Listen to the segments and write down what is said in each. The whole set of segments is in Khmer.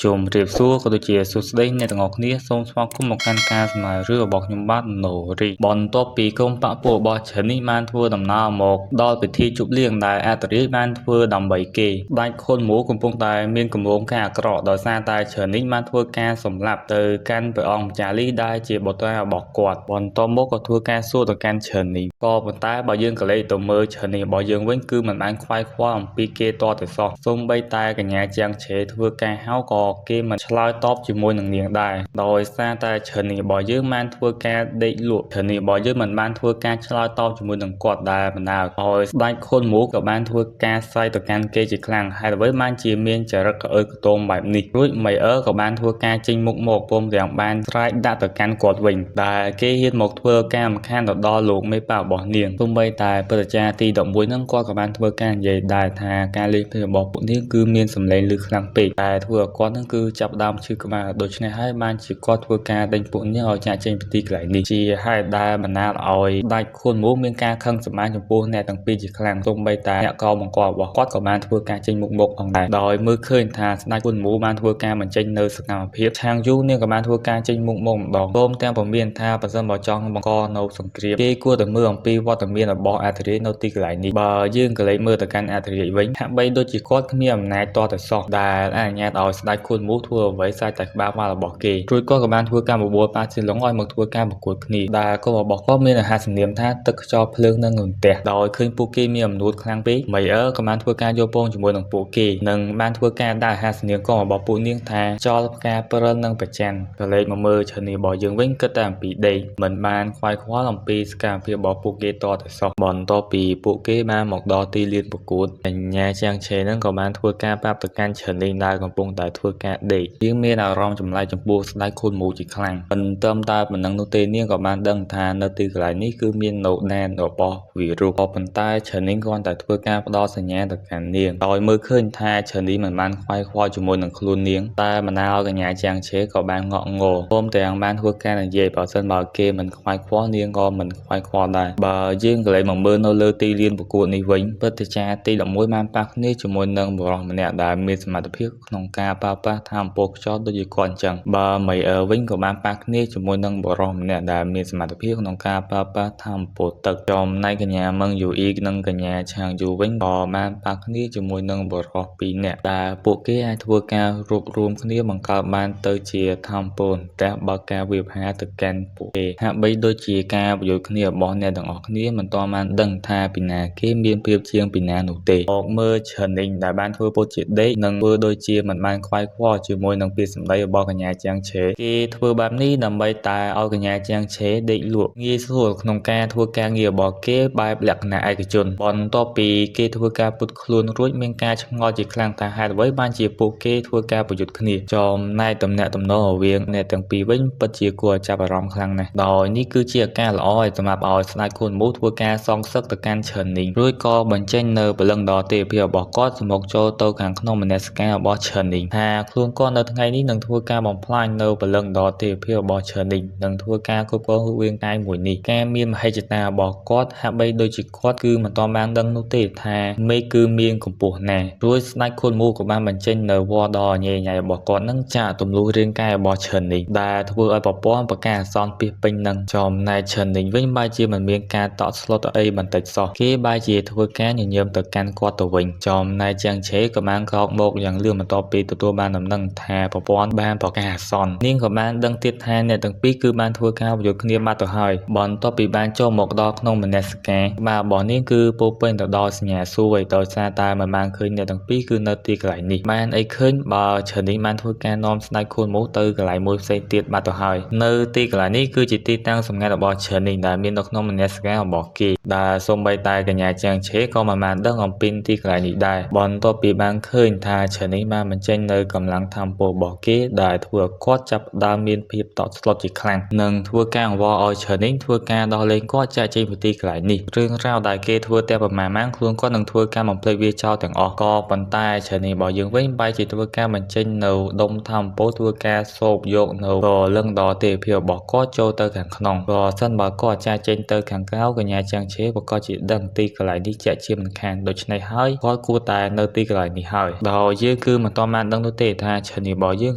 ជម្រាបសួរក៏ដូចជាសួស្តីអ្នកទាំងអស់គ្នាសូមស្វាគមន៍មកកាន់ការសម្ដែងរឿងរបស់ខ្ញុំបាទណូរីបន្ទាប់ពីក្រុមបក្សពួករបស់ឈិននេះបានធ្វើដំណើរមកដល់ពិធីជប់លៀងដែលអត្តរាជបានធ្វើដើម្បីគេដាច់ខុនមូកំពុងតែមានគម្រោងការអាក្រក់ដោយសារតែឈិននេះបានធ្វើការសម្លាប់ទៅកាន់ព្រះអង្គម្ចាស់លីដែលជាបុត្រារបស់គាត់បន្ទាប់មកក៏ធ្វើការសួរទៅកាន់ឈិននេះក៏ប៉ុន្តែបើយើងក៏លេចទៅមើលឈិននេះរបស់យើងវិញគឺមិនបានខ្វាយខ្វល់អំពីគេតតែសោះសូម្បីតែកញ្ញាជាងឆេធ្វើការហៅក៏គេមិនឆ្លើយតបជាមួយនឹងនាងដែរដោយសារតែឈិននេះរបស់យើងបានធ្វើការដេកលក់ឈិននេះរបស់យើងមិនបានធ្វើការឆ្លើយតបជាមួយនឹងគាត់ដែរបណ្ដាលឲ្យស្ដេចខុនមូក៏បានធ្វើការស្រែកទៅកាន់គេជាខ្លាំងហេតុអ្វីបានជាមានចរិតក្អើកទមបែបនេះរួចមីអឺក៏បានធ្វើការចេញមុខមកព្រមទាំងបានស្រែកដាក់ទៅកាន់គាត់វិញដែលគេហ៊ានមកធ្វើការរំខានទៅដល់លោកមេប៉ារបស់នាងសូម្បីតែព្រឹទ្ធាចារ្យទី11ហ្នឹងគាត់ក៏បានធ្វើការនិយាយដែរថាការលេងភ្លេងរបស់ពួកនាងគឺមានសម្លេងឮខ្លាំងពេកតែធ្វើឲ្យគាត់ហ្នឹងគឺចាប់ផ្ដើមឈឺក្បាលដូច្នេះហើយបានជាគាត់ធ្វើការដេញពួកនាងឲ្យចាកចេញពីទីកន្លែងនេះជាហេតុដែលបណ្ដាលឲ្យដាច់ខួនមូមានការខឹងសម្បារចំពោះអ្នកទាំងពីរជាខ្លាំងសូម្បីតែអ្នកកោបង្ករបស់គាត់ក៏បានធ្វើការចេញមុខមកផងដែរដោយមើលឃើញថាស្ដេចខួនមូបានធ្វើការបញ្ចេញនៅសកម្មភាពឆាងយូនាងក៏បានធ្វើការចេញមុខមកម្ដងព្រមទាំងពមៀនថាប្រសិនបើចង់បង្កនៅសង្គ្រាមគេគួរតែមើលអំពីវត្តមានរបស់អធិរាជនៅទីកន្លែងនេះបើយើងក៏លេចមើលទៅកាន់អធិរាជវិញហាក់បីដូចជាគាត់គ្មានអំណាចតតែសោះដែលអនុញ្ញាតឲ្យស្ដេចខួនមូធ្វើអ្វីស្រេចតែក្បាលមករបស់គេរួចគាត់ក៏បានធ្វើការបបួលប៉ាស៊ីឡុងឲ្យមកធ្វើការប្រកួតគ្នាដែលកូនរបស់គាត់មានអាហារសំនៀមថាទឹកខ្យល់ភ្លើងនិងរន្ទះដោយឃើញពួកគេមានអំនួតខ្លាំងពេកមីអឺក៏បានធ្វើការយកពងជាមួយនឹងពួកគេនិងបានធ្វើការដាក់អាហារសំនៀមកងរបស់ពួកនាងថាចោលផ្កាព្រិលនិងប្រច័នក៏លេចមកមើលឈើនេះរបស់យើងវិញគិតតែអំពីដេកមិនបានខ្វាយខ្វល់អំពីសកម្មភាពរបស់ពួកគេតតែសោះបន្ទាប់ពីពួកគេបានមកដល់ទីលានប្រកួតកញ្ញាជាងឆេនឹងក៏បានធ្វើការប្រាប់ទៅកាន់ឈើនេះដែលកំពុងតែធ្វើការដេកនាងមានអារម្មណ៍ចម្លែកចំពោះស្ដេចខូនមូជាខ្លាំងមិនត្រឹមតែប៉ុណ្ណឹងនោះទេនាងក៏បានដឹងថានៅទីកន្លែងនេះគឺមានណូដានរបស់វីរុសក៏ប៉ុន្តែឈើនេះគ្រាន់តែធ្វើការផ្ដល់សញ្ញាទៅកាន់នាងដោយមើលឃើញថាឈើនេះមិនបានខ្វាយខ្វល់ជាមួយនឹងខ្លួននាងតែបណ្ដាលឲ្យកញ្ញាជាងឆេក៏បានងក់ងល់ព្រមទាំងបានធ្វើការនិយាយបើសិនបើគេមិនខ្វាយខ្វល់នាងក៏មិនខ្វាយខ្វល់ដែរបើយើងក៏លេចមកមើលនៅលើទីលានប្រកួតនេះវិញព្រឹទ្ធាចារ្យទី11បានប៉ះគ្នាជាមួយនឹងបុរសម្នាក់ដែលមានសមត្ថភាពក្នុងការប្រើប្រាស់ថាមពលខ្យល់ដូចជាគាត់អញ្ចឹងបើមីអឺវិញក៏បានប៉ះគ្នាជាមួយនឹងបុរសម្នាក់ដែលមានសមត្ថភាពក្នុងការប្រើប្រាស់ថាមពលទឹកចំណែកកញ្ញាមឹងយូអ៊ីនិងកញ្ញាឆាងយូវិញក៏បានប៉ះគ្នាជាមួយនឹងបុរសពីរនាក់ដែលពួកគេអាចធ្វើការរួបរួមគ្នាបង្កើតបានទៅជាថាមពលអន្ទះបើកការវាយប្រហារទៅកាន់ពួកគេហាក់បីដូចជាការប្រយុទ្ធគ្នារបស់អ្នកទាំងអស់គ្នាមិនទាន់បានដឹងថាពីណាគេមានប្រៀបជាងពីណានោះទេមកមើលឈិននេះដែលបានធ្វើពុតជាដេកនិងធ្វើដូចជាមិនបានខ្វាយខ្វល់ជាមួយនឹងពាក្យសម្ដីរបស់កញ្ញាជាងឆេគេធ្វើបែបនេះដើម្បីតែឲ្យកញ្ញាជាងឆេដេកលក់ងាយស្រួលក្នុងការធ្វើការងាររបស់គេបែបលក្ខណៈឯកជនបន្ទាប់ពីគេធ្វើការពុតខ្លួនរួចមានការឆ្ងល់ជាខ្លាំងថាហេតុអ្វីបានជាពួកគេធ្វើការប្រយុទ្ធគ្នាចំណែកតំណែងតំណងរវាងអ្នកទាំងពីរវិញពិតជាគួរឲ្យចាប់អារម្មណ៍ខ្លាំងណាស់ដោយនេះគឺជាឱកាសល្អឲ្យសម្រាប់ឲ្យស្ដេចខួនមូធ្វើការសងសឹកទៅកាន់ឈិននេះរួចក៏បញ្ចេញនៅព្រលឹងដ៏ទេវភាពរបស់គាត់សម្រុកចូលទៅខាងក្នុងមនសិការរបស់ឈិននេះថាខ្លួនគាត់នៅថ្ងៃនេះនឹងធ្វើការបំផ្លាញនៅព្រលឹងដ៏ទេវភាពរបស់ឈិននេះនិងធ្វើការគ្រប់គ្រងរូបរាងកាយមួយនេះការមានមហិច្ឆតារបស់គាត់ហាក់បីដូចជាគាត់គឺមិនទាន់បានដឹងនោះទេថាមេឃគឺមានកម្ពស់ណារួចស្ដេចខួនមូក៏បានបញ្ចេញនៅវល្លិដ៏ញ៉ៃញ៉ៃរបស់គាត់នឹងចាក់ទម្លុះរាងកាយរបស់ឈិននេះដែលធ្វើឲ្យប្រព័ន្ធប្រកាសអាសន្នពាសពេញនឹងចំណែកឈិននេះវិញបែរជាមិនមានការតក់ស្លុតអីបន្តិចសោះគេបែរជាធ្វើការញញឹមទៅកាន់គាត់ទៅវិញចំណែកជាងឆេក៏បានក្រោកមកយ៉ាងលឿនបន្ទាប់ពីទទួលបានដំណឹងថាប្រព័ន្ធបានប្រកាសអាសន្ននាងក៏បានដឹងទៀតថាអ្នកទាំងពីរគឺបានធ្វើការប្រយុទ្ធគ្នាបាត់ទៅហើយបន្ទាប់ពីបានចូលមកដល់ក្នុងមនសិការក្បាលរបស់នាងគឺពោពេញទៅដោយសញ្ញាសួរដោយសារតែមិនបានឃើញអ្នកទាំងពីរគឺនៅទីកន្លែងនេះបានអីឃើញបើឈិននេះបានធ្វើការនាំស្ដេចខួនមូទៅកន្លែងមួយផ្សេងទៀតបាត់ទៅហើយនៅទីកន្លែងនេះគឺជាទីតាំងសម្ងាត់របស់ឈិននេះដែលមាននៅក្នុងមនសិការរបស់គេដែលសូម្បីតែកញ្ញាជាងឆេក៏មិនបានដឹងអំពីទីកន្លែងនេះដែរបន្ទាប់ពីបានឃើញថាឈិននេះបានបញ្ចេញនៅកម្លាំងធម្មពលរបស់គេដែលធ្វើឲ្យគាត់ចាប់ផ្ដើមមានភាពតក់ស្លុតជាខ្លាំងនិងធ្វើការអង្វរឲ្យឈិននេះធ្វើការដោះលែងគាត់ចាកចេញពីទីកន្លែងនេះរឿងរ៉ាវដែលគេធ្វើតែប្រមាណម៉ាងខ្លួនគាត់នឹងធ្វើការបំភ្លេចវាចោលទាំងអស់ក៏ប៉ុន្តែឈិននេះរបស់យើងវិញបែរជាធ្វើការបញ្ចេញនៅដុំធម្មពលធ្វើការសូបយកនៅព្រលឹងដ៏ទេវភាពរបស់គាត់ចូលទៅខាងក្នុងប្រសិនបើគាត់ចាកចេញទៅខាងក្រៅកញ្ញាជាងឆេប្រកាសជាដឹងទីកន្លែងនេះជាក់ជាមិនខានដូច្នេះហើយគាត់គួរតែនៅទីកន្លែងនេះហើយដោយយើងគឺមិនទាន់បានដឹងនោះទេ ថាឈនីរបស់យើង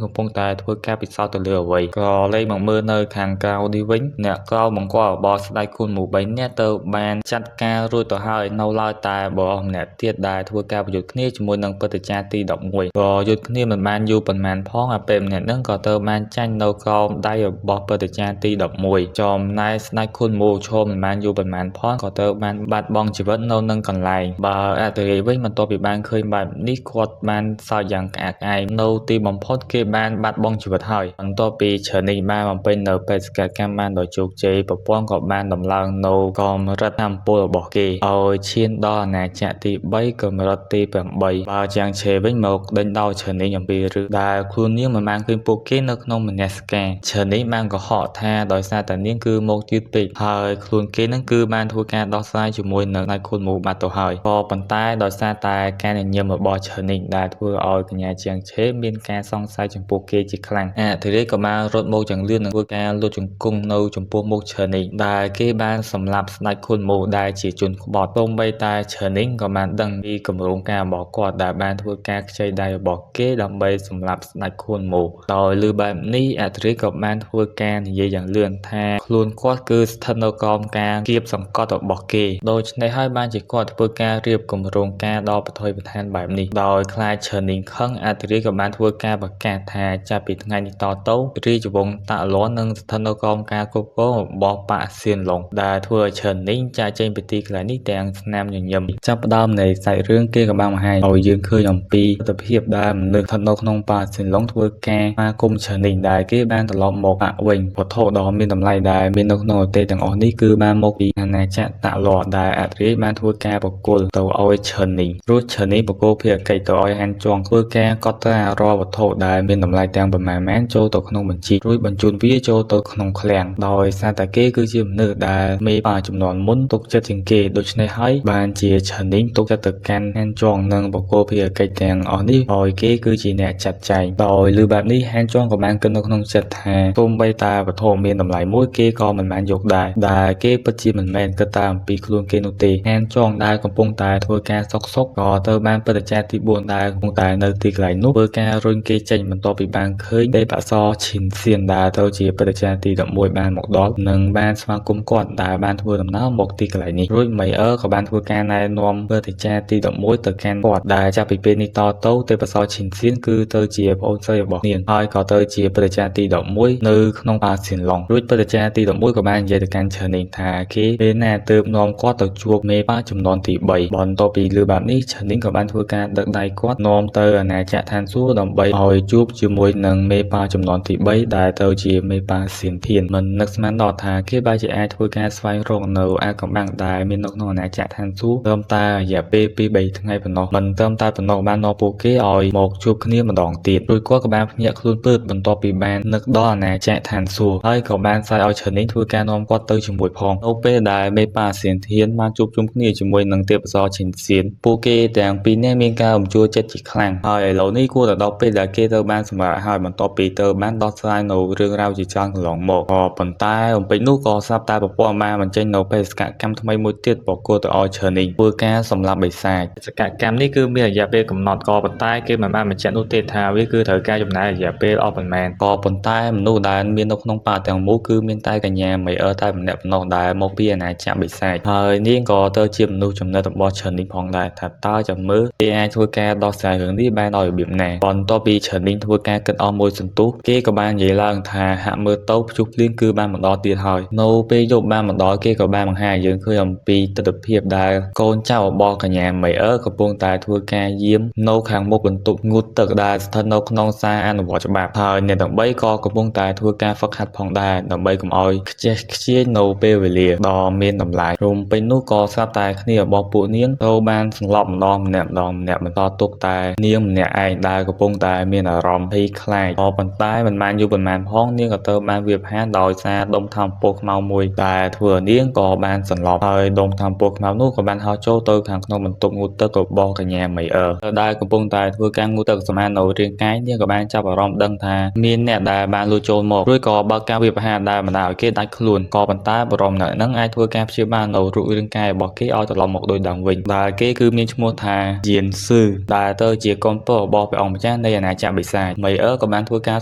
កំពុងតែធ្វើការពិសោធន៍ទៅលើអ្វីក៏លេខមកមើលនៅខាងក្រៅនេះវិញអ្នកក្រៅបង្គាប់របស់ស្ដេចគុណមូ3នាក់ទៅបានចាត់ការរួចទៅហើយនៅឡើយតែបរិសម្នាក់ទៀតដែលធ្វើការប្រយុទ្ធគ្នាជាមួយនឹងព្រឹទ្ធាចារ្យទី11ប្រយុទ្ធគ្នាមិនបានយូរប៉ុន្មានផងអាពេលម្នាក់នឹងក៏ទៅបានចាញ់នៅក្រោមដៃរបស់ព្រឹទ្ធាចារ្យទី11ចំណែកស្ដេចគុណមូឈរមិនបានយូរប៉ុន្មានផងក៏ទៅបានបាត់បង់ជីវិតនៅនឹងកន្លែងបើអតិរេវិញបន្ទាប់ពីបានឃើញបែបនេះគាត់បានសើចយ៉ាងក្អាកក្អាយនៅទីបំផុតគេបានបាត់បង់ជីវិតហើយបន្ទាប់ពីឈនីបានបំពេញនៅបេសកកម្មបានដោយជោគជ័យប្រព័ន្ធក៏បានដំឡើងនៅកម្រិតធម៌ពលរបស់គេឲ្យឈានដល់អាណាចក្រទី3កម្រិតទី8បើជាងឆេវិញមកដេញដោលឈនីអំពីរឿងដែលខ្លួននាងមិនបានឃើញពួកគេនៅក្នុងមនសិការឈនីបានកុហកថាដោយសារតែនាងគឺមកយឺតពេកហើយខ្លួនគេនឹងគឺបានធ្វើការដោះស្រាយជាមួយនឹងដៃខូនមូបាត់ទៅហើយក៏ប៉ុន្តែដោយសារតែការញញឹមរបស់ឈនីដែលធ្វើឲ្យកញ្ញាជាងឆេមានការសង្ស័យចំពោះគេជាខ្លាំងអធិរាជក៏បានរត់មកយ៉ាងលឿននិងធ្វើការលុតជង្គង់នៅចំពោះមុខឈនីដែលគេបានសម្លាប់ស្ដេចខូនមូដែលជាជនក្បត់សូម្បីតែឈនីក៏បានដឹងពីគម្រោងការរបស់គាត់ដែលបានធ្វើការខ្ចីដៃរបស់គេដើម្បីសម្លាប់ស្ដេចខូនមូដោយលើបែបនេះអធិរាជក៏បានធ្វើការនិយាយយ៉ាងលឿនថាខ្លួនគាត់គឺស្ថិតនៅក្រោមការគៀបសង្កត់របស់គេដូច្នេះហើយបានជាគាត់ធ្វើការរៀបគម្រោងការដ៏ប្រថុយប្រថានបែបនេះដោយខ្លាចឈនីខឹងអធិរាជក៏បានធ្វើការប្រកាសថាចាប់ពីថ្ងៃនេះតទៅរាជវង្សតាក់លន់នឹងស្ថិតនៅក្រោមការគ្រប់គ្រងរបស់បក្សសៀនឡុងដែលធ្វើឲ្យឈនីចាកចេញពីទីកន្លែងនេះទាំងស្នាមញញឹមចាប់ផ្ដើមនៃសាច់រឿងគេក៏បានបង្ហាញឲ្យយើងឃើញអំពីទិដ្ឋភាពដែលមនុស្សស្ថិតនៅក្នុងបក្សសៀនឡុងធ្វើការស្វាគមន៍ឈនីដែលគេបានត្រឡប់មកបក្សវិញវត្ថុដ៏មានតម្លៃដែលមាននៅក្នុងប្រទេសទាំងអស់នេះគឺបានមកពីអាណាចក្រតាក់លន់ដែលអធិរាជបានធ្វើការប្រគល់ទៅឲ្យឈនីរួចឈនីប្រគល់ភារកិច្ចទៅឲ្យហានចងធ្វើការកត់ត្រារាល់វត្ថុដែលមានតម្លៃទាំងប៉ុន្មានចូលទៅក្នុងបញ្ជីរួចបញ្ជូនវាចូលទៅក្នុងឃ្លាំងដោយសារតែគេគឺជាមនុស្សដែលមេបាចំនួនមុនទុកចិត្តជាងគេដូច្នេះហើយបានជាឈនីទុកចិត្តទៅកាន់ហានចងនិងប្រគល់ភារកិច្ចទាំងអស់នេះឲ្យគេគឺជាអ្នកចាត់ចែងដោយលើបែបនេះហានចងក៏បានគិតនៅក្នុងចិត្តថាសូម្បីតែវត្ថុមានតម្លៃមួយគេក៏មិនបានយកដែរដែលគេពិតជាមិនមែនគិតតែអំពីខ្លួនគេនោះទេហានចងដែលកំពុងតែធ្វើការសុកសុកក៏ទៅបានព្រឹទ្ធាចារ្យទី4ដែលកំពុងតែនៅទីកន្លែងនោះធ្វើការរុញគេចេញបន្ទាប់ពីបានឃើញទេពអក្សរឈិនសៀនដែលទៅជាព្រឹទ្ធាចារ្យទី11បានមកដល់និងបានស្វាគមន៍គាត់ដែលបានធ្វើដំណើរមកទីកន្លែងនេះរួចមីអឺក៏បានធ្វើការណែនាំព្រឹទ្ធាចារ្យទី11ទៅកាន់គាត់ដែលចាប់ពីពេលនេះតទៅទេពអក្សរឈិនសៀនគឺទៅជាប្អូនស្រីរបស់នាងហើយក៏ទៅជាព្រឹទ្ធាចារ្យទី11នៅក្នុងប៉ាសៀនឡុងរួចព្រឹទ្ធាចារ្យទី11ក៏បាននិយាយទៅកាន់ឈនីថាគេពេលណាទើបនាំគាត់ទៅជួបមេប៉ាចំនួនទី3បន្ទាប់ពីលើបែបនេះឈនីក៏បានធ្វើការដឹកដៃគាត់នាំទៅអាណាចក្រឋានសួគ៌ដើម្បីឲ្យជួបជាមួយនឹងមេប៉ាចំនួនទី3ដែលទៅជាមេប៉ាសៀនធានមិននឹកស្មានដល់ថាគេបែរជាអាចធ្វើការស្វែងរកនៅអាកំបាំងដែលមាននៅក្នុងអាណាចក្រឋានសួគ៌ត្រឹមតែរយៈពេល2-3ថ្ងៃប៉ុណ្ណោះមិនត្រឹមតែប៉ុណ្ណោះបាននាំពួកគេឲ្យមកជួបគ្នាម្ដងទៀតរួចគាត់ក៏បានភ្ញាក់ខ្លួនពើបន្ទាប់ពីបាននឹកដល់អាណាចក្រឋានសួគ៌ហើយក៏បានស្អែកឲ្យឈនីធ្វើការនាំគាត់ទៅជាមួយផងនៅពេលដែលមេប៉ាសៀនធានបានជួបជុំគ្នាជាមួយនឹងទេពអក្សរឈិនសៀនពួកគេទាំងពីរនាក់មានការរំជួលចិត្តជាខ្លាំងហើយឥឡូវនេះគួរតែដល់ពេលដែលគេទៅបានសម្រាប់ហើយបន្ទាប់ពីទៅបានដោះស្រាយនៅរឿងរ៉ាវជាច្រើនកន្លងមកក៏ប៉ុន្តែអំពេចនោះក៏ស្រាប់តែប្រព័ន្ធបានបញ្ចេញនៅបេសកកម្មថ្មីមួយទៀតប្រគល់ទៅឲ្យឈើនីធ្វើការសម្លាប់បិសាចបេសកកម្មនេះគឺមានរយៈពេលកំណត់ក៏ប៉ុន្តែគេមិនបានបញ្ជាក់នោះទេថាវាគឺត្រូវការចំណាយរយៈពេលអស់ប៉ុន្មានក៏ប៉ុន្តែមនុស្សដែលមាននៅក្នុងป่าទាំងមូលគឺមានតែកញ្ញាមីអឺតែម្នាក់ប៉ុណ្ណោះដែលមកពីអាណាចក្របិសាចហើយនាងក៏ទៅជាមនុស្សចំណិតរបស់ឈើនីផងដែរថាតើចាំមើលគេអាចធ្វើការដោះស្រាយរឿងនេះបានដោយរបៀបណាបន្ទាប់ពីឈើនីធ្វើការគិតអស់មួយសន្ទុះគេក៏បាននិយាយឡើងថាហាក់មើលទៅព្យុះភ្លៀងគឺបានមកដល់ទៀតហើយនៅពេលយប់បានមកដល់គេក៏បានបង្ហាញយើងឃើញអំពីទិដ្ឋភាពដែលកូនចៅរបស់កញ្ញាមីអឺកំពុងតែធ្វើការយាមនៅខាងមុខបន្ទប់ងូតទឹកដែលស្ថិតនៅក្នុងសាលអនុវត្តច្បាប់ហើយអ្នកទាំង3ក៏កំពុងតែធ្វើការហ្វឹកហាត់ផងដែរដើម្បីកុំឲ្យខ្ជិះខ្ជាយនៅពេលវេលាដ៏មានតម្លៃរំពេញនោះក៏ស្រាប់តែគ្នារបស់ពួកនាងត្រូវបានសន្លប់ម្ដងម្នាក់ម្ដងម្នាក់បន្តទុកតែនាងម្នាក់ឯងដែលកំពុងតែមានអារម្មណ៍ភ័យខ្លាចក៏ប៉ុន្តែមិនបានយូរប៉ុន្មានផងនាងក៏ទៅបានវាផានដោយសារដុំថាមពលខ្មៅមួយដែលធ្វើឲ្យនាងក៏បានសន្លប់ហើយដុំថាមពលខ្មៅនោះក៏បានហោះចូលទៅខាងក្នុងបន្ទប់ងូតទឹករបស់កញ្ញាមីអឺដែលកំពុងតែធ្វើការងូតទឹកសម្អាតនៅរាងកាយនាងក៏បានចាប់អារម្មណ៍ដឹងថាមានអ្នកដែលបានលួចចូលមករួចក៏បើកការវាយប្រហារដែលបណ្ដាលឲ្យគេដាច់ខ្លួនក៏ប៉ុន្តែបរិមនៅនឹងអាចធ្វើការព្យាបាលនៅរូបរាងកាយរបស់គេឲ្យត្រឡប់មកដូចដើមវិញដែលគេគឺមានឈ្មោះថាយានស៊ឺដែលទៅជាកូនប្រុសរបស់ព្រះអង្គម្ចាស់ ម្ចាស់នៃអាណាចក្របិសាចមីអឺក៏បានធ្វើកា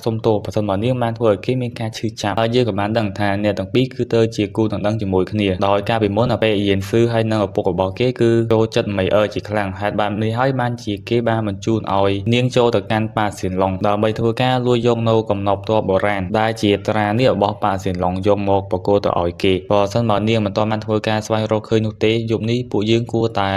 រសុំទោសប្រសិនបើនាងបានធ្វើឲ្យគេមានការឈឺចាប់ហើយយើងក៏បានដឹងថាអ្នកទាំងពីរគឺទៅជាគូដណ្ដឹងជាមួយគ្នាដោយការពីមុនអាពេលយៀនស៊ឺហើយនិងឪពុករបស់គេគឺចូលចិត្តមីអឺជាខ្លាំងហេតុបែបនេះហើយបានជាគេបានបញ្ជូនឲ្យនាងចូលទៅកាន់ប៉ាសៀនឡុងដើម្បីធ្វើការលួចយកនៅកំណប់ទ្រព្យបុរាណដែលជាត្រានេះរបស់ប៉ាសៀនឡុងយកមកប្រគល់ទៅឲ្យគេបើសិនបើនាងមិនទាន់បានធ្វើការស្វែងរកឃើញនោះទេយប់នេះពួកយើងគួរតែ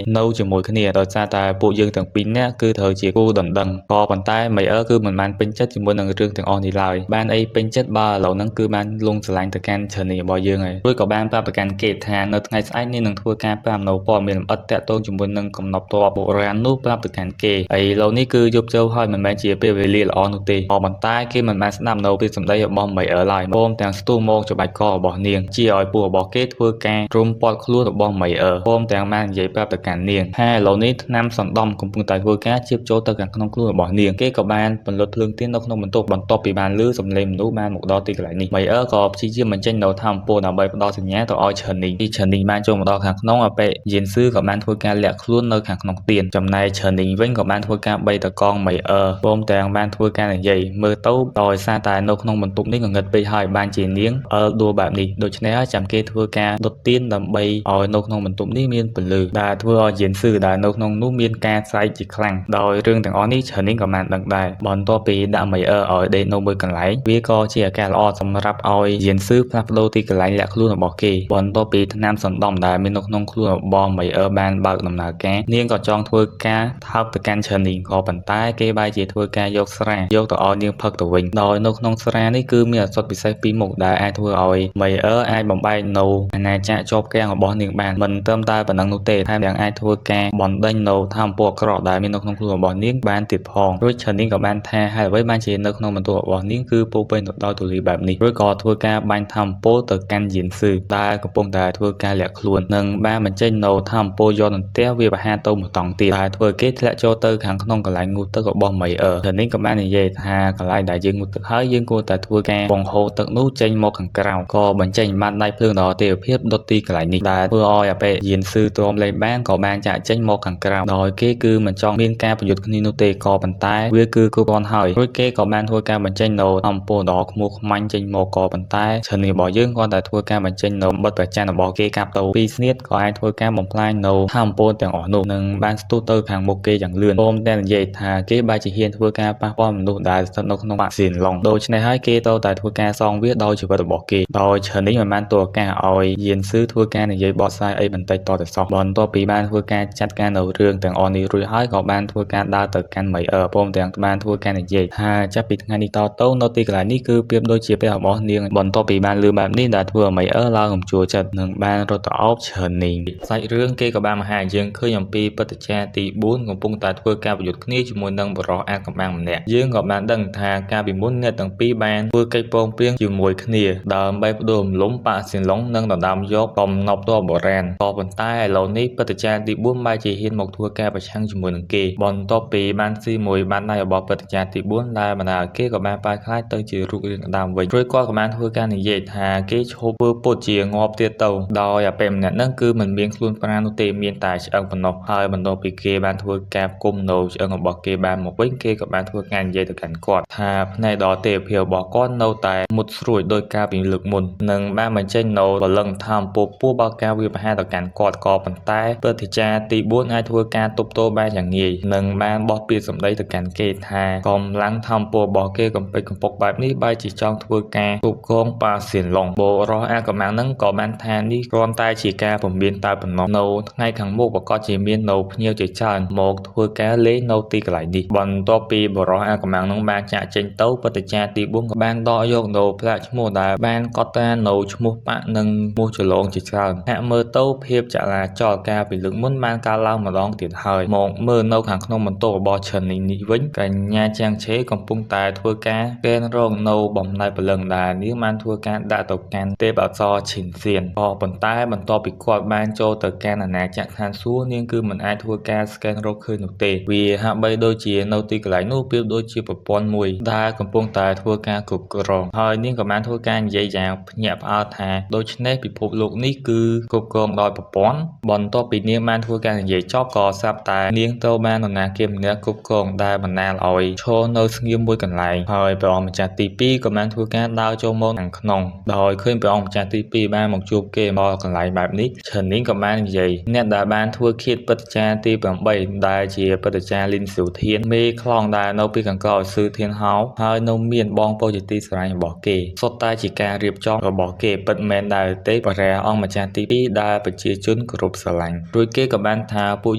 នៅជាមួយគ្នាដោយសារតែពួកយើងទាំងពីរនាក់គឺត្រូវជាគូដណ្ដឹងក៏ប៉ុន្តែមីអឺគឺមិនបានពេញចិត្តជាមួយនឹងរឿងទាំងអស់នេះឡើយបានអីពេញចិត្តបើឥឡូវហ្នឹងគឺបានលងស្រឡាញ់ទៅកាន់ឈើនេះរបស់យើងហើយរួចក៏បានប្រាប់ទៅកាន់គេថានៅថ្ងៃស្អែកនេះនឹងធ្វើការប្រាប់នៅព័ត៌មានលម្អិតតាក់ទងជាមួយនឹងកំណប់ទ្រព្យបុរាណនោះប្រាប់ទៅកាន់គេឥឡូវនេះគឺយប់ចូលហើយមិនមែនជាពេលវេលាល្អនោះទេក៏ប៉ុន្តែគេមិនបានស្ដាប់នៅពាក្យសម្ដីរបស់មីអឺឡើយព្រមទាំងស្ទុះមកច្បាច់ករបស់នាងជាឲ្យពួករបស់គេធ្វើការរុំពាត់ខ្លួនរបស់មីអឺព្រមទាំងបាននិយាយប្រាប់ទៅកាន់នាងថាឥឡូវនេះថ្នាំសណ្ដំកំពុងតែធ្វើការជៀបចូលទៅខាងក្នុងខ្លួនរបស់នាងគេក៏បានពន្លត់ភ្លើងទៀននៅក្នុងបន្ទប់បន្ទាប់ពីបានលឺសំឡេងមនុស្សបានមកដល់ទីកន្លែងនេះមីអឺក៏ព្យាយាមបញ្ចេញនៅថាមពលដើម្បីផ្ដល់សញ្ញាទៅឲ្យឈើនីងទីឈើនីងបានចូលមកដល់ខាងក្នុងអបិយៀនស៊ឺក៏បានធ្វើការលាក់ខ្លួននៅខាងក្នុងទៀនចំណែកឈើនីងវិញក៏បានធ្វើការបីតកងមីអឺព្រមទាំងបានធ្វើការនិយាយមើលទៅដោយសារតែនៅក្នុងបន្ទប់នេះងងឹតពេកហើយបានជានាងអើដួលបែបនេះដូច្នេះហើយចាំគេធ្វើការដុតទៀនដើម្បីឲ្យនៅក្នុងបន្ទប់នេះមានពន្លឺដែលធ្វើឲ្យយៀនស៊ឺដែលនៅក្នុងនោះមានការស្រែកជាខ្លាំងដោយរឿងទាំងអស់នេះឈើនីងក៏បានដឹងដែរបន្ទាប់ពីដាក់មីអឺឲ្យដេកនៅមួយកន្លែងវាក៏ជាឱកាសល្អសម្រាប់ឲ្យយៀនស៊ឺផ្លាស់ប្ដូរទីកន្លែងលាក់ខ្លួនរបស់គេបន្ទាប់ពីថ្នាំសណ្ដំដែលមាននៅក្នុងខ្លួនរបស់មីអឺបានបើកដំណើរការនាងក៏ចង់ធ្វើការថើបទៅកាន់ឈើនីងក៏ប៉ុន្តែគេបែរជាធ្វើការយកស្រាយកទៅឲ្យនាងផឹកទៅវិញដោយនៅក្នុងស្រានេះគឺមានឱសថពិសេសពីរមុខដែលអាចធ្វើឲ្យមីអឺអាចបំបែកនៅអាណាចក្រជាប់គាំងរបស់នាងបានមិនត្រឹមតែប៉ុណ្ណឹងនោះទេថែមទាំងអាចធ្វើការបណ្ដេញនៅថាមពលអាក្រក់ដែលមាននៅក្នុងខ្លួនរបស់នាងបានទៀតផងរួចឈើនាងក៏បានថាហេតុអ្វីបានជានៅក្នុងបន្ទប់របស់នាងគឺពោរពេញទៅដោយធូលីបែបនេះរួចក៏ធ្វើការបាញ់ថាមពលទៅកាន់យៀនស៊ឺដែលកំពុងតែធ្វើការលាក់ខ្លួននិងបានបញ្ចេញនៅថាមពលយកនន្ទះវាប្រហារទៅមួយតង់ទៀតដែលធ្វើគេធ្លាក់ចូលទៅខាងក្នុងកន្លែងងូតទឹករបស់មីអឺឈើនាងក៏បាននិយាយថាកន្លែងដែលយើងងូតទឹកហើយយើងគួរតែធ្វើការបង្ហូរទឹកនោះចេញមកខាងក្រៅក៏បញ្ចេញបាតដៃភ្លើងដល់ទេវភាពដុតទីកន្លែងនេះដែលធ្វើឲ្យអាប៉េយៀនស៊ឺទ្រាំលេងបានក៏បានចាក់ចេញមកខាងក្រៅដោយគេគឺមិនចង់មានការប្រយុទ្ធគ្នានោះទេក៏ប៉ុន្តែវាគឺគ្រប់គ្រាន់ហើយរួចគេក៏បានធ្វើការបញ្ចេញនៅអំពូលដ៏ខ្មោះខ្មាញ់ចេញមកក៏ប៉ុន្តែឈើនេះរបស់យើងគ្រាន់តែធ្វើការបញ្ចេញនៅបិទប្រច័នរបស់គេកាប់ទៅពីរស្នៀតក៏អាចធ្វើការបំផ្លាញនៅអំពូលទាំងអស់នោះនិងបានស្ទុះទៅខាងមុខគេយ៉ាងលឿនព្រមទាំងនិយាយថាគេបែរជាហ៊ានធ្វើការប៉ះពាល់មនុស្សដែលស្ថិតនៅក្នុងបាក់សៀនឡុងដូច្នេះហើយគេត្រូវតែធ្វើការសងវាដោយជីវិតរបស់គេដោយឈើនេះមិនបានទូឱកាសឲ្យយៀនស៊ឺធ្វើការនិយាយបកស្រាយអីបន្តិចតតែសោះបន្ទាប់ពីបានធ្វើការចាត់ការនៅរឿងទាំងអស់នេះរួចហើយក៏បានធ្វើការដើរទៅកាន់មីអឺព្រមទាំងបានធ្វើការនិយាយថាចាប់ពីថ្ងៃនេះតទៅនៅទីកន្លែងនេះគឺប្រៀបដូចជាផ្ទះរបស់នាងបន្ទាប់ពីបានលឺបែបនេះដែលធ្វើឲ្យមីអឺឡើងរំជួលចិត្តនិងបានរត់ទៅអោបឈើនីងសាច់រឿងគេក៏បានមកហាយើងឃើញអំពីព្រឹត្តិការណ៍ទី4កំពុងតែធ្វើការប្រយុទ្ធគ្នាជាមួយនឹងបុរសអាកំបាំងម្នាក់យើងក៏បានដឹងថាកាលពីមុនអ្នកទាំងពីរបានធ្វើកិច្ចព្រមព្រៀងជាមួយគ្នាដើម្បីផ្ដួលរំលំប៉ាសៀនឡុងនិងដណ្ដើមយកកំណប់ទ្រព្យបុរាណក៏ប៉ុន្តែឥឡូវនេះព្រឹត្តិការណ៍ទី4បែរជាហ៊ានមកធ្វើការប្រឆាំងជាមួយនឹងគេបន្ទាប់ពីបានស៊ីមួយបានដៃរបស់ព្រឹត្តិការណ៍ទី4ដែលបណ្ដាលឲ្យគេក៏បានបែរក្លាយទៅជារូបរាងដើមវិញរួចគាត់ក៏បានធ្វើការនិយាយថាគេឈប់ធ្វើពុតជាងាប់ទៀតទៅដោយអាពេលម្នាក់ហ្នឹងគឺមិនមានខ្លួនប្រាណនោះទេមានតែឆ្អឹងប៉ុណ្ណោះហើយបន្ទាប់ពីគេបានធ្វើការផ្គុំនៅឆ្អឹងរបស់គេបានមកវិញគេក៏បានធ្វើការនិយាយទៅកាន់គាត់ថាភ្នែកដ៏ទេវភាពរបស់គាត់នៅតែមុតស្រួចដោយការពីលើកមុននិងបានបញ្ចេញនៅព្រលឹងថាមពលពោះបើការវាយប្រហារទៅកាន់គាត់ក៏ប៉ុន្តែព្រឹត្តិការណ៍ទី4អាចធ្វើការទប់ទល់បានយ៉ាងងាយនិងបានបោះពាក្យសម្ដីទៅកាន់គេថាកម្លាំងថាមពលរបស់គេកំពេចកំពុកបែបនេះបែរជាចង់ធ្វើការគ្រប់គ្រងប៉ាសៀនឡុងបុរសអាកំបាំងហ្នឹងក៏បានថានេះគ្រាន់តែជាការពមៀនតែប៉ុណ្ណោះនៅថ្ងៃខាងមុខប្រកាសជាមាននៅភ្ញៀវជាច្រើនមកធ្វើការលេងនៅទីកន្លែងនេះបន្ទាប់ពីបុរសអាកំបាំងហ្នឹងបានចាក់ចេញទៅព្រឹត្តិការណ៍ទី4ក៏បានដកយកនៅផ្លាកឈ្មោះដែលបានកត់ត្រានៅឈ្មោះប៉ាក់និងឈ្មោះចលងជាច្រើនហាក់មើលទៅភាពចលាចលកាលពីលើកមុនបានកើតឡើងម្ដងទៀតហើយមកមើលនៅខាងក្នុងបន្ទប់របស់ឈិននេះវិញកញ្ញាជាងឆេកំពុងតែធ្វើការកេនរងនៅបំណែកព្រលឹងដែលនាងបានធ្វើការដាក់ទៅកាន់ទេពអប្សរឈិនសៀនក៏ប៉ុន្តែបន្ទាប់ពីគាត់បានចូលទៅកាន់អាណាចក្រឋានសួគ៌នាងគឺមិនអាចធ្វើការ scan រកឃើញនោះទេវាហាក់បីដូចជានៅទីកន្លែងនោះប្រៀបដូចជាប្រព័ន្ធមួយដែលកំពុងតែធ្វើការគ្រប់គ្រងហើយនាងក៏បានធ្វើការនិយាយយ៉ាងភ្ញាក់ផ្អើលថាដូច្នេះពិភពលោកនេះគឺគ្រប់គ្រងដោយប្រព័ន្ធបន្ទាប់ពីនាងបានធ្វើការនិយាយចប់ក៏ស្រាប់តែនាងត្រូវបាននរណាគេម្នាក់ អ្នកគ្រប់គ្រងដែលបណ្ដាលឲ្យឈរនៅស្ងៀមមួយកន្លែងហើយព្រះអង្គម្ចាស់ទី2ក៏បានធ្វើការដើរចូលមកខាងក្នុងដោយឃើញព្រះអង្គម្ចាស់ទី2បានមកជួបគេមកកន្លែងបែបនេះឈិននេះក៏បាននិយាយអ្នកដែលបានធ្វើឃាតព្រឹទ្ធាចារ្យទី8ដែលជាព្រឹទ្ធាចារ្យលីនស៊ូធានមេខ្លោងដែលនៅពីខាងក្រោយស៊ឺធានហោហើយនៅមានបងប្អូនជាទីស្រឡាញ់របស់គេសុទ្ធតែជាការរៀបចំរបស់គេពិតមែនដែរទេព្រះអង្គម្ចាស់ទី2ដែលប្រជាជនគោរពស្រឡាញ់រួចគេក៏បានថាពួក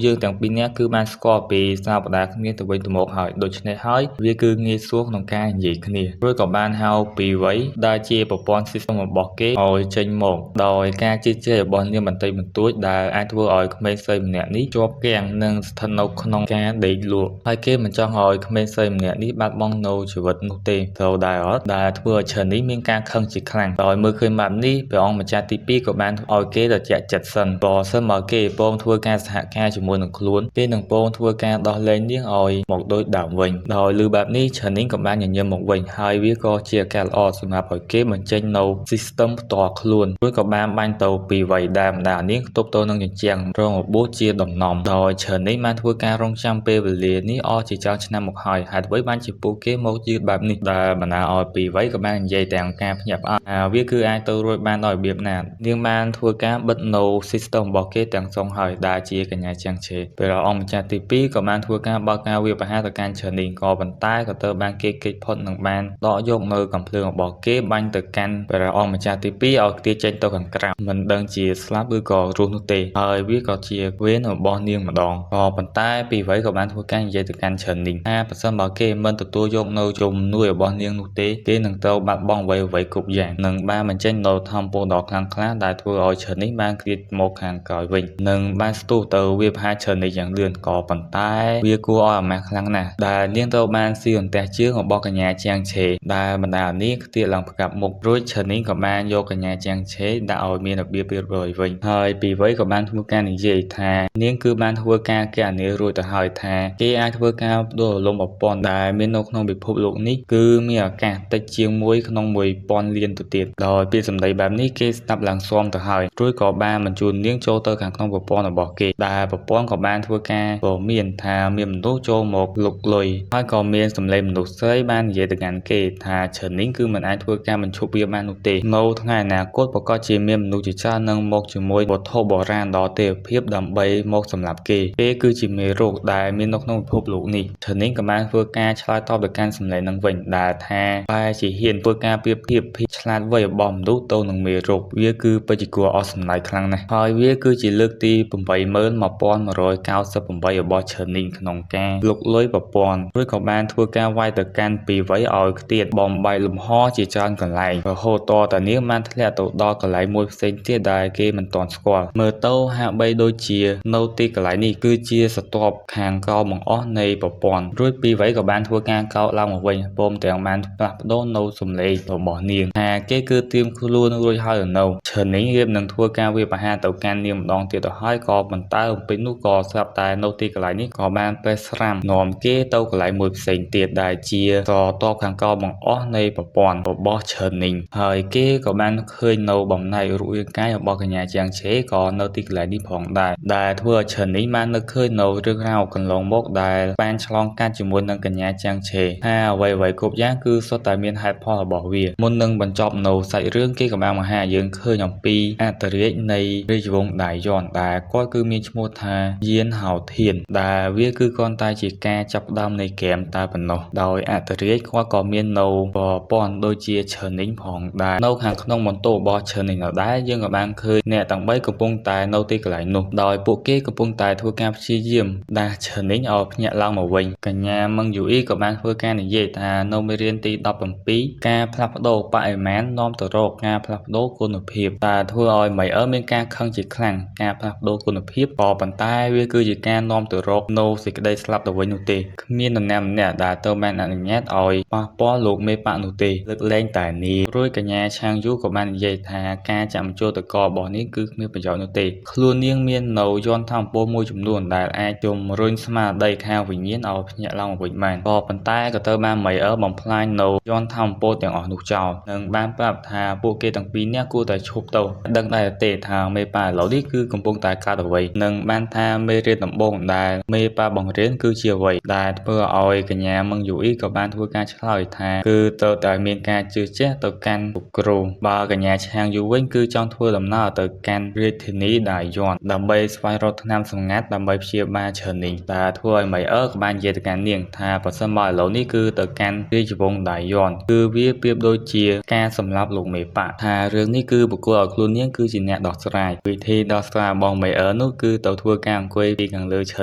យើងទាំងពីរនាក់គឺបានស្គាល់ពីស្ថាបនាគ្នាទៅវិញទៅមកហើយដូច្នេះហើយវាគឺងាយស្រួលក្នុងការនិយាយគ្នារួចក៏បានហៅពីវ័យដែលជាប្រព័ន្ធ system របស់គេឲ្យចេញមកដោយការជិះជែករបស់នាងបន្តិចបន្តួចដែលអាចធ្វើឲ្យក្មេងស្រីម្នាក់នេះជាប់គាំងនិងស្ថិតនៅក្នុងការដេកលក់ហើយគេមិនចង់ឲ្យក្មេងស្រីម្នាក់នេះបាត់បង់នៅជីវិតនោះទេត្រូវដែរអត់ដែលធ្វើឲ្យឈិននេះមានការខឹងជាខ្លាំងដោយមើលឃើញបែបនេះព្រះអង្គម្ចាស់ទី2ក៏បានឲ្យគេត្រជាក់ចិត្តសិនបើសិនមកគេព្រមធ្វើការសហការជាមួយនឹងខ្លួនគេនឹងព្រមធ្វើការដោះលែងនាងឲ្យមកដូចដើមវិញដោយឮបែបនេះឈិននេះក៏បានញញឹមមកវិញហើយវាក៏ជាឱកាសល្អសម្រាប់ឲ្យគេបញ្ចេញនៅ system ផ្ទាល់ខ្លួនរួចក៏បានបាញ់ទៅពីវ័យដែលម្ដានាងខ្ទប់ទៅនឹងជញ្ជាំងរងរបួសជាដំណំដោយឈិននេះបានធ្វើការរងចាំពេលវេលានេះអស់ជាច្រើនឆ្នាំមកហើយហេតុអ្វីបានជាពួកគេមកយឺតបែបនេះដែលបណ្ដាលឲ្យពីវ័យក៏បាននិយាយទាំងការភ្ញាក់ផ្អើលថាវាគឺអាចទៅរួចបានដោយរបៀបណានាងបានធ្វើការបិទនៅ system របស់គេទាំងស្រុងហើយដែលជាកញ្ញាជាងឆេព្រះអង្គម្ចាស់ទី2ក៏បានធ្វើការបើកការវាយប្រហារទៅកាន់ឈិននេះក៏ប៉ុន្តែក៏ត្រូវបានគេគេចផុតនិងបានដកយកនៅកំភ្លើងរបស់គេបាញ់ទៅកាន់ព្រះអង្គម្ចាស់ទី2ឲ្យខ្ទាតចេញទៅខាងក្រៅមិនដឹងជាស្លាប់ឬក៏រស់នោះទេហើយវាក៏ជាវេនរបស់នាងម្ដងក៏ប៉ុន្តែពីវ័យក៏បានធ្វើការនិយាយទៅកាន់ឈិននេះថាប្រសិនបើគេមិនទទួលយកនៅជំនួយរបស់នាងនោះទេគេនឹងត្រូវបាត់បង់អ្វីៗគ្រប់យ៉ាងនិងបានបញ្ចេញនៅធម៌ពលដ៏ខ្លាំងក្លាដែលធ្វើឲ្យឈិននេះបានគ្រៀតមកខាងក្រោយវិញនិងបានស្ទុះទៅវាប្រហារឈិននេះយ៉ាងលឿនក៏ប៉ុន្តែវាគួរឲ្យអាម៉ាស់ខ្លាំងណាស់ដែលនាងត្រូវបានស៊ីអន្ទះជើងរបស់កញ្ញាជាងឆេដែលបណ្ដាលនាងខ្ទាតឡើងផ្កាប់មុខរួចឈិននេះក៏បានយកកញ្ញាជាងឆេដាក់ឲ្យមានរបៀបរៀបរយវិញហើយពីវ័យក៏បានធ្វើការនិយាយថានាងគឺបានធ្វើការកណនារួចទៅហើយថាគេអាចធ្វើការផ្ដួលរលំប្រព័ន្ធដែលមាននៅក្នុងពិភពលោកនេះគឺមានឱកាសតិចជាង1ក្នុង1000លានទៅទៀតដោយពាក្យសម្ដីបែបនេះគេស្ដាប់ឡើងស៊ាំទៅហើយរួចក៏បានបញ្ជូននាងចូលទៅខាងក្នុងប្រព័ន្ធរបស់គេដែលប្រព័ន្ធក៏បានធ្វើការព្រមានថាមានមនុស្សចូលមកលុកលុយហើយក៏មានសម្លេងមនុស្សស្រីបាននិយាយទៅកាន់គេថាឈិននេះគឺមិនអាចធ្វើការបញ្ឈប់វាបាននោះទេនៅថ្ងៃអនាគតប្រកាសជាមានមនុស្សជាច្រើននឹងមកជាមួយវត្ថុបុរាណដ៏ទេវភាពដើម្បីមកសម្លាប់គេគេគឺជាមេរោគដែលមាននៅក្នុងពិភពលោកនេះឈិននេះក៏បានធ្វើការឆ្លើយតបទៅកាន់សម្លេងនឹងវិញដែលថាបែរជាហ៊ានធ្វើការប្រៀបធៀបភាពឆ្លាតវៃរបស់មនុស្សទៅនឹងមេរោគវាគឺពិតជាគួរអស់សំណើចខ្លាំងណាស់ហើយវាគឺជាលើកទី81198របស់ឈិននេះក្នុងការលុកលុយប្រព័ន្ធរួចក៏បានធ្វើការវាយទៅកាន់ពីវ័យឲ្យខ្ទាតបំបែកលំហជាច្រើនកន្លែងរហូតតតានាងបានធ្លាក់ទៅដល់កន្លែងមួយផ្សេងទៀតដែលគេមិនទាន់ស្គាល់មើលទៅហាក់បីដូចជានៅទីកន្លែងនេះគឺជាស្រទាប់ខាងក្រោមបង្អស់នៃប្រព័ន្ធរួចពីវ័យក៏បានធ្វើការកោតឡើងមកវិញព្រមទាំងបានផ្លាស់ប្ដូរនៅសម្លេងរបស់នាងថាគេគឺត្រៀមខ្លួនរួចហើយនៅឈិននេះរៀបនឹងធ្វើការវាយប្រហារទៅកាន់នាងម្ដងទៀតទៅហើយក៏ប៉ុន្តែអំពេចនោះក៏ស្រាប់តែនៅទីកន្លែងនេះក៏បានប្រេះស្រាំនាំគេទៅកន្លែងមួយផ្សេងទៀតដែលជាស្រទាប់ខាងក្រោមបង្អស់នៃប្រព័ន្ធរបស់ឈិននេះហើយគេក៏បានឃើញនៅបំណែករូបរាងកាយរបស់កញ្ញាជាងឆេក៏នៅទីកន្លែងនេះផងដែរដែលធ្វើឲ្យឈិននេះបាននឹកឃើញនៅរឿងរ៉ាវកន្លងមកដែលបានឆ្លងកាត់ជាមួយនឹងកញ្ញាជាងឆេថាអ្វីៗគ្រប់យ៉ាងគឺសុទ្ធតែមានហេតុផលរបស់វាមុននឹងបញ្ចប់នៅសាច់រឿងគេក៏បានបង្ហាញយើងឃើញអំពីអត្តរាជនៃរាជវង្សដាយ័នដែលគាត់គឺមានឈ្មោះថាយានហោធានដែលវាគឺគ្រាន់តែជាការចាប់ផ្ដើមនៃហ្គេមតែប៉ុណ្ណោះដោយអត្តរាជគាត់ក៏មាននៅប្រព័ន្ធដូចជាឈើនីងផងដែរនៅខាងក្នុងបន្ទប់របស់ឈើនីងដដែលយើងក៏បានឃើញអ្នកទាំង3កំពុងតែនៅទីកន្លែងនោះដោយពួកគេកំពុងតែធ្វើការព្យាយាមដាស់ឈើនីងឲ្យភ្ញាក់ឡើងមកវិញកញ្ញាមឹងយូអ៊ីក៏បានធ្វើការនិយាយថានៅមេរៀនទី17ការផ្លាស់ប្ដូរបរិមាណនាំទៅរកការផ្លាស់ប្ដូរគុណភាពតែធ្វើឲ្យមីអឺមានការខឹងជាខ្លាំងការផ្លាស់ប្ដូរគុណភាពក៏ប៉ុន្តែវាគឺជាការនាំទៅរកនៅសេចក្តីស្លាប់ទៅវិញនោះទេគ្មាននរណាម្នាក់ដែលត្រូវបានអនុញ្ញាតឲ្យប៉ះពាល់លោកមេបាក់នោះទេលើកលែងតែនាងរួចកញ្ញាឆាងយូក៏បាននិយាយថាការចាក់បញ្ចូលតករបស់នាងគឺគ្មានប្រយោជន៍នោះទេខ្លួននាងមាននៅយន្តធម៌ពលមួយចំនួនដែលអាចជំរុញស្មារតីខាងវិញ្ញាណឲ្យភ្ញាក់ឡើងមកវិញបានក៏ប៉ុន្តែក៏ត្រូវបានមីអឺបំផ្លាញនៅយន្តធម៌ពលទាំងអស់នោះចោលនិងបានប្រាប់ថាពួកគេទាំងពីរនាក់គួរតែឈប់ទៅដឹងដែរទេថាមេប៉ាឥឡូវនេះគឺកំពុងតែកើតអ្វីនិងបានថាមេរៀនដំបូងដែលមេប៉ាបង្ បង្រៀនគឺជាអ្វីដែលធ្វើឲ្យកញ្ញាមឹងយូអ៊ីក៏បានធ្វើការឆ្លើយថាគឺត្រូវតែមានការជឿជាក់ទៅកាន់លោកគ្រូបើកញ្ញាឆាងយូវិញគឺចង់ធ្វើដំណើរទៅកាន់រាជធានីដាយ័នដើម្បីស្វែងរកថ្នាំសម្ងាត់ដើម្បីព្យាបាលឈើនីងដែលធ្វើឲ្យម៉ៃអឺក៏បាននិយាយទៅកាន់នាងថាប្រសិនបើឥឡូវនេះគឺទៅកាន់រាជវង្សដាយ័នគឺវាប្រៀបដូចជាការសម្លាប់លោកមេប៉ាថារឿងនេះគឺបុគ្គលឲ្យខ្លួននាងគឺជាអ្នកដោះស្រាយវិធីដោះស្រាយរបស់មេអឺនោះគឺទៅធ្វើការអង្គុយពីខាងលើឈើ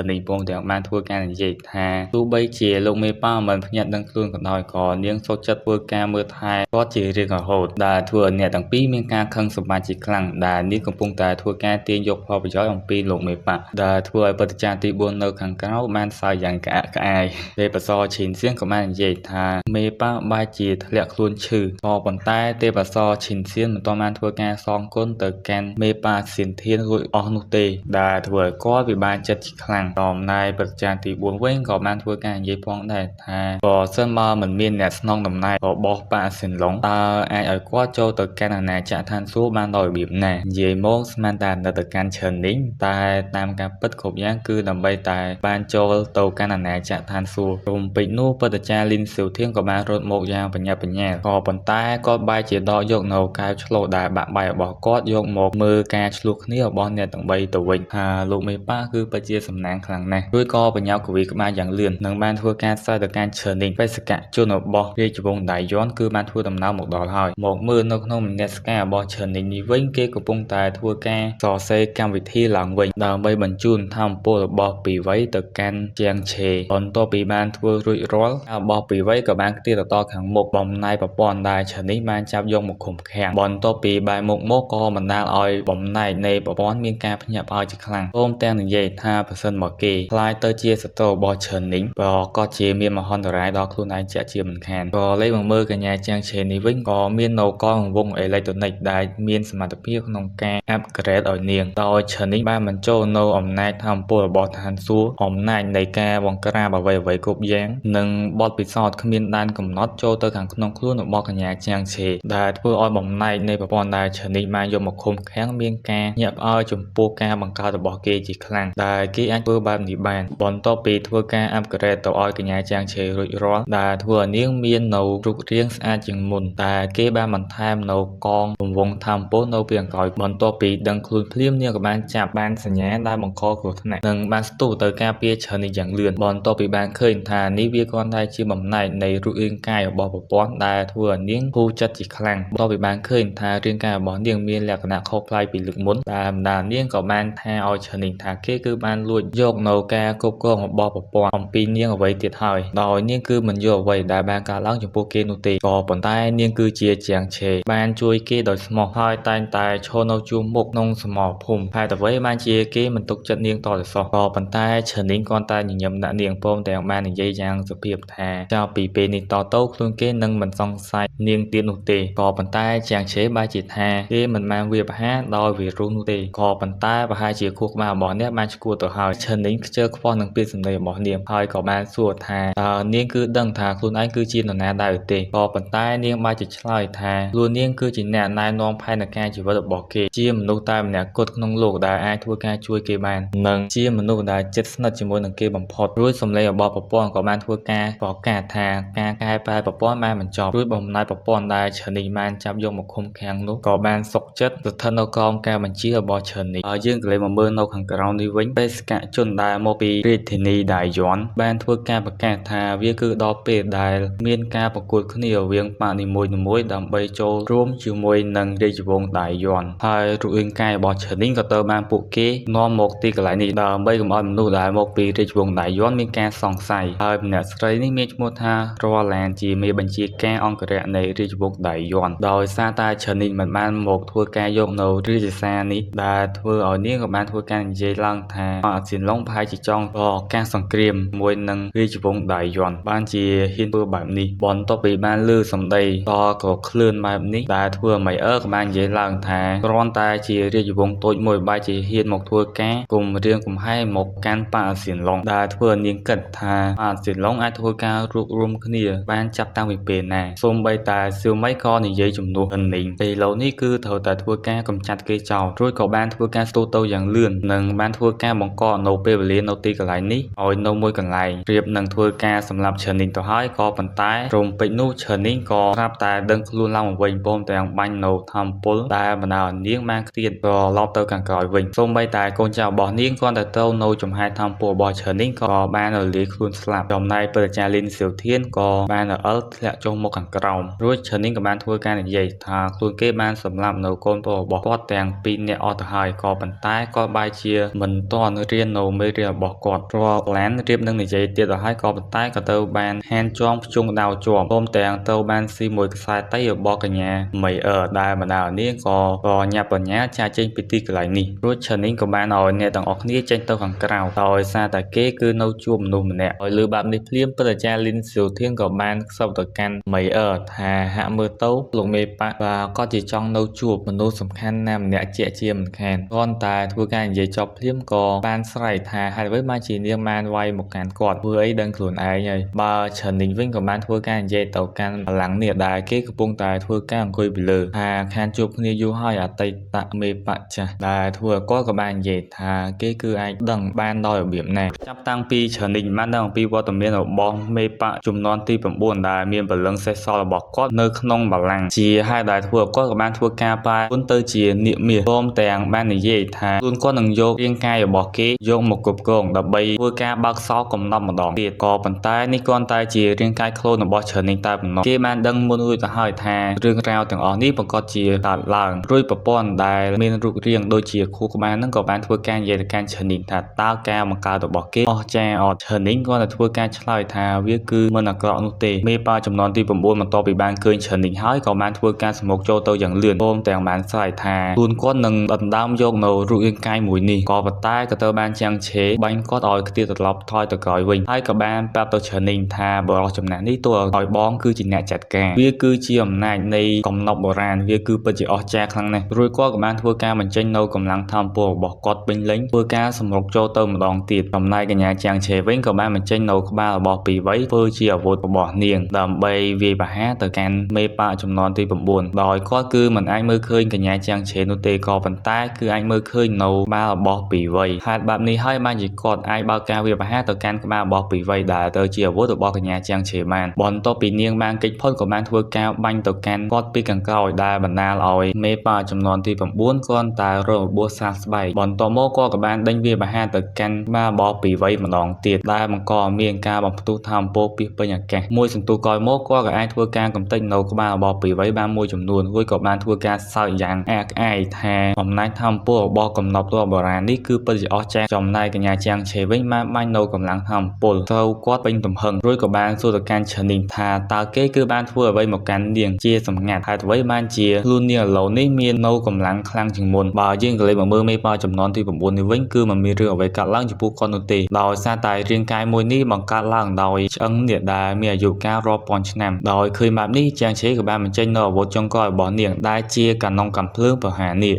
នីងពងទាំងបានធ្វើការនិយាយថាទោះបីជាលោកមេប៉ាមិនភ្ញាក់ដឹងខ្លួនក៏ដោយក៏នាងសុខចិត្តធ្វើការមើលថែគាត់ជារៀងរហូតដែលធ្វើឲ្យអ្នកទាំងពីរមានការខឹងសម្បារជាខ្លាំងដែលនាងកំពុងតែធ្វើការទាញយកផលប្រយោជន៍អំពីលោកមេប៉ាដែលធ្វើឲ្យព្រឹទ្ធាចារ្យទី4នៅខាងក្រៅបានសើចយ៉ាងក្អាកក្អាយទេពសរឈិនសៀងក៏បាននិយាយថាមេប៉ាបែរជាធ្លាក់ខ្លួនឈឺក៏ប៉ុន្តែទេពសរឈិនសៀនមិនទាន់បានធ្វើការសងគុណទៅកាន់មេប៉ាសៀនធានរួចអស់នោះទេដែលធ្វើឲ្យគាត់ពិបាកចិត្តជាខ្លាំងចំណែកព្រឹទ្ធាចារ្យទី4វិញក៏បានធ្វើការនិយាយផងដែរថាបើសិនបើមិនមានអ្នកស្នងតំណែងរបស់ប៉ាសៀនឡុងតើអាចឲ្យគាត់ចូលទៅកាន់អាណាចក្រឋានសួគ៌បានដោយរបៀបណានិយាយមកស្មានតែនៅទៅកាន់ឈើនីងតែតាមការពិតគ្រប់យ៉ាងគឺដើម្បីតែបានចូលទៅកាន់អាណាចក្រឋានសួគ៌រំពេចនោះព្រឹទ្ធាចារ្យលីនសៀវធៀងក៏បានរត់មកយ៉ាងបញ្ញាបញ្ញាក៏ប៉ុន្តែគាត់បែរជាដកយកនៅកែវឆ្លូដែលបាក់បែករបស់គាត់យកមកមើលការឆ្លោះគ្នារបស់អ្នកទាំង3ទៅវិញថាលោកមេប៉ាគឺពិតជាសំណាងខ្លាំងណាស់រួចក៏បញ្ញាកវីក្បាលយ៉ាងលឿននិងបានធ្វើការស្រែកទៅកាន់ឈើនីងបេសកជនរបស់រាជវង្សដាយ័នគឺបានធ្វើដំណើរមកដល់ហើយមកមើលនៅក្នុងមនសិការរបស់ឈើនីងនេះវិញគេកំពុងតែធ្វើការសរសេរកម្មវិធីឡើងវិញដើម្បីបញ្ជូនធម្មពលរបស់ពីវ័យទៅកាន់ជាងឆេបន្ទាប់ពីបានធ្វើរួចរាល់របស់ពីវ័យក៏បានខ្ទាតទៅខាងមុខបំណែកប្រព័ន្ធដែលឈើនេះបានចាប់យកមកឃុំឃាំងបន្ទាប់ពីបែរមុខមកក៏បណ្ដាលឲ្យបំណែកនៃប្រព័ន្ធមានការភ្ញាក់ផ្អើលជាខ្លាំងព្រមទាំងនិយាយថាប្រសិនមកគេក្លាយទៅជាសត្រូវរបស់ឈើនីងប្រកាសជាមានមហន្តរាយដល់ខ្លួនឯងជាក់ជាមិនខានក៏លេខមកមើលកញ្ញាជាងឆេនេះវិញក៏មាននៅកងវងអេឡិចត្រូនិកដែលមានសមត្ថភាពក្នុងការអាប់ក្រេតឲ្យនាងដោយឈើនីងបានបញ្ចូលនៅអំណាចធម្មពលរបស់ឋានសួគ៌អំណាចនៃការបង្ក្រាបអ្វីៗគ្រប់យ៉ាងនិងបទពិសោធន៍គ្មានដែនកំណត់ចូលទៅខាងក្នុងខ្លួនរបស់កញ្ញាជាងឆេដែលធ្វើឲ្យបំណែកនៃប្រព័ន្ធដែលឈើនីងបានយកមកឃុំឃាំងមានការញាក់ផ្អើលចំពោះការបង្កើតរបស់គេជាខ្លាំងដែលគេអាចធ្វើបែបនេះបានបន្ទាប់ពីធ្វើការអាប់ក្រេតទៅឲ្យកញ្ញាជាងឆេរួចរាល់ដែលធ្វើឲ្យនាងមាននៅរូបរាងស្អាតជាងមុនតែគេបានបន្ថែមនៅកងរង្វង់ធម្មពលនៅពីខាងក្រោយបន្ទាប់ពីដឹងខ្លួនភ្លាមនាងក៏បានចាប់បានសញ្ញាដែលបង្កគ្រោះថ្នាក់និងបានស្ទុះទៅការពារឈើនេះយ៉ាងលឿនបន្ទាប់ពីបានឃើញថានេះវាគ្រាន់តែជាបំណែកនៃរូបរាងកាយរបស់ប្រព័ន្ធដែលធ្វើឲ្យនាងភូចិត្តជាខ្លាំងបន្ទាប់ពីបានឃើញថារាងកាយរបស់នាងមានលក្ខណៈខុសប្លែកពីលើកមុនដែលបណ្ដានាងក៏បានថាឲ្យឈើនេះថាគេគឺបានលួចយកនៅការគ្រប់គ្រងរបស់ប្រព័ន្ធអំពីនាងអ្វីទៀតហើយដោយនាងគឺមិនយល់អ្វីដែលបានកើតឡើងចំពោះគេនោះទេក៏ប៉ុន្តែនាងគឺជាជាងឆេបានជួយគេដោយស្មោះហើយតែងតែឈរនៅជួរមុខក្នុងសមរភូមិហេតុអ្វីបានជាគេមិនទុកចិត្តនាងតទៅសោះក៏ប៉ុន្តែឈើនាងគ្រាន់តែញញឹមដាក់នាងព្រមទាំងបាននិយាយយ៉ាងសុភាពថាចោលពីពេលនេះតទៅខ្លួនគេនឹងមិនសង្ស័យនាងទៀតនោះទេក៏ប៉ុន្តែជាងឆេបែរជាថាគេមិនបានវាយប្រហារដោយវីរុសនោះទេក៏ប៉ុន្តែប្រហែលជាខួរក្បាលរបស់អ្នកបានឈួតទៅហើយឈើនាងខ្ជិលខ្វល់នឹងពាក្យសម្ដីរបស់នាងហើយក៏បានសួរថាតើនាងគឺដឹងថាខ្លួនឯងគឺជានរណាដែរឬទេក៏ប៉ុន្តែនាងបែរជាឆ្លើយថាខ្លួននាងគឺជាអ្នកណែនាំផែនការជីវិតរបស់គេជាមនុស្សតែម្នាក់គត់ក្នុងលោកដែលអាចធ្វើការជួយគេបាននិងជាមនុស្សដែលជិតស្និទ្ធជាមួយនឹងគេបំផុតរួចសម្លេងរបស់ប្រព័ន្ធក៏បានធ្វើការប្រកាសថាការកែប្រែប្រព័ន្ធបានបញ្ចប់រួចបំណែកប្រព័ន្ធដែលឈើនីបានចាប់យកមកឃុំឃាំងនោះក៏បានសុកចិត្តស្ថិតនៅក្រោមការបញ្ជារបស់ឈើនីហើយយើងក៏លេមកមើលនៅខាងក្រោមនេះវិញបេសកជនដែលមកពីរាជធានីដាយ័នបានធ្វើការប្រកាសថាវាគឺដល់ពេលដែលមានការប្រកួតគ្នារវាងបក្សនីមួយៗដើម្បីចូលរួមជាមួយនឹងរាជវង្សដាយ័នហើយរូបរាងកាយរបស់ឈើនីក៏ត្រូវបានពួកគេនាំមកទីកន្លែងនេះដើម្បីកុំឲ្យមនុស្សដែលមកពីរាជវង្សដាយ័នមានការសង្ស័យហើយម្នាក់ស្រីនេះមានឈ្មោះថារ៉ឡានជាមេបញ្ជាការអង្គរក្សនៃរាជវង្សដាយ័នដោយសារតែឈើនីមិនបានមកធ្វើការយកនៅរាជសារនេះដែលធ្វើឲ្យនាងក៏បានធ្វើការនិយាយឡើងថាអាសៀនឡុងប្រហែលជាចង់រកការសង្គ្រាមមួយនឹងរាជវង្សដាយ័នបានជាហ៊ានធ្វើបែបនេះបន្ទាប់ពីបានលើសម្ដីតក៏ក្លឿនបែបនេះដែលធ្វើឲ្យម៉ៃអឺក៏បាននិយាយឡើងថាគ្រាន់តែជារាជវង្សតូចមួយបែរជាហ៊ានមកធ្វើការគំរាមកំហែងមកកាន់ប៉ាអាសៀនឡុងដែលធ្វើឲ្យនាងគិតថាប៉ាអាសៀនឡុងអាចធ្វើការរួបរួមគ្នាបានចាប់តាំងពីពេលណាសូម្បីតែសៀវមីក៏និយាយជំនួសនាងពេលឡូវនេះគឺត្រូវតែធ្វើការកម្ចាត់គេចោលរួចក៏បានធ្វើការស្ទុះទៅយ៉ាងលឿននិងបានធ្វើការបង្កនៅពេលវេលានៅទីកន្លែង លែងនេះឲ្យនៅមួយកន្លែងរៀបនឹងធ្វើការសម្លាប់ឈើនីងទៅហើយក៏ប៉ុន្តែរំពេចនោះឈើនីងក៏ស្រាប់តែដឹងខ្លួនឡើងមកវិញព្រមទាំងបាញ់នៅធម្មពលដែលបណ្ដាលឲ្យនាងបានខ្ទាតត្រឡប់ទៅខាងក្រោយវិញសូម្បីតែកូនចៅរបស់នាងគ្រាន់តែត្រូវនៅចំហែធម្មពលរបស់ឈើនីងក៏បានរលាយខ្លួនស្លាប់ចំណែកព្រឹទ្ធាចារ្យលីនសៀវធានក៏បានរអិលធ្លាក់ចុះមកខាងក្រោមរួចឈើនីងក៏បានធ្វើការនិយាយថាខ្លួនគេបានសម្លាប់នៅកូនប្រុសរបស់គាត់ទាំងពីរនាក់អស់ទៅហើយក៏ប៉ុន្តែគាត់បែរជាមិនទាន់រៀននៅមេរៀនរបស់គាត់រាល់ឡានរៀបនឹងនិយាយទៀតទៅហើយក៏ប៉ុន្តែក៏ត្រូវបានហានចងភ្ជង់ដាវជាប់ព្រមទាំងត្រូវបានស៊ីមួយខ្សែតៃរបស់កញ្ញាមីអឺដែលបណ្ដាលឲ្យនាងក៏ញាប់បញ្ញាចាកចេញពីទីកន្លែងនេះរួចឈើនីងក៏បានឲ្យអ្នកទាំងអស់គ្នាចេញទៅខាងក្រៅដោយសារតែគេគឺនៅជួបមនុស្សម្នាក់ឲ្យលឺបែបនេះភ្លាមព្រឹទ្ធាចារ្យលីនសៀវធានក៏បានខ្សឹបទៅកាន់មីអឺថាហាក់មើលទៅលោកមេប៉ាបាទគាត់ជាចង់នៅជួបមនុស្សសំខាន់ណាម្នាក់ជាក់ជាមិនខានគ្រាន់តែធ្វើការនិយាយចប់ភ្លាមក៏បានស្រែកថាហេតុអ្វីបានជានាងបានវាយមកកាន់គាត់ធ្វើអីដឹងខ្លួនឯងហើយបើឈើនីងវិញក៏បានធ្វើការនិយាយទៅកាន់បលាំងនេះដែលគេកំពុងតែធ្វើការអង្គុយពីលើថាខានជួបគ្នាយូរហើយអតីតមេបៈចាស់ដែលធ្វើឲ្យគាត់ក៏បាននិយាយថាគេគឺអាចដឹងបានដោយរបៀបណាចាប់តាំងពីឈើនីងបានដឹងអំពីវត្តមានរបស់មេបៈជំនាន់ទី9ដែលមានព្រលឹងសេះសល់របស់គាត់នៅក្នុងបលាំងជាហេតុដែលធ្វើឲ្យគាត់ក៏បានធ្វើការប្រែខ្លួនទៅជានាគមាសព្រមទាំងបាននិយាយថាខ្លួនគាត់នឹងយករាងកាយរបស់គេយកមកគ្រប់គ្រងដើម្បីធ្វើការបើកសោកំណត់ម្ដងទៀតក៏ប៉ុន្តែនេះគ្រាន់តែជារាងកាយខ្លួនរបស់ឈើនីងតែប៉ុណ្ណោះគេបានដឹងមុនរួចទៅហើយថារឿងរ៉ាវទាំងអស់នេះប្រាកដជាកើតឡើងរួចប្រព័ន្ធដែលមានរូបរាងដូចជាខួរក្បាលនឹងក៏បានធ្វើការនិយាយទៅកាន់ឈើនីងថាតើការបង្កើតរបស់គេអស្ចារ្យអត់ឈើនីងគ្រាន់តែធ្វើការឆ្លើយថាវាគឺមិនអាក្រក់នោះទេមេប៉ាចំនួនទី9បន្ទាប់ពីបានឃើញឈើនីងហើយក៏បានធ្វើការសម្រុកចូលទៅយ៉ាងលឿនព្រមទាំងបានស្រែកថាខ្លួនគាត់នឹងដណ្ដើមយកនៅរូបរាងកាយមួយនេះក៏ប៉ុន្តែក៏ត្រូវបានចាំងឆេបាញ់គាត់ឲ្យខ្ទាតត្រឡប់ថយទៅក្រោយវិញហើយក៏បានប្រាប់ទៅឈើនីងថាបរិសុទ្ធចំណាស់នេះទោះឲ្យបងគឺជាអ្នកចាត់ការវាគឺជាអំណាចនៃកំណប់បុរាណវាគឺពិតជាអស្ចារ្យខ្លាំងណាស់រួចគាត់ក៏បានធ្វើការបញ្ចេញនៅកម្លាំងធម្មពលរបស់គាត់ពេញលេញធ្វើការសម្រុកចូលទៅម្ដងទៀតចំណែកកញ្ញាចាំងឆេវិញក៏បានបញ្ចេញនៅក្បាលរបស់ពីវ័យធ្វើជាអាវុធរបស់នាងដើម្បីវាយប្រហារទៅកាន់មេប៉ាចំនួនទី9ដោយគាត់គឺមិនអាចមើលឃើញកញ្ញាចាំងឆេនោះទេក៏ប៉ុន្តែគឺអាចមើលឃើញនៅក្បាលរបស់ពីវ័យហេតុបែបនេះហើយបានជាគាត់អាចបើកការវាយប្រហារទៅកាន់ក្បាលរបស់ពីវ័យដែលទៅជាអាវុធរបស់កញ្ញាចាំងឆេបានបន្ទាប់ពីនាងបានគេចផុតក៏បានធ្វើការបាញ់ទៅកាន់គាត់ពីខាងក្រោយដែលបណ្ដាលឲ្យមេប៉ាចំនួនទី9គ្រាន់តែរងរបួសស្រាលស្បែកបន្ទាប់មកគាត់ក៏បានដេញវាយប្រហារទៅកាន់ក្បាលរបស់ពីវ័យម្ដងទៀតដែលបង្កឲ្យមានការបំផ្ទុះធម្មពលពាសពេញអាកាសមួយសន្ទុះក្រោយមកគាត់ក៏អាចធ្វើការកំទេចនៅក្បាលរបស់ពីវ័យបានមួយចំនួនរួចក៏បានធ្វើការសើចយ៉ាងអាក់អាយថាអំណាចធម្មពលរបស់កំណប់ទ័ពបុរាណនេះគឺពិតជាអស្ចារ្យចំណែកកញ្ញាចាំងឆេវិញបានបាញ់នៅកម្លាំងធម្មពលត្រូវគាត់ពេញទំហឹងរួចក៏បានសួរទៅកាន់ឈើនីងថាតើគេគឺបានធ្វើអ្វីមកកាន់នាងជាសម្ងាត់ហេតុអ្វីបានជាខ្លួននាងឥឡូវនេះមាននៅកម្លាំងខ្លាំងជាងមុនបើយើងក៏លេចមកមើលមេប៉ាចំនួនទី9នេះវិញគឺមិនមានរឿងអ្វីកើតឡើងចំពោះគាត់នោះទេដោយសារតែរាងកាយមួយនេះបង្កើតឡើងដោយឆ្អឹងនេះដែលមានអាយុកាលរាប់ពាន់ឆ្នាំដោយឃើញបែបនេះចាំងឆេក៏បានបញ្ចេញនៅអាវុធចុងក្រោយរបស់នាងដែលជាកាណុងកាំភ្លើងប្រហារនេះ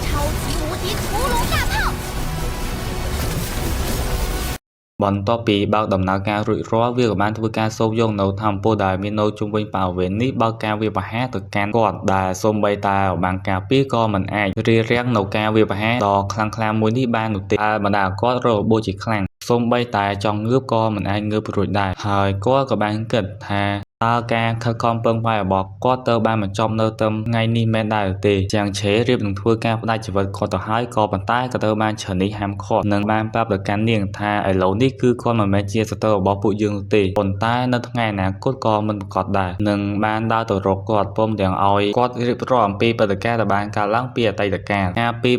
超级无敌屠龙大炮！ បន្ទាប់ពីបើកដំណើរការរួចរាល់វាក៏បានធ្វើការសូបយកនៅធម្មពលដែលមាននៅជុំវិញបរិវេណនេះបើកការវាយប្រហារទៅកាន់គាត់ដែលសូម្បីតែរបាំងការពារក៏មិនអាចរារាំងនៅការវាយប្រហារដ៏ខ្លាំងក្លាមួយនេះបាននោះទេដែលបណ្ដាលឲ្យគាត់រងរបួសជាខ្លាំងសូម្បីតែចង់ងើបក៏មិនអាចងើបរួចដែរហើយគាត់ក៏បានគិតថាតើការខិតខំប្រឹងប្រែងរបស់គាត់ទៅបានបញ្ចប់នៅត្រឹមថ្ងៃនេះមែនដែរឬទេចាំងឆេរៀបនឹងធ្វើការផ្ដាច់ជីវិតគាត់ទៅហើយក៏ប៉ុន្តែក៏ត្រូវបានឈើនេះហាមឃាត់និងបានប្រាប់ទៅកាន់នាងថាឥឡូវនេះគឺគាត់មិនមែនជាសត្រូវរបស់ពួកយើងនោះទេប៉ុន្តែនៅថ្ងៃអនាគតក៏មិនប្រាកដដែរនិងបានដើរទៅរកគាត់ព្រមទាំងឲ្យគាត់រៀបរាប់អំពីព្រឹត្តិការណ៍ដែលបានកើតឡើងពីអតីតកាលកាលពី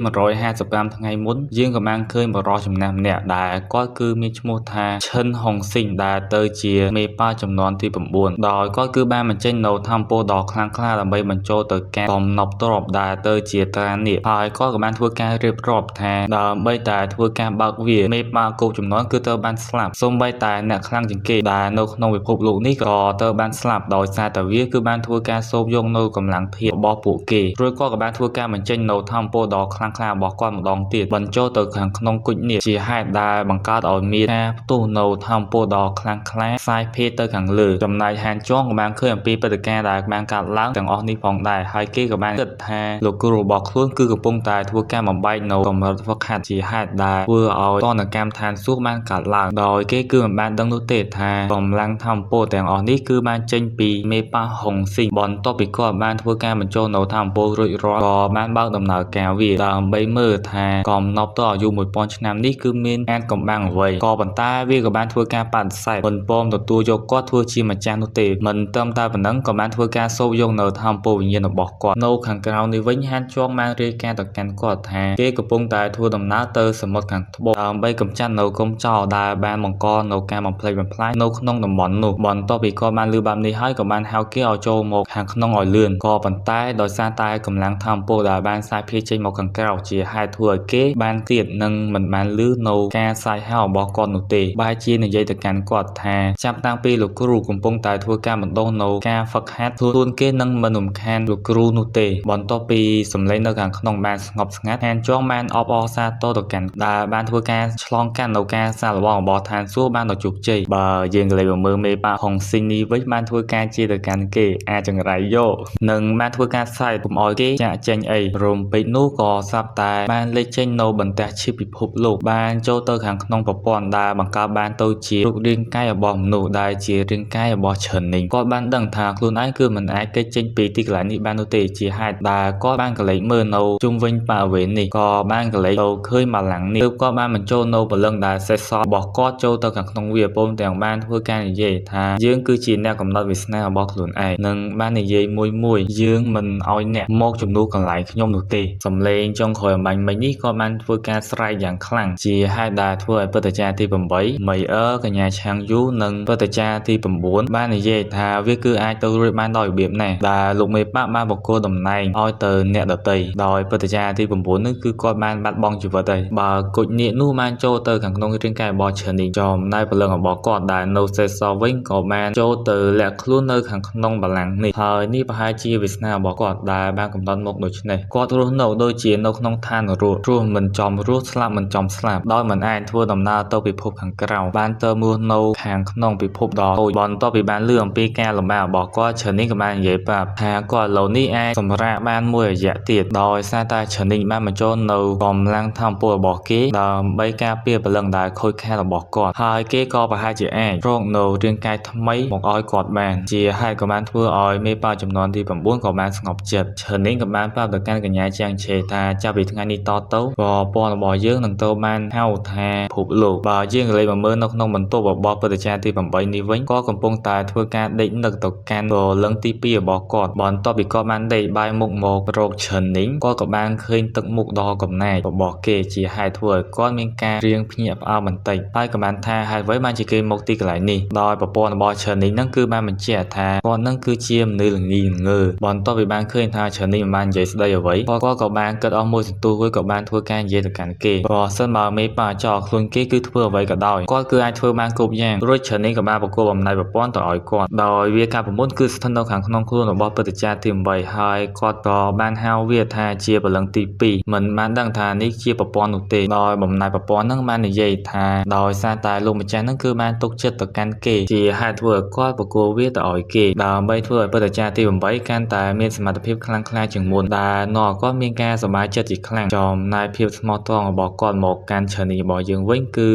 155ថ្ងៃមុនយើងក៏បានឃើញបុរសចំណាស់ម្នាក់ដែលគាត់គឺមានឈ្មោះថាឈិនហុងស៊ីងដែលទៅជាមេប៉ាចំនួនទី9ដោយគាត់គឺបានបញ្ចេញនៅធម្មពលដ៏ខ្លាំងក្លាដើម្បីបញ្ចូលទៅកាន់កំណប់ទ្រព្យដែលទៅជាត្រានេះហើយគាត់ក៏បានធ្វើការរៀបរាប់ថាដើម្បីតែធ្វើការបើកវាមេប៉ាគោកចំនួនគឺត្រូវបានស្លាប់សូម្បីតែអ្នកខ្លាំងជាងគេដែលនៅក្នុងពិភពលោកនេះក៏ត្រូវបានស្លាប់ដោយសារតែវាគឺបានធ្វើការសូបយកនៅកម្លាំងធាតុរបស់ពួកគេរួចគាត់ក៏បានធ្វើការបញ្ចេញនៅធម្មពលដ៏ខ្លាំងក្លារបស់គាត់ម្ដងទៀតបញ្ចូលទៅខាងក្នុងគុជនេះជាហេតុដែលបង្កើតឲ្យមានការផ្ទុះនៅធម្មពលដ៏ខ្លាំងក្លាខ្សែភាយទៅខាងលើចំណែកហាន ចងក៏បានឃើញអំពីព្រឹត្តិការណ៍ដែលបានកើតឡើងទាំងអស់នេះផងដែរហើយគេក៏បានគិតថាលោកគ្រូរបស់ខ្លួនគឺកំពុងតែធ្វើការបំបែកនៅកម្រិតហ្វឹកហាត់ជាហេតុដែលធ្វើឲ្យទណ្ឌកម្មឋានសួគ៌បានកើតឡើងដោយគេគឺមិនបានដឹងនោះទេថាកម្លាំងធម្មពលទាំងអស់នេះគឺបានចេញពីមេប៉ាហុងស៊ីងបន្ទាប់ពីគាត់បានធ្វើការបញ្ចូលនៅធម្មពលរួចរាល់ក៏បានបើកដំណើរការវាដើម្បីមើលថាកំណប់តអាយុ1000ឆ្នាំនេះគឺមានអាចកំបាំងអ្វីក៏ប៉ុន្តែវាក៏បានធ្វើការបដិសេធមិនព្រមទទួលយកគាត់ធ្វើជាម្ចាស់នោះទេមិនត្រឹមតែប៉ុណ្ណឹងក៏បានធ្វើការសូបយកនៅធម្មពលវិញ្ញាណរបស់គាត់នៅខាងក្រៅនេះវិញហានជាងបានរាយការណ៍ទៅកាន់គាត់ថាគេកំពុងតែធ្វើដំណើរទៅសមុទ្រខាងត្បូងដើម្បីកម្ចាត់នៅក្រុមចោរដែលបានបង្កនៅការបំផ្លិចបំផ្លាញនៅក្នុងតំបន់នោះបន្ទាប់ពីគាត់បានលឺបែបនេះហើយក៏បានហៅគេឲ្យចូលមកខាងក្នុងឲ្យលឿនក៏ប៉ុន្តែដោយសារតែកម្លាំងធម្មពលដែលបានសាយភាយចេញមកខាងក្រៅជាហេតុធ្វើឲ្យគេបានទៀតនិងមិនបានលឺនៅការសាយហៅរបស់គាត់នោះទេបែរជានិយាយទៅកាន់គាត់ថាចាប់តាំងពីលោកគ្រូកំពុងតែធ្វើការបណ្ដុះនៅការហ្វឹកហាត់ខ្លួនគេនឹងមិនរំខានលោកគ្រូនោះទេបន្ទាប់ពីសម្លេងនៅខាងក្នុងបានស្ងប់ស្ងាត់ហានចងបានអបអរសាទរទៅកាន់ដែលបានធ្វើការឆ្លងកាត់នៅការសាកល្បងរបស់ឋានសួគ៌បានដល់ជោគជ័យបើយើងក៏លេខមើលមេប៉ាហុងស៊ីងនេះវិញបានធ្វើការជាទៅកាន់គេអាចចង្រៃយកនិងបានធ្វើការស្រែកកុំឲ្យគេចាក់ចេញអីរំពេចនោះក៏ស្រាប់តែបានលេចចេញនៅបន្ទះឈីបពិភពលោកបានចូលទៅខាងក្នុងប្រព័ន្ធដែលបង្កើតបានទៅជារូបរាងកាយរបស់មនុស្សដែលជារាងកាយរបស់ឈិននេះគាត់បានដឹងថាខ្លួនឯងគឺមិនអាចគេចចេញពីទីកន្លែងនេះបាននោះទេជាហេតុដែលគាត់បានកលេចមើលនៅជុំវិញបរិវេណនេះក៏បានកលេចទៅឃើញបល្ល័ង្កនេះទើបគាត់បានបញ្ចូលនៅព្រលឹងដែលសេសសល់របស់គាត់ចូលទៅខាងក្នុងវាព្រមទាំងបានធ្វើការនិយាយថាយើងគឺជាអ្នកកំណត់វាសនារបស់ខ្លួនឯងនិងបាននិយាយមួយមួយយើងមិនឲ្យអ្នកមកជំនួសកន្លែងខ្ញុំនោះទេសំឡេងចុងក្រោយអំបញ្ញមិញនេះគាត់បានធ្វើការស្រែកយ៉ាងខ្លាំងជាហេតុដែលធ្វើឲ្យព្រឹទ្ធាចារ្យទី8មីអឺកញ្ញាឆាងយូនិងព្រឹទ្ធាចារ្យទី9បាននិយាយថាវាគឺអាចទៅរួចបានដោយរបៀបណាដែលលោកមេប៉ាបានបកគោតំណែងឲ្យទៅអ្នកដទៃដោយព្រឹទ្ធាចារ្យទី9នោះគឺគាត់បានបាត់បង់ជីវិតហើយបើគុជនាគនោះបានចូលទៅខាងក្នុងរាងកាយរបស់ឈើនេះចំណែកព្រលឹងរបស់គាត់ដែលនៅសេសសល់វិញក៏បានចូលទៅលាក់ខ្លួននៅខាងក្នុងបល្ល័ង្កនេះហើយនេះប្រហែលជាវាសនារបស់គាត់ដែលបានកំណត់មកដូច្នេះគាត់រស់នៅដូចជានៅក្នុងឋាននរករស់មិនចំរស់ស្លាប់មិនចំស្លាប់ដោយមិនអាចធ្វើដំណើរទៅពិភពខាងក្រៅបានទៅរស់នៅខាងក្នុងពិភពដ៏តូចបន្ទាប់ពីបានលឺអំពីការលំបាករបស់គាត់ឈើនេះក៏បាននិយាយប្រាប់ថាគាត់ឥឡូវនេះអាចសម្រាកបានមួយរយៈទៀតដោយសារតែឈើនេះបានបញ្ចូលនៅកម្លាំងធម្មពលរបស់គេដើម្បីការពារព្រលឹងដែលខូចខាតរបស់គាត់ហើយគេក៏ប្រហែលជាអាចរកនៅរាងកាយថ្មីមកឲ្យគាត់បានជាហេតុក៏បានធ្វើឲ្យមេប៉ាចំនួនទី9ក៏បានស្ងប់ចិត្តឈើនេះក៏បានប្រាប់ទៅកាន់កញ្ញាជាងឆេថាចាប់ពីថ្ងៃនេះតទៅប្រព័ន្ធរបស់យើងនឹងទៅបានហៅថាភពលោកបើយើងក៏លេខមកមើលនៅក្នុងបន្ទប់របស់ព្រឹទ្ធាចារ្យទី8នេះវិញក៏កំពុងតែធ្វើការដេកនឹកទៅកាន់ព្រលឹងទី2របស់គាត់បន្ទាប់ពីគាត់បានដេកបែរមុខមករកឈិននីងគាត់ក៏បានឃើញទឹកមុខដ៏កំណាចរបស់គេជាហេតុធ្វើឲ្យគាត់មានការរៀងភ្ញាក់ផ្អើលបន្តិចហើយក៏បានថាហេតុអ្វីបានជាគេមកទីកន្លែងនេះដោយប្រព័ន្ធរបស់ឈិននីងហ្នឹងគឺបានបញ្ជាក់ថាគាត់ហ្នឹងគឺជាមនុស្សល្ងីល្ងើបន្ទាប់ពីបានឃើញថាឈិននីងមិនបាននិយាយស្ដីអ្វីគាត់ក៏បានគិតអស់មួយសន្ទុះរួចក៏បានធ្វើការនិយាយទៅកាន់គេប្រសិនបើមេប៉ាចោលខ្លួនគេគឺធ្វើអ្វីក៏ដោយគាត់គឺអាចធ្វើបានគ្រប់យ៉ាងរួចឈិននីងក៏បានប្រគល់អំណាចប្រព័ន្ធទៅឲ្យគាត់ដោយវាកាលពីមុនគឺស្ថិតនៅខាងក្នុងខ្លួនរបស់ព្រឹទ្ធាចារ្យទី8ហើយគាត់ក៏បានហៅវាថាជាព្រលឹងទី2មិនបានដឹងថានេះជាប្រព័ន្ធនោះទេដោយបំណែកប្រព័ន្ធហ្នឹងបាននិយាយថាដោយសារតែលោកម្ចាស់ហ្នឹងគឺបានទុកចិត្តទៅកាន់គេជាហេតុធ្វើឲ្យគាត់ប្រគល់វាទៅឲ្យគេដើម្បីធ្វើឲ្យព្រឹទ្ធាចារ្យទី8កាន់តែមានសមត្ថភាពខ្លាំងក្លាជាងមុនដែលនាំឲ្យគាត់មានការសប្បាយចិត្តជាខ្លាំងចំណែកភាពស្មោះត្រង់របស់គាត់មកកាន់ឈើនេះរបស់យើងវិញគឺ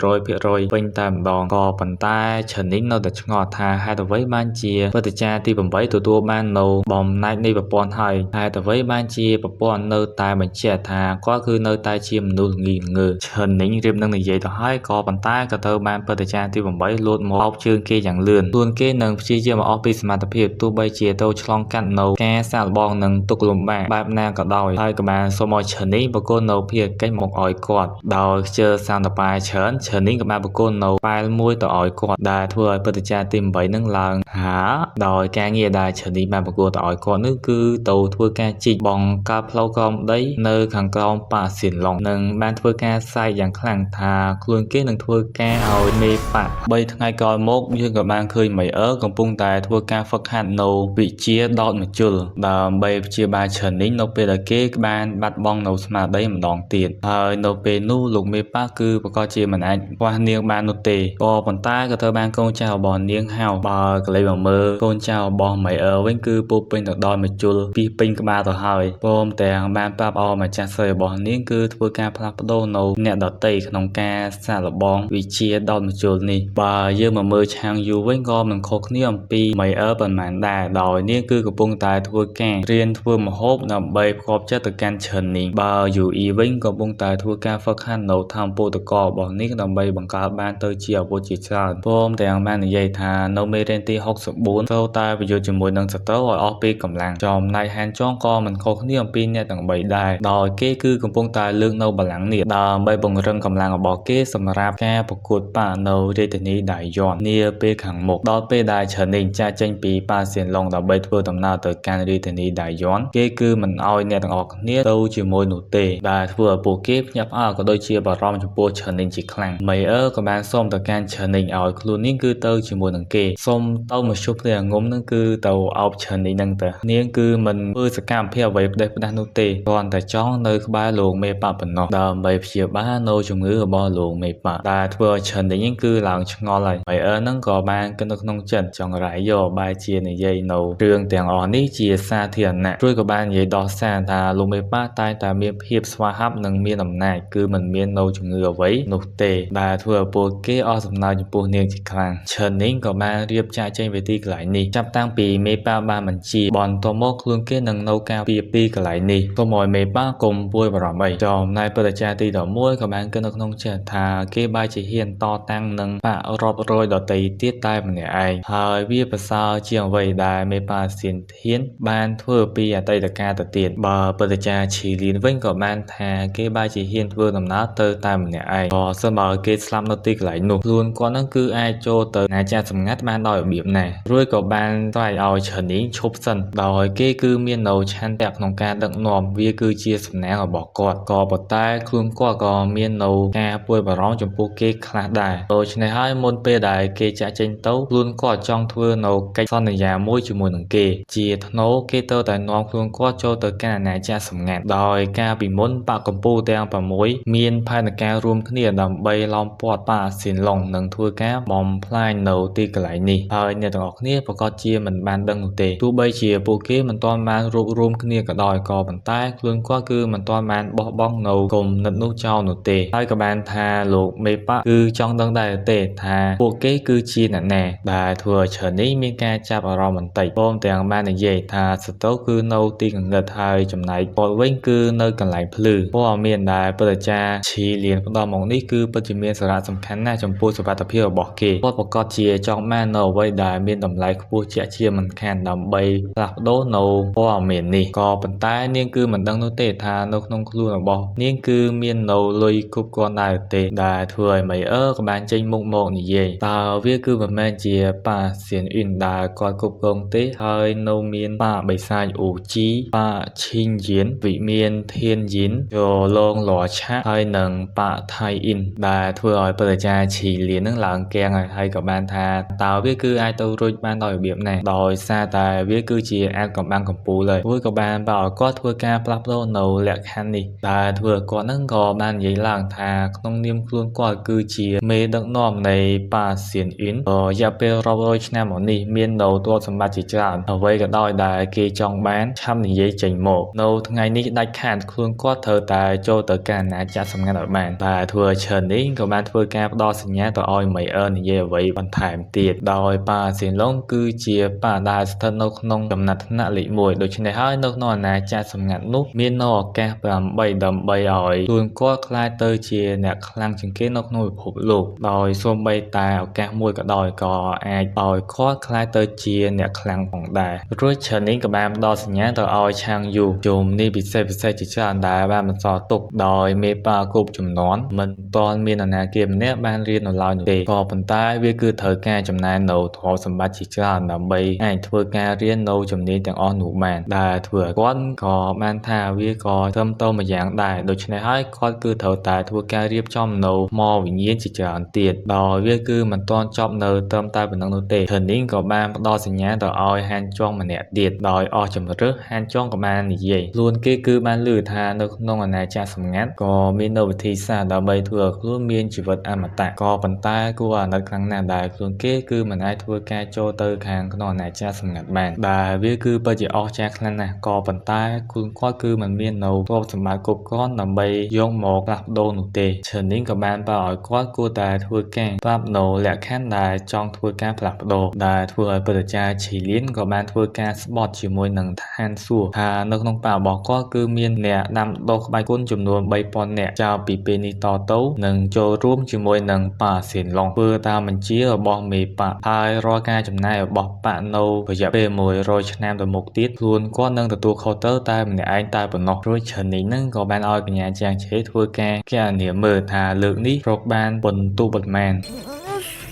100%ពេញតែម្ដងក៏ប៉ុន្តែឈើនេះនៅតែឆ្ងល់ថាហេតុអ្វីបានជាព្រឹទ្ធាចារ្យទី8ទទួលបាននៅបំណែកនៃប្រព័ន្ធហើយហេតុអ្វីបានជាប្រព័ន្ធនៅតែបញ្ជាក់ថាគាត់គឺនៅតែជាមនុស្សល្ងីល្ងើឈិននេះរៀបនឹងនិយាយទៅហើយក៏ប៉ុន្តែក៏ត្រូវបានព្រឹទ្ធាចារ្យទី8លួចមកអោបជើងគេយ៉ាងលឿនខ្លួនគេនឹងព្យាយាមឲ្យអស់ពីសមត្ថភាពទោះបីជាទៅឆ្លងកាត់នៅការសាកល្បងនិងទុក្ខលំបាកបែបណាក៏ដោយហើយក៏បានសូមឲ្យឈិននេះប្រគល់នៅភារកិច្ចមកឲ្យគាត់ដោយខ្ជិលសានតប៉ែច្រើនឈិននេះក៏បានប្រគល់នៅប៉ែលមួយទៅឲ្យគាត់ដែលធ្វើឲ្យព្រឹទ្ធាចារ្យទី8នឹងឡើងហាដោយការងារដែលឈិននេះបានប្រគល់ទៅឲ្យគាត់នោះគឺទៅធ្វើការជីកបង្កើតផ្លូវក្រោមដីនៅខាងក្រោមប៉ាសៀនឡុងនិងបានធ្វើការស្រែកយ៉ាងខ្លាំងថាខ្លួនគេនឹងធ្វើការឲ្យមេប៉ា3ថ្ងៃក្រោយមកយើងក៏បានឃើញមីអឺកំពុងតែធ្វើការហ្វឹកហាត់នៅវិជាដោតម្ជុលដើម្បីព្យាបាលឈិននេះនៅពេលដែលគេបានបាត់បង់នៅស្មារតីម្ដងទៀតហើយនៅពេលនោះលោកមេប៉ាគឺប្រកាសជាមិនអាចខ្វះនាងបាននោះទេក៏ប៉ុន្តែក៏ត្រូវបានកូនចៅរបស់នាងហៅបើ បើកលេមកមើលកូនចៅរបស់ម៉ៃអឺវិញគឺពោពេញទៅដោយមជុលពីពេញក្បាលទៅហើយព្រមទាំងបានប្រាប់ឲ្យម្ចាស់ស្រីរបស់នាងគឺធ្វើការផ្លាស់ប្ដូរនៅអ្នកដទៃក្នុងការសាកល្បងវិជាដោតមជុលនេះបើយើងមកមើលឆាងយូវិញក៏មិនខុសគ្នាអំពីម៉ៃអឺប៉ុន្មានដែរដោយនាងគឺកំពុងតែធ្វើការរៀនធ្វើម្ហូបដើម្បីផ្គប់ចិត្តទៅកាន់ឈិននេះបើយូអ៊ីវិញកំពុងតែធ្វើការហ្វឹកហាត់នៅធម្មពលតករបស់នាងដើម្បីបង្កើតបានទៅជាអាវុធជាច្រើនព្រមទាំងបាននិយាយថានៅមេរៀនទី64ត្រូវតែប្រយុទ្ធជាមួយនឹងសត្រូវឲ្យអស់ពីកម្លាំងចំណែកហានចងក៏មិនខុសគ្នាអំពីអ្នកទាំង3ដែរដោយគេគឺកំពុងតែលើកនៅបល្ល័ង្កនេះដើម្បីពង្រឹងកម្លាំងរបស់គេសម្រាប់ការប្រកួតប៉ានៅរាជធានីដាយ័ននាពេលខាងមុខដល់ពេលដែលឆឺនីងចាកចេញពីប៉ាសៀនឡុងដើម្បីធ្វើដំណើរទៅកាន់រាជធានីដាយ័នគេគឺមិនឲ្យអ្នកទាំងអស់គ្នាទៅជាមួយនោះទេដែលធ្វើឲ្យពួកគេភ្ញាក់ផ្អើលក៏ដូចជាបារម្ភចំពោះឆឺនីងជាខ្លាំងមេអឺក៏បានសុំទៅកាន់ឆឺនីងឲ្យខ្លួននាងគឺទៅជាមួយនឹងគេសុំទៅមកជុះភ្លេងងុំនឹងគឺទៅអោបឆឺនីងនឹងទៅនាងគឺមិនធ្វើសកម្មភាពអ្វីផ្ដេសផ្ដាស់នោះទេគ្រាន់តែចង់នៅក្បែរលោកមេប៉ាប៉ុណ្ណោះដើម្បីព្យាបាលនៅជំងឺរបស់លោកមេប៉ាដែលធ្វើឲ្យឆឺនីងគឺឡើងឆ្ងល់ហើយមេអឺនឹងក៏បានគិតនៅក្នុងចិត្តចង់រ៉ៃយកបែរជានិយាយនៅរឿងទាំងអស់នេះជាសាធារណៈរួចក៏បាននិយាយដោះសារថាលោកមេប៉ាតែតែមានភាពស្វាហាប់និងមានអំណាចគឺមិនមាននៅជំងឺអ្វីនោះទេដែលធ្វើឲ្យពួកគេអស់សំណើចចំពោះនាងជាខ្លាំងឆឺនីងក៏បានរៀបចាកចេញពីទីកន្លែងនេះចាប់តាំងពីមេប៉ាបានបញ្ជាបន្ទាប់មកខ្លួនគេនឹងនៅការពារពីកន្លែងនេះសូមឲ្យមេប៉ាកុំពួយបារម្ភអីចំណែកព្រឹទ្ធាចារ្យទី11ក៏បានគិតនៅក្នុងចិត្តថាគេបែរជាហ៊ានតតាំងនឹងប៉ារាប់រយដទៃទៀតតែម្នាក់ឯងហើយវាប្រសើរជាងអ្វីដែលមេប៉ាសៀនធានបានធ្វើពីអតីតកាលទៅទៀតបើព្រឹទ្ធាចារ្យឈីលៀនវិញក៏បានថាគេបែរជាហ៊ានធ្វើដំណើរទៅតែម្នាក់ឯងក៏សិនបើគេស្លាប់នៅទីកន្លែងនោះខ្លួនគាត់នឹងគឺអាចចូលទៅអាណាចក្រសម្ងាត់បានដោយរបៀបណារួចក៏បានស្រែកឲ្យឆឺនីងឈប់សិនដោយគេគឺមាននៅឆន្ទៈក្នុងការដឹកនាំវាគឺជាសំណាងរបស់គាត់ក៏ប៉ុន្តែខ្លួនគាត់ក៏មាននៅការពួយបារម្ភចំពោះគេខ្លះដែរដូច្នេះហើយមុនពេលដែលគេចាក់ចេញទៅខ្លួនគាត់ចង់ធ្វើនៅកិច្ចសន្យាមួយជាមួយនឹងគេជាថ្នូរគេត្រូវតែនាំខ្លួនគាត់ចូលទៅកាន់អាណាចក្រសម្ងាត់ដោយការពីមុនបកកម្ពុជាទាំង6មានផែនការរួមគ្នាដើម្បីឡោមព័ទ្ធប៉ាសៀនឡុងនិងធ្វើការបំផ្លាញនៅទីកន្លែងនេះហើយអ្នកទាំងអស់គ្នាប្រកាសជាមិនបានដឹងនោះទេទោះបីជាពួកគេមិនទាន់បានរួបរួមគ្នាក៏ដោយក៏ប៉ុន្តែខ្លួនគាត់គឺមិនទាន់បានបោះបង់នៅគំនិតនោះចោលនោះទេហើយក៏បានថាលោកមេប៉ាគឺចង់ដឹងដែរទេថាពួកគេគឺជាអ្នកណាដែលធ្វើឲ្យឆឺនីមានការចាប់អារម្មណ៍បន្តិចព្រមទាំងបាននិយាយថាសត្រូវគឺនៅទីងងឹតហើយចំណែកគាត់វិញគឺនៅកន្លែងភ្លឺព័ត៌មានដែលព្រឹទ្ធាចារ្យឈីលៀនផ្ដល់មកនេះគឺពិតជាមានសារៈសំខាន់ណាស់ចំពោះសុវត្ថិភាពរបស់គេគាត់ប្រកាសជាចង់បាននៅអ្វីដែលមានតម្លៃខ្ពស់ជាក់ជាមិនខានដើម្បីផ្លាស់ប្ដូរនៅព័ត៌មាននេះក៏ប៉ុន្តែនាងគឺមិនដឹងនោះទេថានៅក្នុងខ្លួនរបស់នាងគឺមាននៅលុយគ្រប់គ្រាន់ដែរទេដែលធ្វើឲ្យមីអឺក៏បានចេញមុខមកនិយាយតើវាគឺមិនមែនជាប៉ាសៀនអ៊ីនដែលគាត់គ្រប់គ្រងទេហើយនៅមានប៉ាបិសាចអ៊ូជីប៉ាឈីងយៀនវិមានធានយិនយលងលឆាហើយនិងប៉ាថៃអ៊ីនដែលធ្វើឲ្យព្រឹទ្ធាចារ្យឈីលៀននឹងឡើងកៀងហើយក៏បានថាតើវាគឺអាចទៅរួចបានដោយរបៀបណាដោយសារតែវាគឺជាអាចកំបាំងកំពូលហើយរួចក៏បានបើឲ្យគាត់ធ្វើការផ្លាស់ប្ដូរនៅលក្ខខណ្ឌនេះដែលធ្វើឲ្យគាត់នឹងក៏បាននិយាយឡើងថាក្នុងនាមខ្លួនគាត់គឺជាមេដឹកនាំនៃប៉ាសៀនអ៊ីនរយៈពេលរាប់រយឆ្នាំមកនេះមាននៅទ្រព្យសម្បត្តិជាច្រើនអ្វីក៏ដោយដែលគេចង់បានឆាប់និយាយចេញមកនៅថ្ងៃនេះដាច់ខាតខ្លួនគាត់ត្រូវតែចូលទៅកាន់អាណាចក្រសម្ងាត់ឲ្យបានតែធ្វើឲ្យឆឺនីងក៏បានធ្វើការផ្ដល់សញ្ញាទៅឲ្យមីអឺនិយាយអ្វីបន្ថែមទៀតដោយប៉ាសៀនឡុងគឺជាប៉ាដែលស្ថិតនៅក្នុងចំណាត់ថ្នាក់លេខ1ដូច្នេះហើយនៅក្នុងអាណាចក្រសម្ងាត់នោះមាននៅឱកាស8ដើម្បីឲ្យខ្លួនគាត់ក្លាយទៅជាអ្នកខ្លាំងជាងគេនៅក្នុងពិភពលោកដោយសូម្បីតែឱកាសមួយក៏ដោយក៏អាចឲ្យគាត់ក្លាយទៅជាអ្នកខ្លាំងផងដែររួចឆឺនីងក៏បានផ្ដល់សញ្ញាទៅឲ្យឆាងយូជំនាញពិសេសពិសេសជាច្រើនដែលបានបន្សល់ទុកដោយមេប៉ាគ្រប់ចំនួនមិនទាន់មាននរណាគេម្នាក់បានរៀននៅឡើយនោះទេក៏ប៉ុន្តែវាគឺត្រូវការចំណាយនៅទ្រព្យសម្បត្តិជាច្រើនដើម្បីអាចធ្វើការរៀននៅជំនាញទាំងអស់នោះបានដែលធ្វើឲ្យគាត់ក៏បានថាវាក៏ត្រឹមត្រូវមួយយ៉ាងដែរដូច្នេះហើយគាត់គឺត្រូវតែធ្វើការរៀបចំនៅថ្មវិញ្ញាណជាច្រើនទៀតដោយវាគឺមិនទាន់ចប់នៅត្រឹមតែប៉ុណ្ណឹងនោះទេឆឺនីងក៏បានផ្ដល់សញ្ញាទៅឲ្យហានចងម្នាក់ទៀតដោយអស់ជំរឿហានចងក៏បាននិយាយខ្លួនគេគឺបានឮថានៅក្នុងអាណាចក្រសម្ងាត់ក៏មាននៅវិធីសាស្ត្រដើម្បីធ្វើឲ្យខ្លួនមានជីវិតអមតៈក៏ប៉ុន្តែគួរអាណិតខ្លាំងណាស់ដែលខ្លួនគេគឺមិន មិនអាចធ្វើការចូលទៅខាងក្នុងអាណាចក្រសម្ងាត់បានដែលវាគឺពិតជាអស្ចារ្យខ្លាំងណាស់ក៏ប៉ុន្តែខ្លួនគាត់គឺមិនមាននៅទ្រព្យសម្បត្តិគ្រប់គ្រាន់ដើម្បីយកមកផ្លាស់ប្ដូរនោះទេឈើនីងក៏បានប្រាប់ឲ្យគាត់គួរតែធ្វើការប្រាប់នៅលក្ខខណ្ឌដែលចង់ធ្វើការផ្លាស់ប្ដូរដែលធ្វើឲ្យព្រឹទ្ធាចារ្យឈីលៀនក៏បានធ្វើការស្បត់ជាមួយនឹងឋានសួគ៌ថានៅក្នុងป่าរបស់គាត់គឺមានអ្នកដាំដុះក្បាច់គុណចំនួន3000នាក់ចោលពីពេលនេះតទៅនឹងចូលរួមជាមួយនឹងប៉ាសៀនឡុងធ្វើតាមបញ្ជារបស់មេប៉ាហើយរាល់ការចំណាយរបស់ប៉ានៅរយៈពេល100ឆ្នាំទៅមុខទៀតខ្លួនគាត់នឹងទទួលខុសត្រូវតែម្នាក់ឯងតែប៉ុណ្ណោះរួចឈិននេះនឹងក៏បានឲ្យកញ្ញាជាងឆេធ្វើការគណនាមើលថាលើកនេះរកបានពិន្ទុប៉ុន្មាន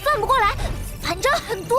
算不过来，反正很多。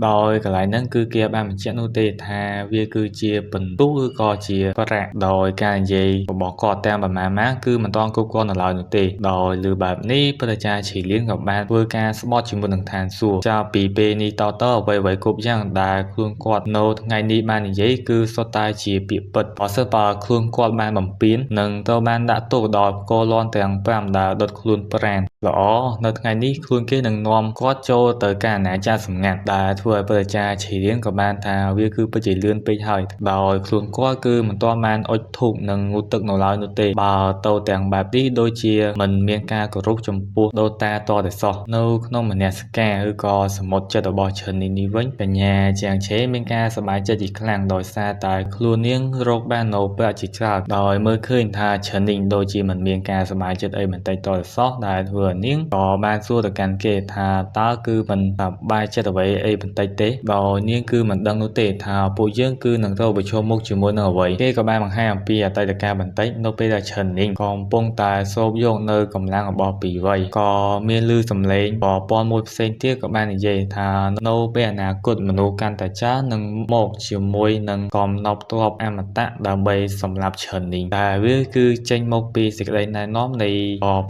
ដោយកន្លែងហ្នឹងគឺគេអត់បានបញ្ជាក់នោះទេថាវាគឺជាពិន្ទុឬក៏ជាប្រាក់ដោយការនិយាយរបស់គាត់ទាំងប្រមាណមកគឺមិនទាន់គ្រប់គ្រាន់នៅឡើយនោះទេដោយលើបែបនេះព្រឹទ្ធាចារ្យឈីលៀនក៏បានធ្វើការស្បត់ជាមួយនឹងឋានសួគ៌ចាប់ពីពេលនេះតទៅអ្វីៗគ្រប់យ៉ាងដែលខ្លួនគាត់នៅថ្ងៃនេះបាននិយាយគឺសុទ្ធតែជាពាក្យពិតបើសិនបើខ្លួនគាត់បានបំពាននឹងត្រូវបានដាក់ទោសដោយផ្គរលាន់ទាំង5ដែលដុតខ្លួនប្រាណល្អនៅថ្ងៃនេះខ្លួនគេនឹងនាំគាត់ចូលទៅកាន់អាណាចក្រសម្ងាត់ដែលធ្វើឲ្យព្រឹទ្ធាចារ្យឈីលៀនក៏បានថាវាគឺពិតជាលឿនពេកហើយដោយខ្លួនគាត់គឺមិនទាន់បានអុជធូបនិងងូតទឹកនៅឡើយនោះទេបើទៅទាំងបែបនេះដូចជាមិនមានការគោរពចំពោះដូនតាតតែសោះនៅក្នុងមនសិការឬក៏សមុទ្រចិត្តរបស់ឈិននេះនេះវិញកញ្ញាជាងឆេមានការសប្បាយចិត្តជាខ្លាំងដោយសារតែខ្លួននាងរកបាននៅប្រាក់ជាច្រើនដោយមើលឃើញថាឈិននេះដូចជាមិនមានការសប្បាយចិត្តអីបន្តិចតតែសោះដែលធ្វើឲ្យនាងក៏បានសួរទៅកាន់គេថាតើគឺមិនសប្បាយចិត្តអ្វីអីបន្តិចទេដោយនាងគឺមិនដឹងនោះទេថាពួកយើងគឺនឹងត្រូវប្រឈមមុខជាមួយនឹងអ្វីគេក៏បានបង្ហាញអំពីអតីតកាលបន្តិចនៅពេលដែលឈិននេះកំពុងតែស្រូបយកនៅកម្លាំងរបស់ពីវ័យក៏មានឮសំឡេងប្រព័ន្ធមួយផ្សេងទៀតក៏បាននិយាយថានៅពេលអនាគតមនុស្សកាន់តែច្រើននឹងមកជាមួយនឹងកំណប់ទ្រព្យអមតៈដើម្បីសម្លាប់ឈិននេះតែវាគឺចេញមកពីសេចក្តីណែនាំនៃ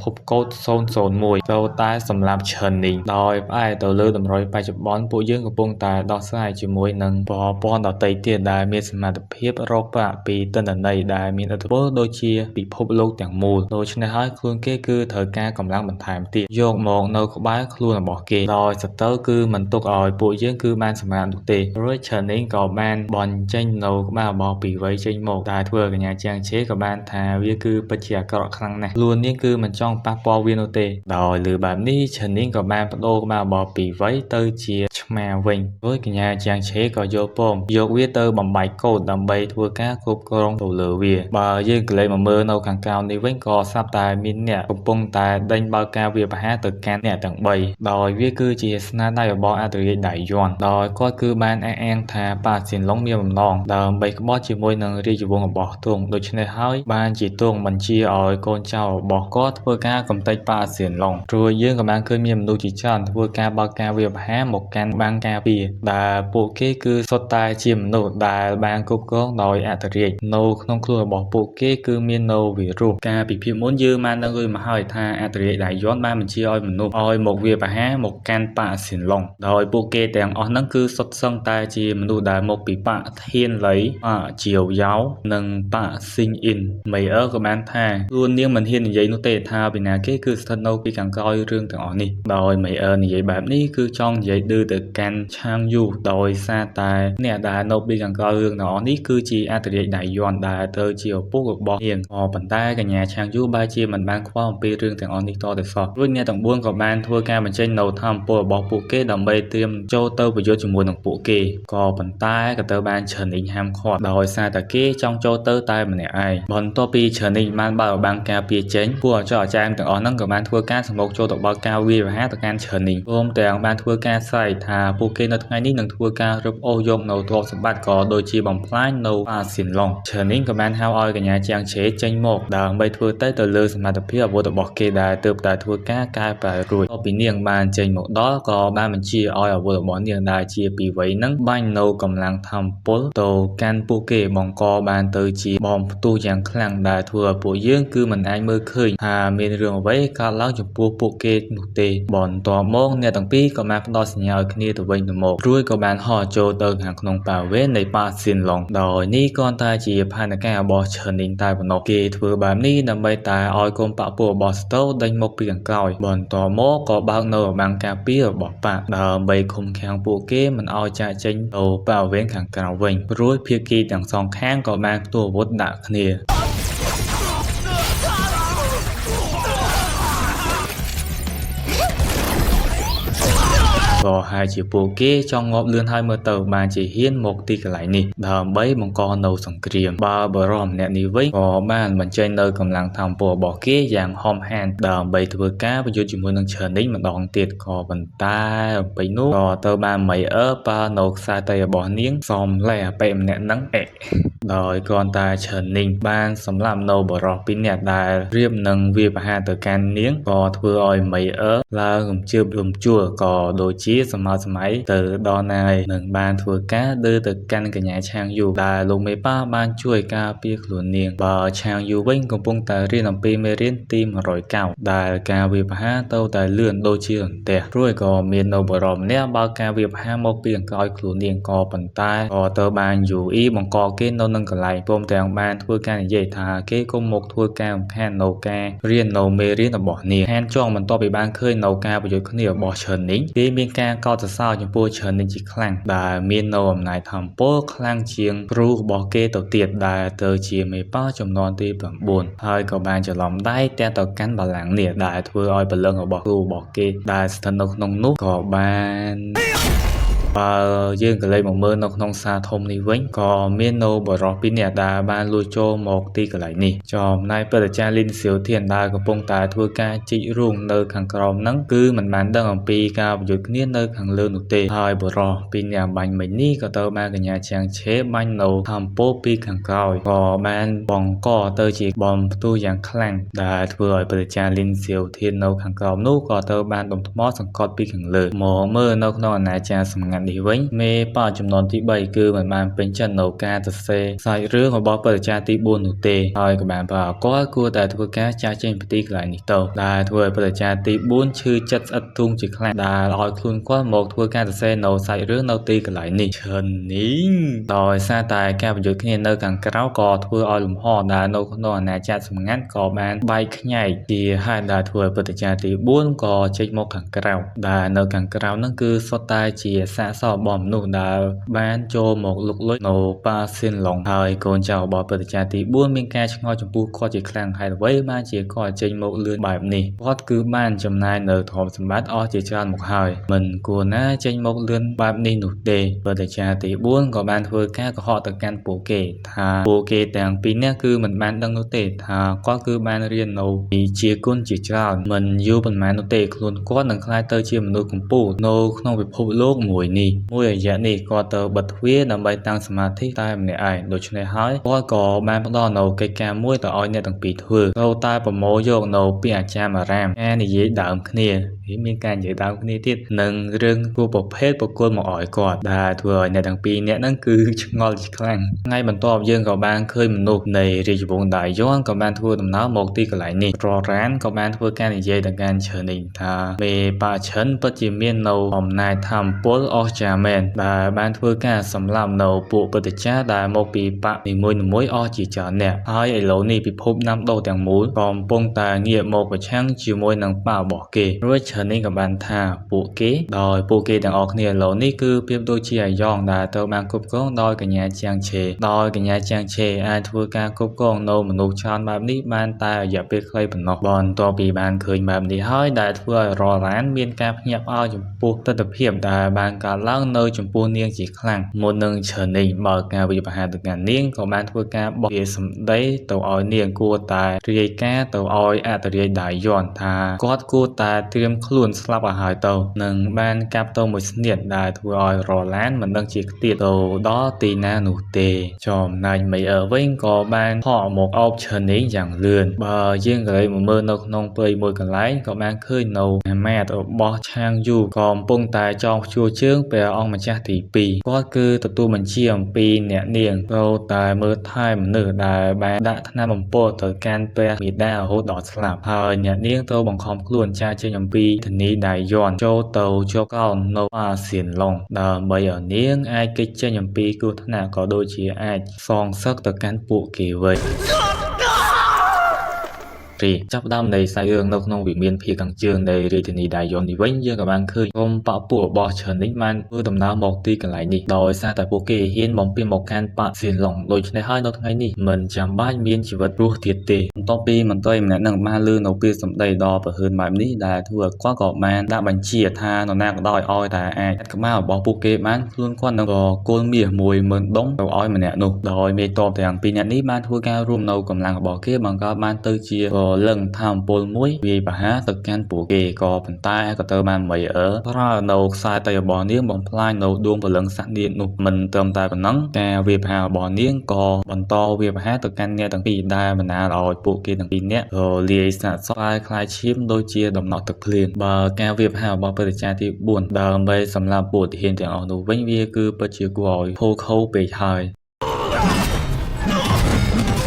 ភពកូដ001ត្រូវតែសម្លាប់ឈិននេះដោយផ្អែកទៅលើតម្រុយបច្ចុប្បន្នពួកយើងកំពុងតែដោះស្រាយជាមួយនឹងប្រព័ន្ធដទៃទៀតដែលមានសមត្ថភាពរកប្រាក់ពីទិន្នន័យដែលមានឥទ្ធិពលដូចជាពិភពលោកទាំងមូលដូច្នេះហើយខ្លួនគេគឺត្រូវការកម្លាំងបន្ថែមទៀតយកមកនៅក្បែរខ្លួនរបស់គេដោយសត្រូវគឺមិនទុកឲ្យពួកយើងគឺបានសម្រាកនោះទេរួចឆនីក៏បានបញ្ចេញនៅក្បាលរបស់ពីវ័យចេញមកដែលធ្វើឲ្យកញ្ញាជាងឆេក៏បានថាវាគឺពិតជាអាក្រក់ខ្លាំងណាស់ខ្លួននាងគឺមិនចង់ប៉ះពាល់វានោះទេដោយលើបែបនេះឆនីក៏បានបដូរក្បាលរបស់ពីវ័យទៅជាឆ្មាវិញរួចកញ្ញាជាងឆេក៏យល់ព្រមយកវាទៅបំបែកកូដដើម្បីធ្វើការគ្រប់គ្រងទៅលើវាបើយើងក៏លេចមកមើលនៅខាងក្រៅនេះវិញក៏ស្រាប់តែមានអ្នកកំពុងតែដេញបើកការវាយប្រហារទៅកាន់អ្នកទាំង3ដោយវាគឺជាស្នាដៃរបស់អធិរាជដៃយ័ន្តដោយគាត់គឺបានអះអាងថាប៉ាសៀនឡុងមានបំណងដើម្បីក្បត់ជាមួយនឹងរាជវង្សរបស់ទ្រង់ដូច្នេះហើយបានជាទ្រង់បញ្ជាឲ្យកូនចៅរបស់គាត់ធ្វើការកំទេចប៉ាសៀនឡុងព្រោះយើងក៏បានឃើញមានមនុស្សជាច្រើនធ្វើការបើកការវាយប្រហារមកកាន់បាំងការពារដែលពួកគេគឺសុទ្ធតែជាមនុស្សដែលបានគ្រប់គ្រងដោយអធិរាជនៅក្នុងខ្លួនរបស់ពួកគេគឺមាននៅវីរុសកាលពីភាពមុនយើងបានដឹងរួចមកហើយថាអធិរាជដៃយ័ន្តបានបញ្ជាឲ្យមនុស្សឲ្យមកវាយប្រហារមកកាន់ប៉ាសៀនឡុងដោយពួកគេទាំងអស់ហ្នឹងគឺសុទ្ធសឹងតែជាមនុស្សដែលមកពីប៉ធានលីប៉ជាវយ៉ោនិងប៉ស៊ីងអ៊ីនមេអឺក៏បានថាខ្លួននាងមិនហ៊ាននិយាយនោះទេថាពីណាគេគឺស្ថិតនៅពីខាងក្រោយរឿងទាំងអស់នេះដោយមេអឺនិយាយបែបនេះគឺចង់និយាយឌឺទៅកាន់ឆាងយូដោយសារតែអ្នកដែលនៅពីខាងក្រោយរឿងទាំងអស់នេះគឺជាអធិរាជដៃយ័ន្តដែលត្រូវជាឪពុករបស់នាងក៏ប៉ុន្តែកញ្ញាឆាងយូបែរជាមិនបានខ្វល់អំពីរឿងទាំងអស់នេះតទៅសោះរួចអ្នកទាំង4ក៏បានធ្វើការបញ្ចេញនៅធម៌ពលរបស់ពួកគេដើម្បីត្រៀមចូលទៅប្រយុទ្ធជាមួយនឹងពួកគេក៏ប៉ុន្តែក៏ត្រូវបានឆនីងហាមឃាត់ដោយសារតែគេចង់ចូលទៅតែម្នាក់ឯងបន្ទាប់ពីឆនីងបានបើកបាំងការពារចេញពួកអចលអាចារ្យទាំងអស់ហ្នឹងក៏បានធ្វើការសម្រុកចូលទៅបើកការវាយប្រហារទៅកាន់ឆនីងព្រមទាំងបានធ្វើការស្រែកថាពួកគេនៅថ្ងៃនេះនឹងធ្វើការរឹបអូសយកនៅទ្រព្យសម្បត្តិក៏ដូចជាបំផ្លាញនៅប៉ាសៀនឡុងឆនីងក៏បានហៅឲ្យកញ្ញាជាងឆេចេញមកដើម្បីធ្វើទៅទៅលើសមត្ថភាពអាវុធរបស់គេដែលទើបតែធ្វើការកែប្រែរួចតពីនាងបានចេញមកដល់ក៏បានបញ្ជាឲ្យអាវុធរបស់នាងដែលជាពីវ័យនឹងបាញ់នៅកម្លាំងធម្មពលទៅកាន់ពួកគេបង្កបានទៅជាបំផ្ទុះយ៉ាងខ្លាំងដែលធ្វើឲ្យពួកយើងគឺមិនអាចមើលឃើញថាមានរឿងអ្វីកើតឡើង ចំពោះពួកគេនោះទេបន្ទាប់មកអ្នកទាំងពីរក៏បានផ្ដល់សញ្ញាឲ្យគ្នាទៅវិញទៅមករួចក៏បានហោះចូលទៅខាងក្នុងបរិវេណនៃប៉ាស៊ិនឡុងដោយនេះគ្រាន់តែជាផែនការរបស់ឈឺនីងតែប៉ុណ្ណោះគេធ្វើបែបនេះដើម្បីតែឲ្យកូនប៉ាពួករបស់ស្ទោដេញមកពីខាងក្រោយបន្ទាប់មកក៏បើកនៅរបាំងការពាររបស់ប៉ាដើម្បីឃុំឃាំងពួកគេមិនឲ្យចាកចេញទៅបរិវេណខាងក្រៅវិញរួចភាគីទាំងសងខាងក៏បានផ្ទុះអាវុធដាក់គ្នា ក៏ហើយជាពួកគេចង់ងាប់លឿនហើយមើលទៅបានជាហ៊ានមកទីកន្លែងនេះដើម្បីបង្កនៅសង្គ្រាមបើបរិសម្នាក់នេះវិញក៏បានបញ្ចេញនៅកម្លាំងធម្មពលរបស់គេយ៉ាងហំហានដើម្បីធ្វើការប្រយុទ្ធជាមួយនឹងឈើនេះម្ដងទៀតក៏ប៉ុន្តែអំពេញនោះក៏ទៅបានមីអឺប៉ានៅខ្សែតីរបស់នាងសំលែអាប៉េម្នាក់ហ្នឹងអេដោយគ្រាន់តែឈើនីងបានសម្លាប់នៅបរិសពីរនាក់ដែលរៀបនឹងវាយប្រហារទៅកាន់នាងក៏ធ្វើឲ្យមីអឺឡើងរំជើបរំជួលក៏ដូចជាសម័យសម័យទៅដល់ណាយនឹងបានធ្វើការដើរទៅកាន់កញ្ញាឆាងយូដែលលោកមេប៉ាបានជួយការពារខ្លួននាងបើឆាងយូវិញកំពុងតែរៀនអំពីមេរៀនទី109ដែលការវាយប្រហារទៅតែលឿនដូចជារន្ទះរួចក៏មាននៅបរិសម្នាក់បើការវាយប្រហារមកពីខាងក្រោយខ្លួននាងក៏ប៉ុន្តែក៏ទៅបានយូអ៊ីបង្កគេនៅនឹងកន្លែងព្រមទាំងបានធ្វើការនិយាយថាគេគុំមកធ្វើការរំខាននៅការរៀននៅមេរៀនរបស់នាងហានចងបន្ទាប់ពីបានឃើញនៅការប្រយុទ្ធគ្នារបស់ឈិននីងគេមានការកោតសរសើរចំពោះឈិននីងជាខ្លាំងដែលមាននៅអំណាចធម្មពលខ្លាំងជាងគ្រូរបស់គេទៅទៀតដែលទៅជាមេប៉ាចំនួនទី9ហើយក៏បានច្រឡំដៃទាំងទៅកាន់បលាំងនេះដែលធ្វើឲ្យព្រលឹងរបស់គ្រូរបស់គេដែលស្ថិតនៅក្នុងនោះក៏បានបើយើងក៏លេចមកមើលនៅក្នុងសាលធំនេះវិញក៏មាននៅបរិសពីរនាក់ដែលបានលួចចូលមកទីកន្លែងនេះចំណែកព្រឹទ្ធាចារ្យលីនសៀវធានដែលកំពុងតែធ្វើការជីករូងនៅខាងក្រោមហ្នឹងគឺមិនបានដឹងអំពីការប្រយុទ្ធគ្នានៅខាងលើនោះទេហើយបរិសពីរនាក់បាញ់មិញនេះក៏ទៅបានកញ្ញាជាងឆេបាញ់នៅធម្មពលពីខាងក្រោយក៏បានបង្កទៅជាបំផ្ទុះយ៉ាងខ្លាំងដែលធ្វើឲ្យព្រឹទ្ធាចារ្យលីនសៀវធាននៅខាងក្រោមនោះក៏ទៅបានដុំថ្មសង្កត់ពីខាងលើមកមើលនៅក្នុងអាណាចក្រសម្ងាត់នេះវិញមេប៉ាចំនួនទី3គឺមិនបានពេញចិត្តនៅការសរសេរសាច់រឿងរបស់ព្រឹទ្ធាចារ្យទី4នោះទេហើយក៏បានប្រកបគួរតែធ្វើការចាស់ចេញពីទីកន្លែងនេះទៅដែលធ្វើឲ្យព្រឹទ្ធាចារ្យទី4ឈឺចិត្តស្អិតទូងជាខ្លាំងដែលឲ្យខ្លួនគាត់មកធ្វើការសរសេរនៅសាច់រឿងនៅទីកន្លែងនេះឈិននេះដោយសារតែការប្រយុទ្ធគ្នានៅខាងក្រៅក៏ធ្វើឲ្យលំហដែលនៅក្នុងអាណាចក្រសម្ងាត់ក៏បានបែកខ្ញែកជាហេតុដែលធ្វើឲ្យព្រឹទ្ធាចារ្យទី4ក៏ចេញមកខាងក្រៅដែលនៅខាងក្រៅហ្នឹងគឺសុទ្ធតែជាសាកសពរបស់មនុស្សដែលបានចូលមកលុកលុយនៅប៉ាស៊ិនឡុងហើយកូនចៅរបស់ព្រឹទ្ធាចារ្យទី4មានការឆ្ងល់ចំពោះគាត់ជាខ្លាំងហេតុអ្វីបានជាគាត់ចេញមកលឿនបែបនេះគាត់គឺបានចំណាយនៅទ្រព្យសម្បត្តិអស់ជាច្រើនមកហើយមិនគួរណាចេញមកលឿនបែបនេះនោះទេព្រឹទ្ធាចារ្យទី4ក៏បានធ្វើការកុហកទៅកាន់ពួកគេថាពួកគេទាំងពីរនាក់គឺមិនបានដឹងនោះទេថាគាត់គឺបានរៀននៅវិជ្ជាគុណជាច្រើនមិនយូរប៉ុន្មាននោះទេខ្លួនគាត់នឹងក្លាយទៅជាមនុស្សកំពូលនៅក្នុងពិភពលោកមួយនេះមួយរយៈនេះគាត់ទៅបិទទ្វារដើម្បីតាំងសមាធិតែម្នាក់ឯងដូច្នេះហើយគាត់ក៏បានផ្ដល់នៅកិច្ចការមួយទៅឲ្យអ្នកទាំងពីរធ្វើត្រូវតែប្រមូលយកនៅពាក្យអាចារ្យអារាមការនិយាយដើមគ្នាមានការនិយាយដើមគ្នាទៀតនិងរឿងគួរប្រភេទប្រគល់មកឲ្យគាត់ដែលធ្វើឲ្យអ្នកទាំងពីរនាក់ហ្នឹងគឺឆ្ងល់ជាខ្លាំងថ្ងៃបន្ទាប់យើងក៏បានឃើញមនុស្សនៃរាជវង្សដាយ័នក៏បានធ្វើដំណើរមកទីកន្លែងនេះររ៉ានក៏បានធ្វើការនិយាយទៅកាន់ឈើនេះថាមេប៉ាឈិនពិតជាមាននៅអំណាចធម្មពលអស្ចារ្យមែនដែលបានធ្វើការសម្លាប់នៅពួកព្រឹទ្ធាចារ្យដែលមកពីបកនីមួយៗអស់ជាច្រើនអ្នកហើយឥឡូវនេះពិភពណាំដូទាំងមូលកំពុងតែងាកមកប្រឆាំងជាមួយនឹងបករបស់គេរួចឈើនេះក៏បានថាពួកគេដោយពួកគេទាំងអស់គ្នាឥឡូវនេះគឺប្រៀបដូចជាអាយ៉ងដែលត្រូវបានគ្រប់គ្រងដោយកញ្ញាជាងឆេដោយកញ្ញាជាងឆេអាចធ្វើការគ្រប់គ្រងនៅមនុស្សច្រើនបែបនេះបានតែរយៈពេលខ្លីប៉ុណ្ណោះបន្ទាប់ពីបានឃើញបែបនេះហើយដែលធ្វើឲ្យរ៉ានមានការភ្ញាក់ផ្អើលចំពោះទិដ្ឋភាពដែលបានកើតឡើងនៅចំពោះនាងជាខ្លាំងមុននឹងឈើនេះបើការវិបហាទៅកាន់នាងក៏បានធ្វើការបោះជាសម្ដីទៅឲ្យនាងគួរតែរាយការណ៍ទៅឲ្យអធិរាជដាយ័នថាគាត់គួរតែត្រៀម ខ្លួនស្លាប់ឲ្យហើយទៅនិងបានកាប់ទៅមួយស្នៀតដែលធ្វើឲ្យរឡានមិនដឹងជាខ្ទាតទៅដល់ទីណានោះទេចំណែកមេអឺវិញក៏បានហក់មកអោបឈើនីងយ៉ាងលឿនបើយើងក៏เลยមកមើលនៅក្នុងព្រៃមួយកន្លែងក៏បានឃើញនៅអាមាត្យរបស់ឆាងយូក៏កំពុងតែចងព្យួរជើងព្រះអង្គម្ចាស់ទី2គាត់គឺទទួលបញ្ជាអំពីអ្នកនាងត្រូវតែមើលថែមនុស្សដែលបានដាក់ថ្នាំបំពុលទៅកាន់ព្រះមាតារហូតដល់ស្លាប់ហើយអ្នកនាងត្រូវបង្ខំខ្លួនចាកចេញអំពីធានីដៃយ័នចូលទៅជាប់កោននៅអាស៊ានឡុងដើម្បីឲ្យនាងអាចគេចចេញអំពីគ្រោះថ្នាក់ក៏ដូចជាអាចសងសឹកទៅកាន់ពួកគេវិញ រីចាប់ផ្ដើមនៃខ្សែរឿងនៅក្នុងវិមានភាគខាងជើងនៃរាជធានីដាយយ៉ុននេះវិញយើងក៏បានឃើញក្រុមបក្សពួករបស់ឈើនីងបានធ្វើដំណើរមកទីកន្លែងនេះដោយសារតែពួកគេហ៊ានបំពេញមកកាន់បក្សសៀនឡុងដូច្នេះហើយនៅថ្ងៃនេះមិនចាំបាច់មានជីវិតរស់ទៀតទេបន្ទាប់ពីមន្ត្រីម្នាក់នឹងបានលើនៅពាក្យសម្ដីដ៏ប្រហើនបែបនេះដែលធ្វើឲ្យគាត់ក៏បានដាក់បញ្ជាថានរណាក៏ដោយឲ្យតែអាចកាត់ក្បាលរបស់ពួកគេបានខ្លួនគាត់នឹងប្រគល់មាស10000ដុងទៅឲ្យម្នាក់នោះដោយមេតបទាំងពីរនាក់នេះបានធ្វើការរួមនៅកម្លាំងរបស់គេបង្កើតបានទៅជាលឹងថាមពលមួយវាយប្រហារទៅកាន់ពួកគេក៏ប៉ុន្តែក៏ត្រូវបានមីអឺប្រើនៅខ្សែតីរបស់នាងបំផ្លាញនៅដួងព្រលឹងសត្វនាគនោះមិនត្រឹមតែប៉ុណ្ណឹងការវាយប្រហាររបស់នាងក៏បន្តវាយប្រហារទៅកាន់អ្នកទាំងពីរដែលបណ្ដាលឲ្យពួកគេទាំងពីរនាក់រលាយសាកសពក្លាយឈាមដូចជាដំណក់ទឹកភ្លៀងបើការវាយប្រហាររបស់ព្រឹទ្ធាចារ្យទី4ដើម្បីសម្លាប់ពួកទាហានទាំងអស់នោះវិញវាគឺពិតជាគួរឲ្យផូខូពេកហើយ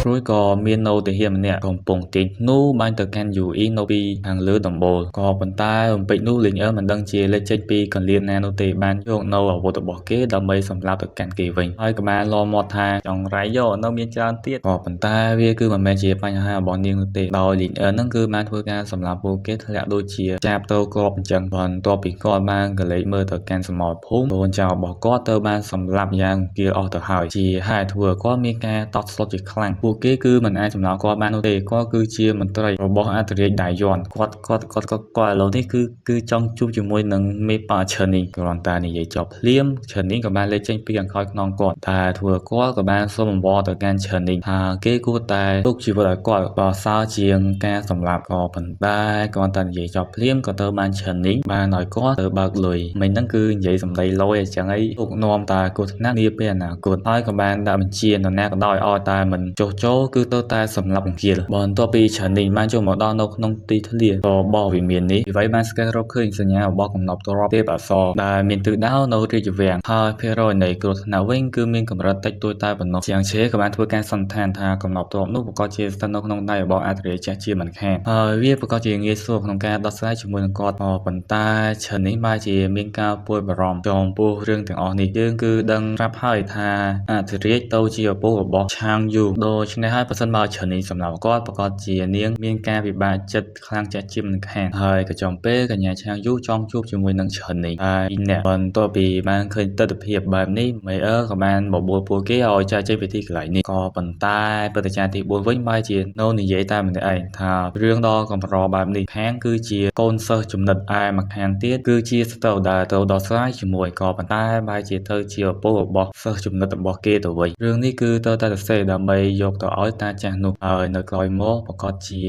រួចក៏មាននៅទាហានម្នាក់កំពុងទាញធ្នូបាញ់ទៅកាន់យូអ៊ីនៅពីខាងលើដំបូលក៏ប៉ុន្តែអំពេចនោះលីងអឺមិនដឹងជាលេចចេញពីកលៀនណានោះទេបានយកនៅអាវុធរបស់គេដើម្បីសម្លាប់ទៅកាន់គេវិញហើយក៏បានលមាត់ថាចង់រៃយកនៅមានច្រើនទៀតក៏ប៉ុន្តែវាគឺមិនមែនជាបញ្ហារបស់នាងនោះទេដោយលីងអឺនឹងគឺបានធ្វើការសម្លាប់ពួកគេធ្លាក់ដូចជាចាប់ទៅគ្រាប់អញ្ចឹងបន្ទាប់ពីគាត់បានកលេចមើលទៅកាន់សមរភូមិកូនចៅរបស់គាត់ទៅបានសម្លាប់យ៉ាងគៀលអស់ទៅហើយជាហេតុធ្វើឲ្យគាត់មានការតក់ស្លុតជាខ្លាំងពួកគេគឺមិនអាចចម្លងគាត់បាននោះទេគាត់គឺជាមន្ត្រីរបស់អធិរាជដៃយ័នគាត់គាត់គាត់គាត់គាត់ឥឡូវនេះគឺគឺចង់ជួបជាមួយនឹងមេប៉ាឈើនីគ្រាន់តែនិយាយចប់ភ្លាមឈើនីក៏បានលេចចេញពីខាងក្រោយខ្នងគាត់តែធ្វើគាត់ក៏បានសុំអង្វរទៅកាន់ឈើនីថាគេគួរតែទុកជីវិតឲ្យគាត់ប្រសើរជាងការសម្លាប់ក៏ប៉ុន្តែគ្រាន់តែនិយាយចប់ភ្លាមក៏ទៅបានឈើនីបានឲ្យគាត់ទៅបើកលុយមិញហ្នឹងគឺនិយាយសម្ដីលយអញ្ចឹងអីទុកនាំតែគ្រោះថ្នាក់នាពេលអនាគតហើយក៏បានដាក់បញ្ជានរណាក៏ដោយឲ្យតែមិនចុះចូលគឺទៅតែសម្លាប់អង្គាលបន្ទាប់ពីឆានីបានចូលមកដល់នៅក្នុងទីធ្លារបស់វិមាននេះវិវ័យបានស្កេនរកឃើញសញ្ញារបស់កំណប់ទ្រព្យទេពអក្សរដែលមានទិសដៅនៅរាជវាំងហើយភាគរយនៃគ្រោះថ្នាក់វិញគឺមានកម្រិតតិចតួចតែប៉ុណ្ណោះជាងឆេក៏បានធ្វើការសន្និដ្ឋានថាកំណប់ទ្រព្យនោះប្រកាសជាស្ថិតនៅក្នុងដៃរបស់អធិរាជចាស់ជាមិនខានហើយវាប្រកាសជាងាយស្រួលក្នុងការដោះស្រាយជាមួយនឹងគាត់ក៏ប៉ុន្តែឆានីបែរជាមានការព្រួយបារម្ភចំពោះរឿងទាំងអស់នេះយើងគឺដឹងប្រាប់ហើយថាអធិរាជទៅជាឪពុករបស់ឆាងយូដូច្នេះហើយប្រសិនបើឆានីសម្រាប់គាត់ប្រកាសជានាងមានការពិបាកចិត្តខ្លាំងចាស់ជាមិនខានហើយក៏ចំពេលកញ្ញាឆាងយូចង់ជួបជាមួយនឹងឆានីតែពីរនាក់បន្ទាប់ពីបានឃើញទិដ្ឋភាពបែបនេះមេអឺក៏បានបបួលពួកគេឲ្យចែកចេញពីទីកន្លែងនេះក៏ប៉ុន្តែព្រឹត្តិការណ៍ទី4វិញបែរជានៅនិយាយតែម្នាក់ឯងថារឿងដ៏កម្របែបនេះខាងគឺជាកូនសិស្សចំណិតឯម្ខាងទៀតគឺជាស្ត្រូវដែលត្រូវដោះស្រាយជាមួយក៏ប៉ុន្តែបែរជាទៅជាឪពុករបស់សិស្សចំណិតរបស់គេទៅវិញរឿងនេះគឺត្រូវតែសរសេរដើម្បីយកទៅឲ្យតាចាស់នោះហើយនៅក្រោយមកប្រកាសជា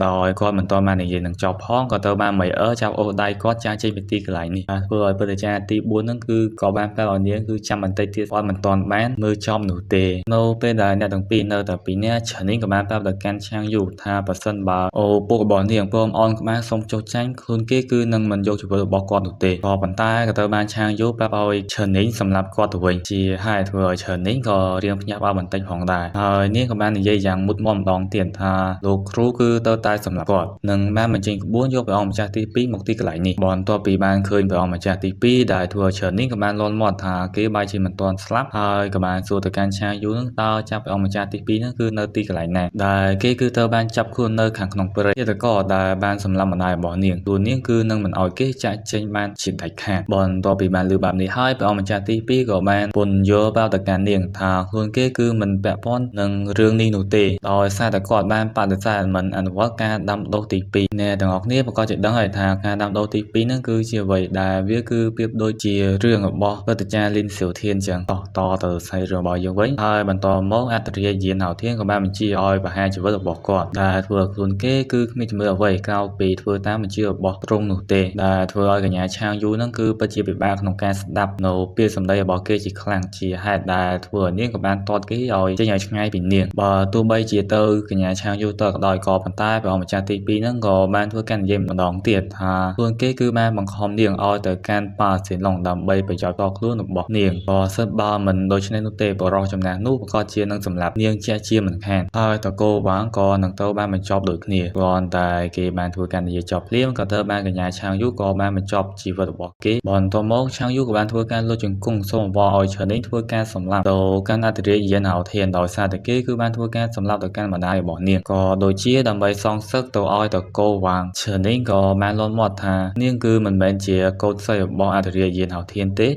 ដោយគាត់មិនទាន់បាននិយាយនឹងចប់ផងក៏ត្រូវបានមីអឺចាប់អូសដៃគាត់ចាកចេញពីទីកន្លែងនេះបានធ្វើឲ្យព្រឹត្តិការណ៍ទី4ហ្នឹងគឺក៏បានប្រាប់ឲ្យនាងគឺចាំបន្តិចទៀតគាត់មិនទាន់បានមើលចំនោះទេនៅពេលដែលអ្នកទាំងពីរនៅតែពីរនាក់ឆានីក៏បានប្រាប់ទៅកាន់ឆាងយូថាប្រសិនបើឪពុករបស់នាងព្រមអន់ក្បាលសុំចុះចាញ់ខ្លួនគេគឺនឹងមិនយកជីវិតរបស់គាត់នោះទេក៏ប៉ុន្តែក៏ត្រូវបានឆាងយូប្រាប់ឲ្យឆានីសម្លាប់គាត់ទៅវិញជាហេតុធ្វើឲ្យឆានីក៏រៀងភ្ញាក់ផ្អើលបន្តិចផងដែរហើយនាងក៏បាននិយាយយ៉ាងមុតមមម្ដងទៀតថាលោកគ្រូគឺទៅតែសម្លាប់គាត់និងបានបញ្ចេញក្បួនយកព្រះអង្គម្ចាស់ទី2មកទីកន្លែងនេះបន្ទាប់ពីបានឃើញព្រះអង្គម្ចាស់ទី2ដែលធ្វើឲ្យឆានីក៏បានលន់មាត់ថាគេបែរជាមិនទាន់ស្លាប់ហើយក៏បានសួរទៅកាន់ឆាងយូនឹងតើចាប់ព្រះអង្គម្ចាស់ទី2ហ្នឹងគឺនៅទីកន្លែងណាដែលគេគឺត្រូវបានចាប់ខ្លួននៅខាងក្នុងព្រៃឃាតករដែលបានសម្លាប់ម្ដាយរបស់នាងតួនាងគឺនឹងមិនឲ្យគេចាក់ចេញបានជាដាច់ខាតបន្ទាប់ពីបានលើបែបនេះហើយព្រះអង្គម្ចាស់ទី2ក៏បានពន្យល់ប្រាប់ទៅកាន់នាងថាខ្លួនគេគឺមិនពាក់ព័ន្ធនឹងរឿង រឿងនេះនោះទេដោយសារតែគាត់បានបដិសេធមិនអនុវត្តការដាំដុះទី2អ្នកទាំងអស់គ្នាប្រកាសជាដឹងហើយថាការដាំដុះទី2ហ្នឹងគឺជាអ្វីដែលវាគឺប្រៀបដូចជារឿងរបស់ព្រឹទ្ធាចារ្យលីនសៀវធានចឹងតោះតទៅសាច់រឿងរបស់យើងវិញហើយបន្តមកអត្តរាជយានហៅធានក៏បានបញ្ជាឲ្យប្រហារជីវិតរបស់គាត់ដែលធ្វើឲ្យខ្លួនគេគឺគ្មានជំនឿអ្វីក្រៅពីធ្វើតាមបញ្ជារបស់ទ្រង់នោះទេដែលធ្វើឲ្យកញ្ញាឆាងយូហ្នឹងគឺពិតជាពិបាកក្នុងការស្ដាប់នៅពាក្យសម្ដីរបស់គេជាខ្លាំងជាហេតុដែលធ្វើឲ្យនាងក៏បានទាត់គេឲ្យចេញឲ្យឆ្ងាយពីនាងបើទោះបីជាទៅកញ្ញាឆាងយូទៅក៏ដោយក៏ប៉ុន្តែព្រះអង្គម្ចាស់ទី2ហ្នឹងក៏បានធ្វើការនិយាយម្ដងទៀតថាខ្លួនគេគឺបានបង្ខំនាងឲ្យទៅកាន់ប៉ាសេឡុងដើម្បីប្រយោជន៍ដល់ខ្លួនរបស់នាងបើសិនបើមិនដូច្នេះនោះទេបរិសុទ្ធចំណាស់នោះប្រកាសជានឹងសម្លាប់នាងជាជាមិនខានហើយតកូលវ៉ាងក៏នឹងទៅបានបញ្ចប់ដូចគ្នាគ្រាន់តែគេបានធ្វើការនិយាយចប់ភ្លាមក៏ទៅបានកញ្ញាឆាងយូក៏បានបញ្ចប់ជីវិតរបស់គេបន្ទាប់មកឆាងយូក៏បានធ្វើការលុតជង្គង់សូមអង្វរឲ្យឆនីធ្វើការសម្លាប់ទៅកាន់អធិរាជយានហៅធានដោយសារតែគេគឺបានធ្វើការសម្លាប់ទៅកាន់ម្ដាយរបស់នាងក៏ដូចជាដើម្បីសងសឹកទៅឲ្យតកូលវ៉ាងឆនីក៏បានលន់មាត់ថានាងគឺមិនមែនជាកូនស្រីរបស់អធិរាជយានហៅធានទេ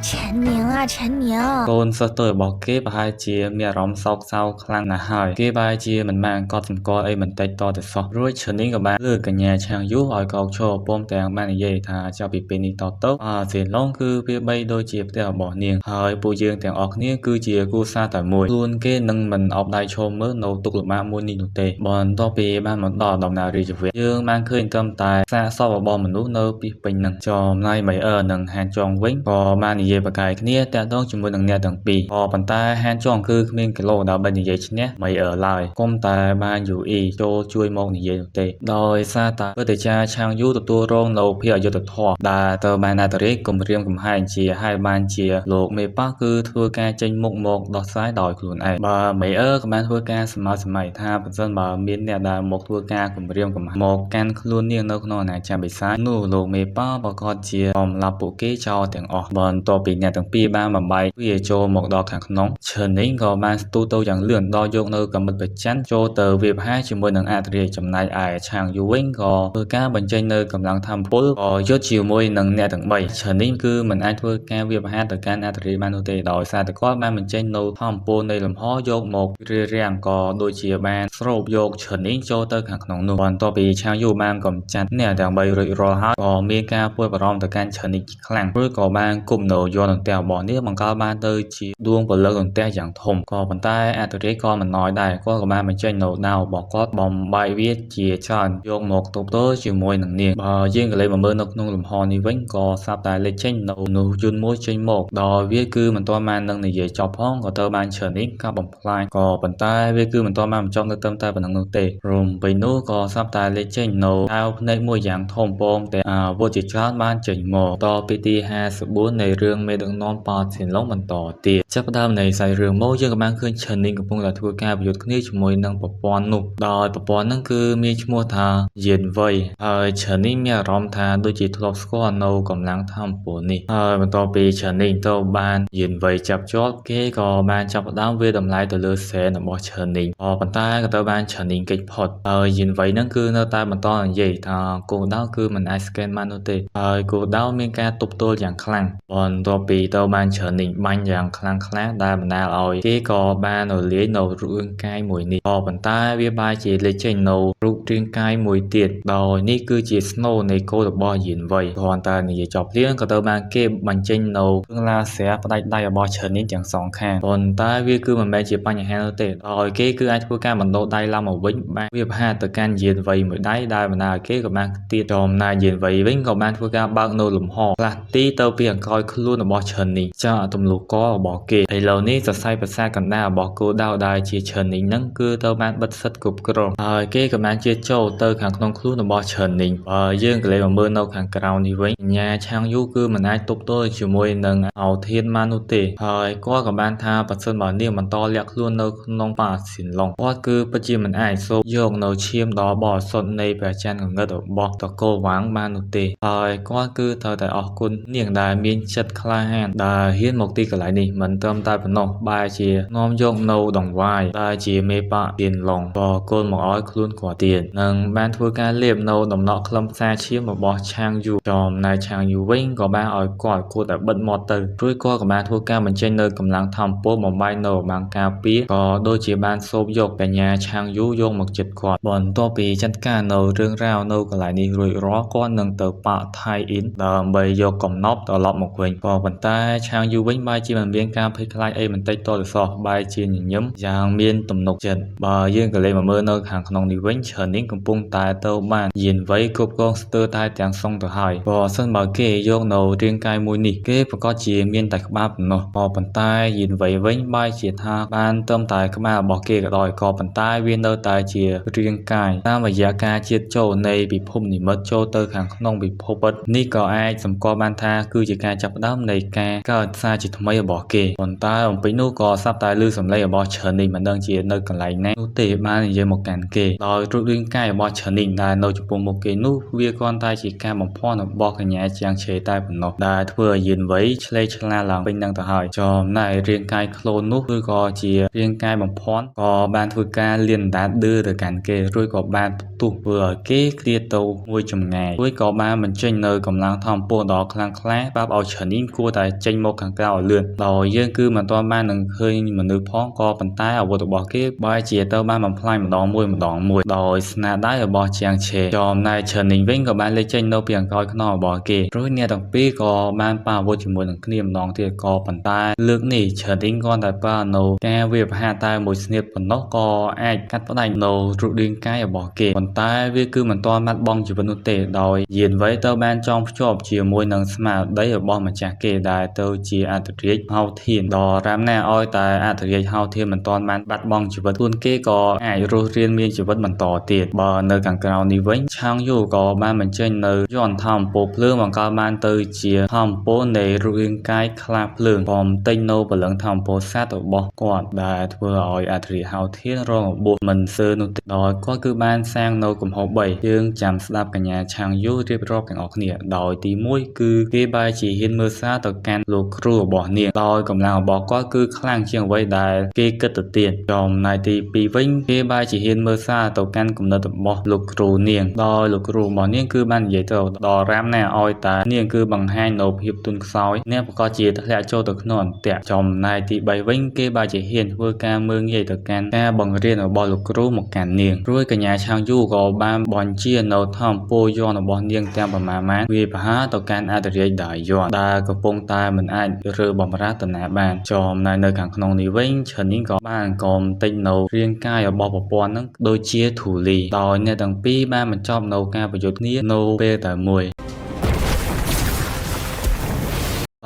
陈宁啊，陈宁， កូនសិស្សតូចរបស់គេប្រហែលជាមានអារម្មណ៍សោកសៅខ្លាំងណាស់ហើយគេប្រហែលជាមិនបានកត់សម្គាល់អីបន្តិចតទៅសោះរួចឈនីក៏បានលើកកញ្ញាឆាងយូឲ្យកោកឈរពមទាំងបាននិយាយថាចាប់ពីពេលនេះតទៅអាសេឡុងគឺវាបីដូចជាផ្ទះរបស់នាងហើយពួកយើងទាំងអស់គ្នាគឺជាគូសារតែមួយខ្លួនគេនឹងមិនអបដៃឈរមើលនៅទុកលំបាកមួយនេះនោះទេបន្ទាប់ពីបានមកដល់ដំណើររាជវគ្គយើងបានឃើញត្រឹមតែសាកសពរបស់មនុស្សនៅពីពេញនឹងចំណែកមីអឺនិងហានចងវិញក៏បាននិយាយប្រកែកគ្នាតាក់ទងជាមួយនឹងអ្នកទាំងពីរក៏ប៉ុន្តែហានចងគឺគ្មានគីឡូដើម្បីនិយាយឈ្នះមីអឺឡើយគុំតែបានយូអ៊ីចូលជួយមកនិយាយនោះទេដោយសារតែព្រឹទ្ធាចារ្យឆាងយូទទួលរងនៅភាពអយុត្តិធម៌ដែលត្រូវបាននាតារាជគំរាមកំហែងជាហើយបានជាលោកមេប៉ាគឺធ្វើការចេញមុខមកដោះស្រាយដោយខ្លួនឯងបើមីអឺក៏បានធ្វើការសម័យសម័យថាប្រសិនបើមានអ្នកដែលមកធ្វើការគំរាមកំហែងមកកាន់ខ្លួននាងនៅក្នុងអាណាចក្របិសាចនោះលោកមេប៉ាប្រកាសជាសម្លាប់ពួកគេចោលទាំងអស់បន្ទាប់ពីអ្នកទាំងពីរបានបំបែកវាចូលមកដល់ខាងក្នុងឈើនេះក៏បានស្ទុះទៅយ៉ាងលឿនដល់យកនៅកំបិតប្រច័នចូលទៅវាប្រហារជាមួយនឹងអធិរាជចំណែកឯឆាងយូវិញក៏ធ្វើការបញ្ចេញនៅកម្លាំងធម្មពលក៏យុទ្ធជាមួយនឹងអ្នកទាំង3ឈើនេះគឺមិនអាចធ្វើការវាប្រហារទៅកាន់អធិរាជបាននោះទេដោយសារតែគាត់បានបញ្ចេញនៅធម្មពលនៃលំហយកមករារាំងក៏ដូចជាបានស្រូបយកឈើនេះចូលទៅខាងក្នុងនោះបន្ទាប់ពីឆាងយូបានកម្ចាត់អ្នកទាំង3រួចរាល់ហើយក៏មានការព្រួយបារម្ភទៅកាន់ឈើនេះខ្លាំងព្រោះក៏បានគប់នៅយន្តអន្ទះរបស់នេះបង្កើតបានទៅជាដួងពលឹកអន្ទះយ៉ាងធំក៏ប៉ុន្តែអធិរាជក៏មិនណយដែរគាត់ក៏បានបញ្ចេញនៅដាវរបស់គាត់បំបែកវាជាច្រើនយកមកទប់ទល់ជាមួយនឹងនាងបើយើងក៏លេចមកមើលនៅក្នុងលំហនេះវិញក៏ស្រាប់តែលេចចេញនៅមនុស្សយន្តមួយចេញមកដោយវាគឺមិនទាន់បាននឹងនិយាយចប់ផងក៏ត្រូវបានឈើនេះកាប់បំផ្លាញក៏ប៉ុន្តែវាគឺមិនទាន់បានបញ្ចប់នៅត្រឹមតែប៉ុណ្្នឹងនោះទេរំពេញនោះក៏ស្រាប់តែលេចចេញនៅអាវភ្នែកមួយយ៉ាងធំពងតែអាវុធជាច្រើនបានចេញមកតពីទី54នៃរឿងមេដឹកនាំប៉ាសៀនឡុងបន្តទៀតចាប់ផ្ដើមនៃសាច់រឿងមកយើងក៏បានឃើញឈិននេះកំពុងតែធ្វើការប្រយុទ្ធគ្នាជាមួយនឹងប្រព័ន្ធនោះដោយប្រព័ន្ធហ្នឹងគឺមានឈ្មោះថាយានវៃហើយឈិននេះមានអារម្មណ៍ថាដូចជាធ្លាប់ស្គាល់នៅកម្លាំងធម្មពលនេះហើយបន្ទាប់ពីឈិននេះទៅបានយានវៃចាប់ជាប់គេក៏បានចាប់ផ្ដើមវាតម្លៃទៅលើសែនរបស់ឈិននេះក៏ប៉ុន្តែក៏ទៅបានឈិននេះគេចផុតហើយយានវៃហ្នឹងគឺនៅតែបន្តនិយាយថាគោលដៅគឺមិនអាច scan បាននោះទេហើយគោលដៅមានការទប់ទល់យ៉ាងខ្លាំងបន្ទាប់ពីទៅបានឈិននេះបាញ់យ៉ាងខ្លាំងក្លាដែលបណ្ដាលឲ្យគេក៏បានរលាយនៅរូបរាងកាយមួយនេះក៏ប៉ុន្តែវាបែរជាលេចចេញនៅរូបរាងកាយមួយទៀតដោយនេះគឺជាស្នូលនៃគោលរបស់យានវៃគ្រាន់តែនិយាយចប់ភ្លាមក៏ទៅបានគេបញ្ចេញនៅគ្រឿងឡាស៊ែផ្ដាច់ដៃរបស់ឈិននេះទាំងសងខាងប៉ុន្តែវាគឺមិនមែនជាបញ្ហានោះទេដោយគេគឺអាចធ្វើការបណ្ដូរដៃឡើងមកវិញបានវាប្រហារទៅកាន់យានវៃមួយដៃដែលបណ្ដាលឲ្យគេក៏បានទៀតចំណែកយានវៃវិញក៏បានធ្វើការបើកនៅលំហផ្លាស់ទីទៅពីខាងក្រោយខ្លួនរបស់ឈិននេះចាក់ទម្លុះករបស់គេឥឡូវនេះសរសៃប្រសាទកណ្ដាលរបស់គោលដៅដែលជាឈិននេះនឹងគឺទៅបានបិទសិតគ្រប់គ្រងហើយគេក៏បានជាចូលទៅខាងក្នុងខ្លួនរបស់ឈិននេះបើយើងក៏លេមកមើលនៅខាងក្រៅនេះវិញញ៉ាឆាងយូគឺមិនអាចទប់ទល់ជាមួយនឹងអោធានបាននោះទេហើយគាត់ក៏បានថាប្រសិនបើនាងបន្តលាក់ខ្លួននៅក្នុងប៉ាស៊ីនឡុងគាត់គឺពិតជាមិនអាចសូបយកនៅឈាមដ៏បរិសុទ្ធនៃព្រះច័ន្ទងងឹតរបស់តកូលវ៉ាងបាននោះទេហើយគាត់គឺត្រូវតែអរគុណនាងដែលមានចិត្តក្លាហានដែលហ៊ានមកទីកន្លែងនេះមិនត្រឹមតែប៉ុណ្ណោះបែរជានាំយកនៅដង្វាយដែលជាមេប៉ាទៀនឡុងក៏គល់មកឲ្យខ្លួនគាត់ទៀតនិងបានធ្វើការលេបនៅដំណក់ខ្លឹមសារឈាមរបស់ឆាងយូចំណែកឆាងយូវិញក៏បានឲ្យគាត់គួរតែបិទមាត់ទៅរួចគាត់ក៏បានធ្វើការបញ្ចេញនៅកម្លាំងធម្មពលបំបែកនៅរបាំងការពារក៏ ដូចជាបានសូបយកកញ្ញាឆាងយូយកមកចិត្តគាត់បន្ទាប់ពីចាត់ការនៅរឿងរ៉ាវនៅកន្លែងនេះរួចរាល់គាត់នឹងទៅប៉ាក់ថៃអ៊ីនដើម្បីយកកំណប់ត្រឡប់មកវិញក៏ប៉ុន្តែឆាងយូវិញបែរជាមិនមានការភ័យខ្លាចអីបន្តិចតទៅសោះបែរជាញញឹមយ៉ាងមានទំនុកចិត្តបើយើងក៏លេខមកមើលនៅខាងក្នុងនេះវិញឆឺនីងកំពុងតែទៅបានយានវ័យគ្រប់គ្រងស្ទើរតែទាំងស្រុងទៅហើយបើសិនបើគេយកនៅរាងកាយមួយនេះគេប្រកាសជាមានតែក្បាលប៉ុណ្ណោះក៏ប៉ុន្តែយានវ័យវិញបែរជាថាបានត្រឹមតែក្បាលរបស់គេក៏ដោយក៏ប៉ុន្តែវានៅតែជារាងកាយតាមរយៈការជាតិចូលនៃពិភពនិមិត្តចូលទៅខាងក្នុងពិភពពិតនេះក៏អាចសម្គាល់បានថាគឺជាការចាប់ផ្ដើមនៃការកើតសារជាថ្មីរបស់គេប៉ុន្តែអំពីនោះក៏ស្រាប់តែឮសំឡេងរបស់ឆឺនីងមិនដឹងជានៅកន្លែងណានោះទេបាននិយាយមកកាន់គេដោយរូបរាងកាយរបស់ឆឺនីងដែលនៅចំពោះមុខគេនោះវាគ្រាន់តែជាការបំភាន់របស់កញ្ញាជាងឆេតែប៉ុណ្ណោះដែលធ្វើឲ្យយានវ័យឆ្លេឆ្លាឡើងពេញនឹងទៅហើយចំណែករាងកាយខ្លួននោះគឺក៏ជារាងកាយបំភាន់ក៏បានធ្វើការលៀនដាតឌឺទៅកាន់គេរួចក៏បានផ្ទុះធ្វើឲ្យគេឃ្លាតទៅមួយចម្ងាយរួចក៏បានបញ្ចេញនៅកម្លាំងធម្មពលដ៏ខ្លាំងក្លាប្រាប់ឲ្យឆឺនីងគួរតែចេញមកខាងក្រៅឲ្យលឿនដោយយើងគឺមិនទាន់បាននឹងឃើញមនុស្សផងក៏ប៉ុន្តែអាវុធរបស់គេបែរជាទៅបានបំផ្លាញម្ដងមួយម្ដងមួយដោយស្នាដៃរបស់ជាងឆេចំណែកឆឺនីងវិញក៏បានលេចចេញនៅពីខាងក្រោយខ្នងរបស់គេរួចអ្នកទាំងពីរក៏បានប៉ះអាវុធជាមួយនឹងគ្នាម្ដងទៀតក៏ប៉ុន្តែលើកនេះឆឺនីងគ្រាន់តែប៉ះនៅការវាយប្រហារតែមួយស្នៀតប៉ុណ្ណោះក៏អាចកាត់ផ្ដាច់នៅរូបរាងកាយរបស់គេប៉ុន្តែវាគឺមិនទាន់បាត់បង់ជីវិតនោះទេដោយយានវ័យទៅបានចងភ្ជាប់ជាមួយនឹងស្មារតីរបស់ម្ចាស់គេដែលទៅជាអធិរាជហៅធានដល់រាមណាឲ្យតែអធិរាជហៅធានមិនទាន់បានបាត់បង់ជីវិតខ្លួនគេក៏អាចរស់រានមានជីវិតបន្តទៀតបើនៅខាងក្រៅនេះវិញឆាងយូក៏បានបញ្ចេញនៅយន្តធម្មពលភ្លើងបង្កើតបានទៅជាធម្មពលនៃរូបរាងកាយខ្លាភ្លើងបំទិញនៅព្រលឹងធម្មពលសត្វរបស់គាត់ដែលធ្វើឲ្យអធិរាជហៅធានរងរបួសមិនសើនោះទេដោយគាត់គឺបានសាងនៅកំហុស3យើងចាំស្ដាប់កញ្ញាឆាងយូរៀបរាប់ទាំងអស់គ្នាដោយទី1គឺគេបែរជាហ៊ានមើលសារទៅកាន់លោកគ្រូរបស់នាងដោយកម្លាំងរបស់គាត់គឺខ្លាំងជាងអ្វីដែលគេគិតទៅទៀតចំណែកទី2វិញគេបែរជាហ៊ានមើលសារទៅកាន់គំនិតរបស់លោកគ្រូនាងដោយលោកគ្រូរបស់នាងគឺបាននិយាយទៅដល់រាមណាឲ្យតែនាងគឺបង្ហាញនៅភាពទន់ខ្សោយអ្នកប្រកាសជាធ្លាក់ចូលទៅក្នុងអន្ទាក់ចំណែកទី3វិញគេបែរជាហ៊ានធ្វើការមើលងាយទៅកាន់ការបង្រៀនរបស់លោកគ្រូមកកាន់នាងរួចកញ្ញាឆាងយូក៏បានបញ្ជានៅធម្មពលយន្តរបស់នាងទាំងប្រមាណវាយប្រហារទៅកាន់អធិរាជដាយន្តដែលកំពុងតែមិនអាចរើបំរាស់តំណាបានចំណែកនៅខាងក្នុងនេះវិញឆឺនីងក៏បានកំទិញនៅរាងកាយរបស់ប្រព័ន្ធនឹងដូចជាធូលីដោយអ្នកទាំងពីរបានបញ្ចប់នៅការប្រយុទ្ធគ្នានៅពេលតែមួយ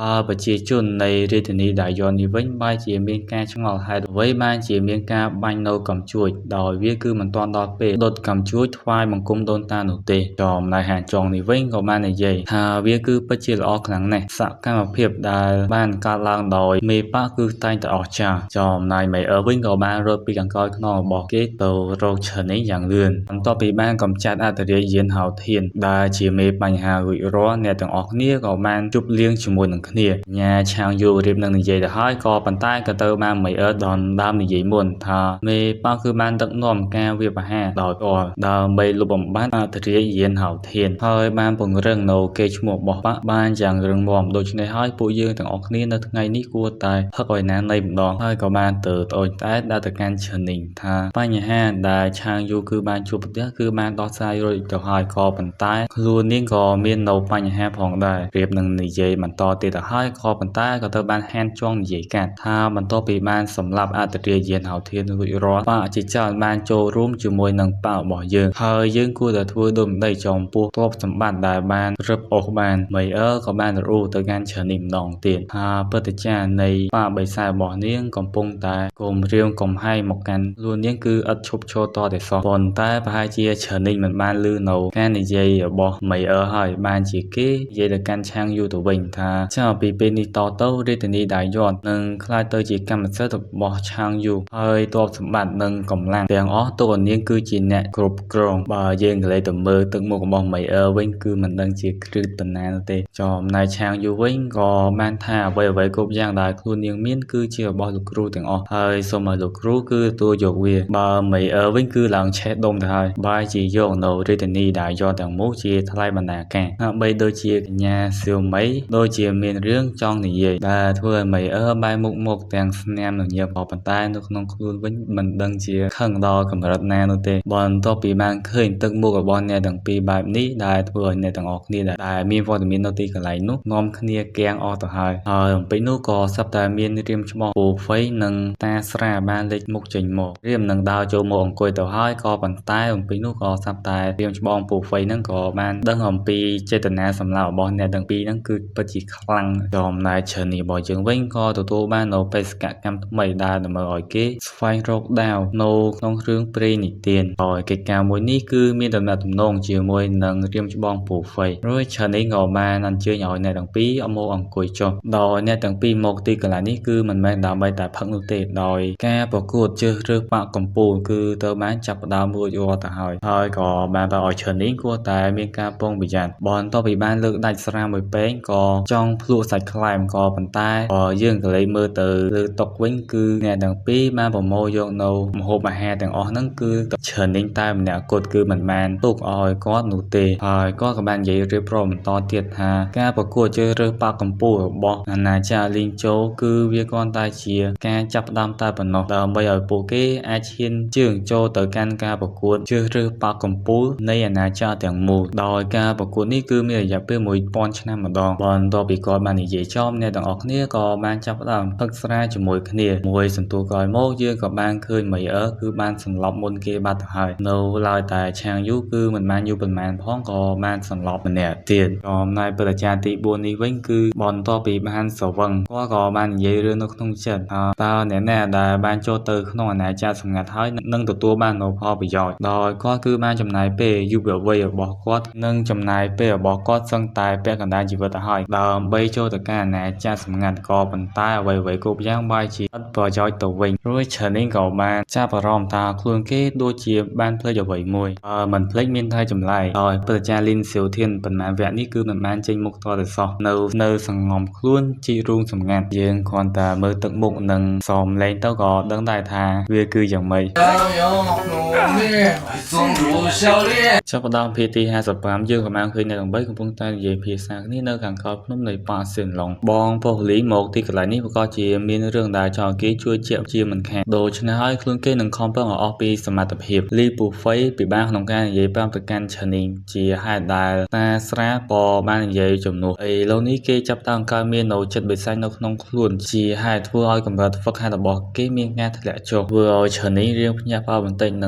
បើប្រជាជននៃរាជធានីដាយ៉ននេះវិញបែរជាមានការឆ្ងល់ហេតុអ្វីបានជាមានការបាញ់នៅកំជួចដោយវាគឺមិនទាន់ដល់ពេលដុតកំជួចថ្វាយបង្គំដូនតានោះទេចំណែកហាចងនេះវិញក៏បាននិយាយថាវាគឺពិតជាល្អខ្លាំងណាស់សកម្មភាពដែលបានកើតឡើងដោយមេប៉ាគឺតែងតែអស្ចារ្យចំណែកមេអឺវិញក៏បានរត់ពីខាងក្រោយខ្នងរបស់គេទៅរកឆឺនីងយ៉ាងលឿនបន្ទាប់ពីបានកម្ចាត់អធិរាជយានហៅធានដែលជាមេបញ្ហារួចរាល់អ្នកទាំងអស់គ្នាក៏បានជប់លៀងជាមួយនឹងគ្នាញ៉ាឆាងយូរៀបនឹងនិយាយទៅហើយក៏ប៉ុន្តែក៏ទៅបានមេអឺដនដើមនិយាយមុនថាមេប៉ាគឺបានដឹកនាំការវាយប្រហារដោយផ្ទាល់ដើម្បីលុបបំបាត់អធិរាជយានហៅធានហើយបានពង្រឹងនៅកេរ្តិ៍ឈ្មោះរបស់ប៉ាបានយ៉ាងរឹងមាំដូច្នេះហើយពួកយើងទាំងអស់គ្នានៅថ្ងៃនេះគួរតែផឹកឲ្យណានៃម្ដងហើយក៏បានទៅត្អូញត្អែតដល់ទៅកាន់ឆឺនីងថាបញ្ហាដែលឆាងយូគឺបានជួបប្រទះគឺបានដោះស្រាយរួចទៅហើយក៏ប៉ុន្តែខ្លួននាងក៏មាននៅបញ្ហាផងដែររៀបនឹងនិយាយបន្តទៀតទៅហើយក៏ប៉ុន្តែក៏ទៅបានហានចងនិយាយកាត់ថាបន្ទាប់ពីបានសម្លាប់អធិរាជយានហៅធានរួចរាល់ប៉ាជាច្រើនបានចូលរួមជាមួយនឹងប៉ារបស់យើងហើយយើងគួរតែធ្វើដូចម្ដេចចំពោះទ្រព្យសម្បត្តិដែលបានរឹបអូសបានមេអឺក៏បានរអ៊ូទៅកាន់ឆឺនីម្ដងទៀតថាព្រឹទ្ធាចារ្យនៃប៉ាបិសាចរបស់នាងកំពុងតែគំរាមកំហែងមកកាន់ខ្លួននាងគឺឥតឈប់ឈរតតែសោះប៉ុន្តែប្រហែលជាឆឺនីមិនបានឮនៅការនិយាយរបស់មេអឺហើយបានជាគេនិយាយទៅកាន់ឆាងយូទៅវិញថាចាប់ពីពេលនេះតទៅរាជធានីដាយន្តនឹងក្លាយទៅជាកម្មសិទ្ធិរបស់ឆាងយូហើយទ្រព្យសម្បត្តិនិងកម្លាំងទាំងអស់តួនាងគឺជាអ្នកគ្រប់គ្រងបើយើងក៏លេទៅមើលទឹកមុខរបស់មេអឺវិញគឺមិនដឹងជាគ្រឹះប៉ុណ្ណានោះទេចំណែកឆាងយូវិញក៏បានថាអ្វីៗគ្រប់យ៉ាងដែលខ្លួននាងមានគឺជារបស់លោកគ្រូទាំងអស់ហើយសូមឲ្យលោកគ្រូគឺទទួលយកវាបើមេអឺវិញគឺឡើងឆេះដុំទៅហើយបែរជាយកនៅរាជធានីដាយន្តទាំងមូលជាថ្លៃបណ្ណាការហាក់បីដូចជាកញ្ញាសៀវមីដូចជាមាន មានរឿងចង់និយាយដែលធ្វើឲ្យមីអឺបែរមុខមកទាំងស្នាមញញឹមក៏ប៉ុន្តែនៅក្នុងខ្លួនវិញមិនដឹងជាខឹងដល់កម្រិតណានោះទេបន្ទាប់ពីបានឃើញទឹកមុខរបស់អ្នកទាំងពីរបែបនេះដែលធ្វើឲ្យអ្នកទាំងអស់គ្នាដែលមានវត្តមាននៅទីកន្លែងនោះនាំគ្នាគាំងអស់ទៅហើយហើយអំពេចនោះក៏សឹបតែមានរៀមច្បងពូហ្វៃនិងតាស្រាបានលេចមុខចេញមករៀមនឹងដើរចូលមកអង្គុយទៅហើយក៏ប៉ុន្តែអំពេចនោះក៏សឹបតែរៀមច្បងពូហ្វៃហ្នឹងក៏បានដឹងអំពីចេតនាសម្លាប់របស់អ្នកទាំងពីរហ្នឹងគឺពិតជាខ្លាំងចំណែកច្រើននេះរបស់យើងវិញក៏ទទួលបាននូវបេសកកម្មថ្មីដែលតម្រូវឲ្យគេស្វែងរកដាវនៅក្នុងរឿងព្រេងនិទានហើយកិច្ចការមួយនេះគឺមានតំណែងទំនងជាមួយនឹងរៀមច្បងពូហ្វៃរួចច្រើននេះក៏បានអញ្ជើញឲ្យអ្នកទាំងពីរមកអង្គុយចុះដោយអ្នកទាំងពីរមកទីកន្លែងនេះគឺមិនមែនដើម្បីតែផឹកនោះទេដោយការប្រកួតជ្រើសរើសបក្សកំពូលគឺត្រូវបានចាប់ផ្ដើមរួចរាល់ទៅហើយហើយក៏បានប្រាប់ឲ្យច្រើននេះគួរតែមានការប្រុងប្រយ័ត្នបន្ទាប់ពីបានលើកដាច់ស្រាមួយពែងក៏ចង់ភ្លក់សាច់ខ្លែមក៏ប៉ុន្តែយើងក៏លេចមើលទៅលើតុវិញគឺអ្នកទាំងពីរបានប្រមូលយកនៅម្ហូបអាហារទាំងអស់ហ្នឹងគឺច្រើននេះតែម្នាក់គត់គឺមិនបានទុកឲ្យគាត់នោះទេហើយគាត់ក៏បាននិយាយរៀបរាប់បន្តទៀតថាការប្រកួតជ្រើសរើសបក្សកំពូលរបស់អាណាចក្រលីងជោគឺវាគ្រាន់តែជាការចាប់ផ្ដើមតែប៉ុណ្ណោះដើម្បីឲ្យពួកគេអាចឈានជើងចូលទៅកាន់ការប្រកួតជ្រើសរើសបក្សកំពូលនៃអាណាចក្រទាំងមូលដោយការប្រកួតនេះគឺមានរយៈពេល1000ឆ្នាំម្ដងបន្ទាប់ពីគាត់បាននិយាយចប់អ្នកទាំងអស់គ្នាក៏បានចាប់ផ្ដើមផឹកស្រាជាមួយគ្នាមួយសន្ទុះក្រោយមកយើងក៏បានឃើញមីអឺគឺបានសន្លប់មុនគេបាត់ទៅហើយនៅឡើយតែឆាងយូគឺមិនបានយូរប៉ុន្មានផងក៏បានសន្លប់ម្នាក់ទៀតចំណែកព្រឹទ្ធាចារ្យទី4នេះវិញគឺបន្ទាប់ពីបានស្រវឹងគាត់ក៏បាននិយាយរឿងនៅក្នុងចិត្តថាតើអ្នកណាដែលបានចូលទៅក្នុងអាណាចក្រសម្ងាត់ហើយនឹងទទួលបាននូវផលប្រយោជន៍ដោយគាត់គឺបានចំណាយពេលយុវវ័យរបស់គាត់និងចំណាយពេលរបស់គាត់សឹងតែពាក់កណ្ដាលជីវិតទៅហើយដើម្បីចូលទៅកាន់អាណាចក្រសម្ងាត់ក៏ប៉ុន្តែអ្វីៗគ្រប់យ៉ាងបែរជាឥតប្រយោជន៍ទៅវិញរួចច្រើននេះក៏បានចាប់អារម្មណ៍ថាខ្លួនគេដូចជាបានភ្លេចអ្វីមួយមិនភ្លេចមានតែចម្លែកដោយព្រឹទ្ធាចារ្យលីនសៀវធានប៉ុន្មានវគ្គនេះគឺមិនបានចេញមុខតតែសោះនៅសងំខ្លួនជីរូងសម្ងាត់យើងគ្រាន់តែមើលទឹកមុខនិងសំលេងទៅក៏ដឹងដែរថាវាគឺយ៉ាងម៉េចចាប់ផ្ដើមភាគទី55យើងក៏បានឃើញអ្នកទាំង3កំពុងតែនិយាយភាសាគ្នានៅខាងក្រោយភ្នំនៃប៉ាសៀនឡុងបងប្រុសលីមកទីកន្លែងនេះប្រកាសជាមានរឿងដែលចង់គេជួយជាក់ជាមិនខានដូច្នេះហើយខ្លួនគេនឹងខំប្រឹងឲ្យអស់ពីសមត្ថភាពលីពូហ្វៃពិបាកក្នុងការនិយាយប្រាប់ទៅកាន់ឆនីងជាហេតុដែលតាស្រាក៏បាននិយាយជំនួសឥឡូវនេះគេចាប់តាំងកើតមាននៅចិត្តបិសាចនៅក្នុងខ្លួនជាហេតុធ្វើឲ្យកម្រិតហ្វឹកហាត់របស់គេមានការធ្លាក់ចុះធ្វើឲ្យឆនីងរៀងភ្ញាក់ផ្អើលបន្តិចនឹ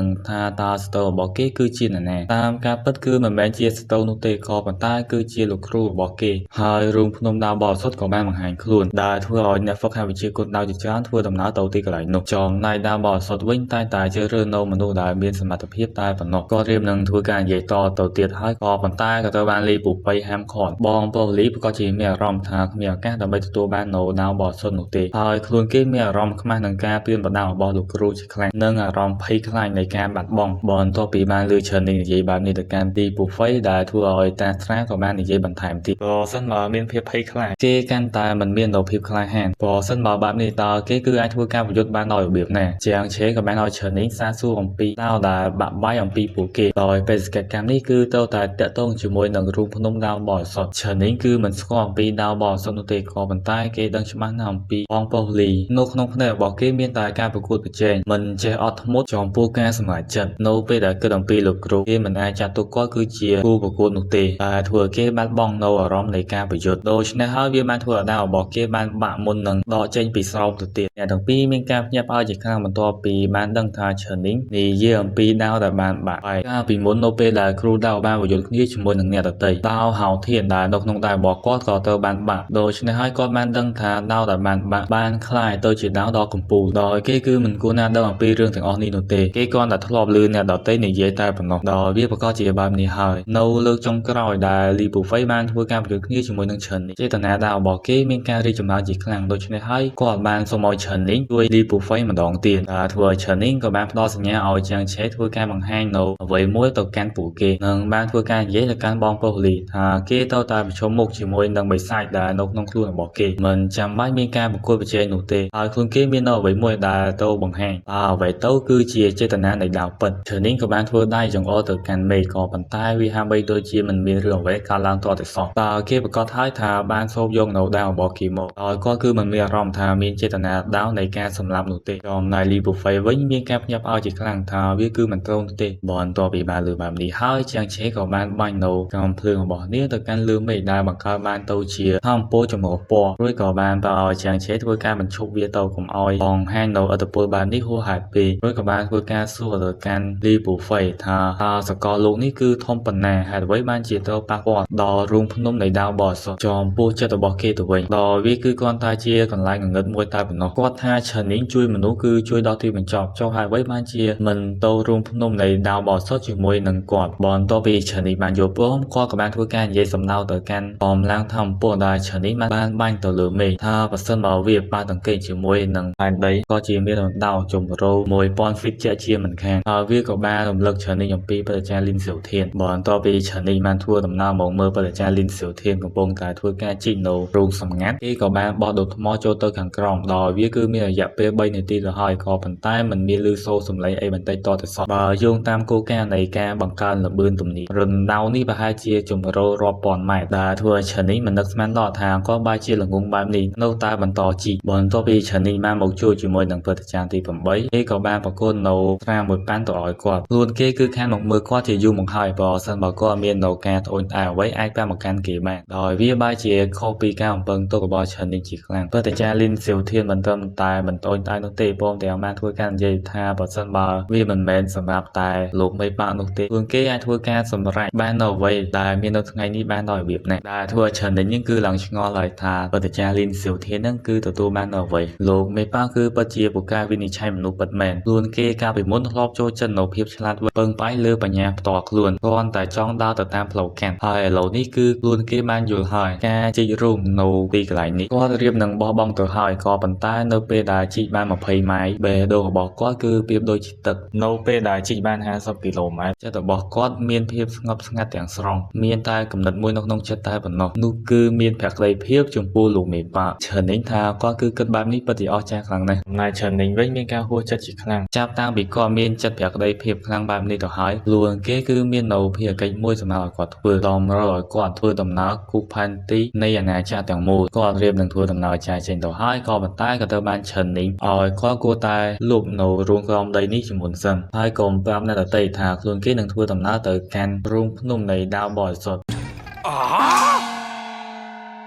ងថាតើស្ទើរបស់គេគឺជានរណាតាមការពិតគឺមិនមែនជាស្ទើនោះទេក៏ប៉ុន្តែគឺជាលោកគ្រូរបស់គេហើយរូងភ្នំដាវបរិសុទ្ធក៏បានបង្ហាញខ្លួនដែលធ្វើឲ្យអ្នកហ្វឹកហាត់វិជ្ជាគុណដាវជាច្រើនធ្វើដំណើរទៅទីកន្លែងនោះចំណែកដាវបរិសុទ្ធវិញតែតែជ្រើសរើសនៅមនុស្សដែលមានសមត្ថភាពតែប៉ុណ្ណោះក៏រៀបនឹងធ្វើការនិយាយតទៅទៀតហើយក៏ប៉ុន្តែក៏ត្រូវបានលីពូប៉ៃហាមឃាត់បងប្រុសលីប្រកាសជាមានអារម្មណ៍ថាគ្មានឱកាសដើម្បីទទួលបាននៅដាវបរិសុទ្ធនោះទេហើយខ្លួនគេមានអារម្មណ៍ខ្មាស់នឹងការព្រៀនប្រដៅរបស់លោកគ្រូជាខ្លាំងនិងអារម្មណ៍ភ័យខ្លាចនៃការបាត់បង់បន្ទាប់ពីបានលើច្រើននេះនិយាយបែបនេះទៅកាន់ទីពូហ្វៃដែលធ្វើឲ្យតាស្រាក៏បាននិយាយបន្ថែមទៀតប្រសិនបើមានភាពភ័យខ្លាចគេកាន់តែមិនមាននូវភាពក្លាហានប្រសិនបើបែបនេះតើគេគឺអាចធ្វើការប្រយុទ្ធបានដោយរបៀបណាជាងឆេក៏បានឲ្យច្រើននេះសាកសួរអំពីដាវដែលបាក់បាយអំពីពួកគេដោយបេសកកម្មនេះគឺត្រូវតែតាក់ទងជាមួយនឹងរូងភ្នំដាវបរិសុទ្ធច្រើននេះគឺមិនស្គាល់អំពីដាវបរិសុទ្ធនោះទេក៏ប៉ុន្តែគេដឹងច្បាស់ណាស់អំពីបងប្រុសលីនៅក្នុងភ្នែករបស់គេមានតែការប្រកួតប្រជែងមិនចេះអត់ធ្មត់ចំពោះការសម្រេចចិត្តនៅពេលដែលគិតអំពីលោកគ្រូគេមិនអាចចាត់ទុកគាត់គឺជាគូប្រកួតនោះទេតែធ្វើឲ្យគេបាត់បង់នៅអារម្មណ៍នៃការប្រយុទ្ធដូច្នេះហើយវាបានធ្វើឲ្យដាវរបស់គេបានបាក់មុននឹងដកចេញពីស្រោមទៅទៀតអ្នកទាំងពីរមានការភ្ញាក់ផ្អើលជាខ្លាំងបន្ទាប់ពីបានដឹងថាឆឺនីងនិយាយអំពីដាវដែលបានបាក់ហើយកាលពីមុននៅពេលដែលគ្រូដាវបានប្រយុទ្ធគ្នាជាមួយនឹងអ្នកដទៃដាវហៅធានដែលនៅក្នុងដៃរបស់គាត់ក៏ត្រូវបានបាក់ដូច្នេះហើយគាត់បានដឹងថាដាវដែលបានបាក់បានក្លាយទៅជាដាវដ៏កំពូលដោយគេគឺមិនគួរណាដឹងអំពីរឿងទាំងអស់នេះនោះទេគេគ្រាន់តែធ្លាប់ឮអ្នកដទៃនិយាយតែប៉ុណ្ណោះដោយវាប្រកាសជាបែបនេះហើយនៅលើកចុងក្រោយដែលលីពូហ្វៃបានធ្វើការប្រយុទ្ធគ្នាជាមួយនឹងឆិននេះចេតនាដាវរបស់គេមានការរីកចម្រើនជាខ្លាំងដូច្នេះហើយគាត់បានសូមឲ្យឆិននេះជួយលីពូហ្វៃម្ដងទៀតដែលធ្វើឲ្យឆិននេះក៏បានផ្ដល់សញ្ញាឲ្យជាងឆេធ្វើការបង្ហាញនៅអ្វីមួយទៅកាន់ពួកគេនិងបានធ្វើការនិយាយទៅកាន់បងប្រុសលីថាគេត្រូវតែប្រឈមមុខជាមួយនឹងបិសាចដែលនៅក្នុងខ្លួនរបស់គេមិនចាំបាច់មានការប្រកួតប្រជែងនោះទេហើយខ្លួនគេមាននៅអ្វីមួយដែលទៅបង្ហាញតើអ្វីទៅគឺជាចេតនានៃដាវពិតឆឺនីងក៏បានធ្វើដៃចង្អុលទៅកាន់មេឃក៏ប៉ុន្តែវាហាក់បីដូចជាមិនមានរឿងអ្វីកើតឡើងទាល់តែសោះតើគេប្រកាសហើយថា បានសូបយកនៅដាវរបស់គេមកដោយគាត់គឺមិនមានអារម្មណ៍ថាមានចេតនាដាវនៃការសម្លាប់នោះទេចំណែកលីប៊ូហ្វេវិញមានការភ្ញាក់ផ្អើលជាខ្លាំងថាវាគឺមិនត្រូវនោះទេបន្ទាប់ពីបានលើបែបនេះហើយជាងឆេក៏បានបាញ់នៅកំភ្លើងរបស់នាងទៅកាន់លើមេឃដែលបង្កើតបានទៅជាធម្មពលចម្រុះពណ៌រួចក៏បានបើឲ្យជាងឆេធ្វើការបញ្ឈប់វាទៅកុំឲ្យបង្ហាញនៅឥទ្ធិពលបែបនេះហួសហេតុពេករួចក៏បានធ្វើការសួរទៅកាន់លីប៊ូហ្វេថាតើសកលលោកនេះគឺធំប៉ុណ្ណាហេតុអ្វីបានជាត្រូវប៉ះពាល់ដល់រូងភ្នំនៃដាវបរិសុទ្ធចំពោះចិត្តរបស់គេទៅវិញដល់វាគឺគ្រាន់តែជាកន្លែងងងឹតមួយតែប៉ុណ្ណោះគាត់ថាឆានីងជួយមនុស្សគឺជួយដល់ទីបញ្ចប់ចុះហើយអ្វីបានជាមិនទៅរូងភ្នំនៃដាវបរិសុទ្ធជាមួយនឹងគាត់បន្ទាប់ពីឆានីងបានយល់ព្រមគាត់ក៏បានធ្វើការនិយាយសំដៅទៅកាន់កម្លាំងធម្មពលដែលឆានីងបានបាញ់ទៅលើមេឃថាប្រសិនបើវាប៉ះទង្គិចជាមួយនឹងផែនដីក៏ជាមានរណ្ដៅជម្រៅ1000ហ្វីតជាជាមិនខានហើយវាក៏បានរំលឹកឆានីងអំពីបរិចារ្យលីនសៀវធានបន្ទាប់ពីឆានីងបានធ្វើដំណើរមកមើលបរិចារ្យលីនសៀវធានកំពុងតែធ្វើការជីកនៅរូងសម្ងាត់គេក៏បានបោះដុំថ្មចូលទៅខាងក្រោមដោយវាគឺមានរយៈពេល3នាទីទៅហើយក៏ប៉ុន្តែមិនមានឮសូរសំឡេងអីបន្តិចតទៅសោះបើយោងតាមគោលការណ៍នៃការបង្កើនល្បឿនទំនាបរណ្ដៅនេះប្រហែលជាជម្រៅរាប់ពាន់ម៉ែត្រដែលធ្វើឲ្យឆានីងមិននឹកស្មានដល់ថាគាត់បែរជាល្ងងបែបនេះនៅតែបន្តជីកបន្ទាប់ពីឆានីងបានមកជួយជាមួយនឹងព្រឹទ្ធាចារ្យទី8គេក៏បានប្រគល់នៅត្រាមួយប៉ាន់ទៅឲ្យគាត់ខ្លួនគេគឺខានមកមើលគាត់ជាយូរមកហើយបើសិនបើគាត់មាននៅការត្អូញត្អែអ្វីអាចប្រាប់មកកាន់គេបានដោយវាបែរជាខុសពីការអំពឹងទុករបស់ឆានីងជាខ្លាំងព្រឹទ្ធាចារ្យលីនសៀវធានមិនត្រឹមតែមិនត្អូញត្អែនោះទេព្រមទាំងបានធ្វើការនិយាយថាបើសិនបើវាមិនមែនសម្រាប់តែលោកមេបាក់នោះទេខ្លួនគេអាចធ្វើការសម្រេចបាននៅអ្វីដែលមាននៅថ្ងៃនេះបានដោយរបៀបណាដែលធ្វើឲ្យឆានីងនេះគឺឡើងឆ្ងល់ហើយថាព្រឹទ្ធាចារ្យលីនសៀវធាននឹងគឺទទួលបាននៅអ្វីលោកមេបាក់គឺពិតជាពូកែវិនិច្ឆ័យមនុស្សពិតមែនខ្លួនគេកាលពីមុនធ្លាប់ចូលចិត្តនៅភាពឆ្លាតវៃពឹងផ្អែកលើបញ្ញាផ្ទាល់ខ្លួនគ្រាន់តែចង់ដើរទៅតាមផ្លូវកាត់ហើយឥឡូវនេះគឺខ្លួនគេបានយល់ហើយការជីករូងនៅទីកន្លែងនេះគាត់រៀបនឹងបោះបង់ទៅហើយក៏ប៉ុន្តែនៅពេលដែលជីកបាន20ម៉ាយបេះដូងរបស់គាត់គឺប្រៀបដូចជាទឹកនៅពេលដែលជីកបាន50គីឡូម៉ែត្រចិត្តរបស់គាត់មានភាពស្ងប់ស្ងាត់ទាំងស្រុងមានតែគំនិតមួយនៅក្នុងចិត្តតែប៉ុណ្ណោះនោះគឺមានភក្ដីភាពចំពោះលោកមេបាក់ឆានីងថាគាត់គឺគិតបែបនេះពិតជាអស្ចារ្យខ្លាំងណាស់ចំណែកឆានីងវិញមានការហួសចិត្តជាខ្លាំងចាប់តាំងពីគាត់មានចិត្តភក្ដីភាពខ្លាំងបែបនេះទៅហើយខ្លួនគេគឺមាននៅភារកិច្ចមួយសម្រាប់ឲ្យគាត់ធ្វើតម្រូវឲ្យគាត់ធ្វើដំណើរគូសផែនទីនៃអាណាចក្រទាំងមូលគាត់រៀបនឹងធ្វើដំណើរចាយចេញទៅហើយក៏ប៉ុន្តែក៏ត្រូវបានឆានីងឲ្យគាត់គួរតែលុបនៅរូងក្រោមដីនេះជាមុនសិនហើយកុំប្រាប់អ្នកដទៃថាខ្លួនគេនឹងធ្វើដំណើរទៅកាន់រូងភ្នំនៃដាវបរិសុទ្ធ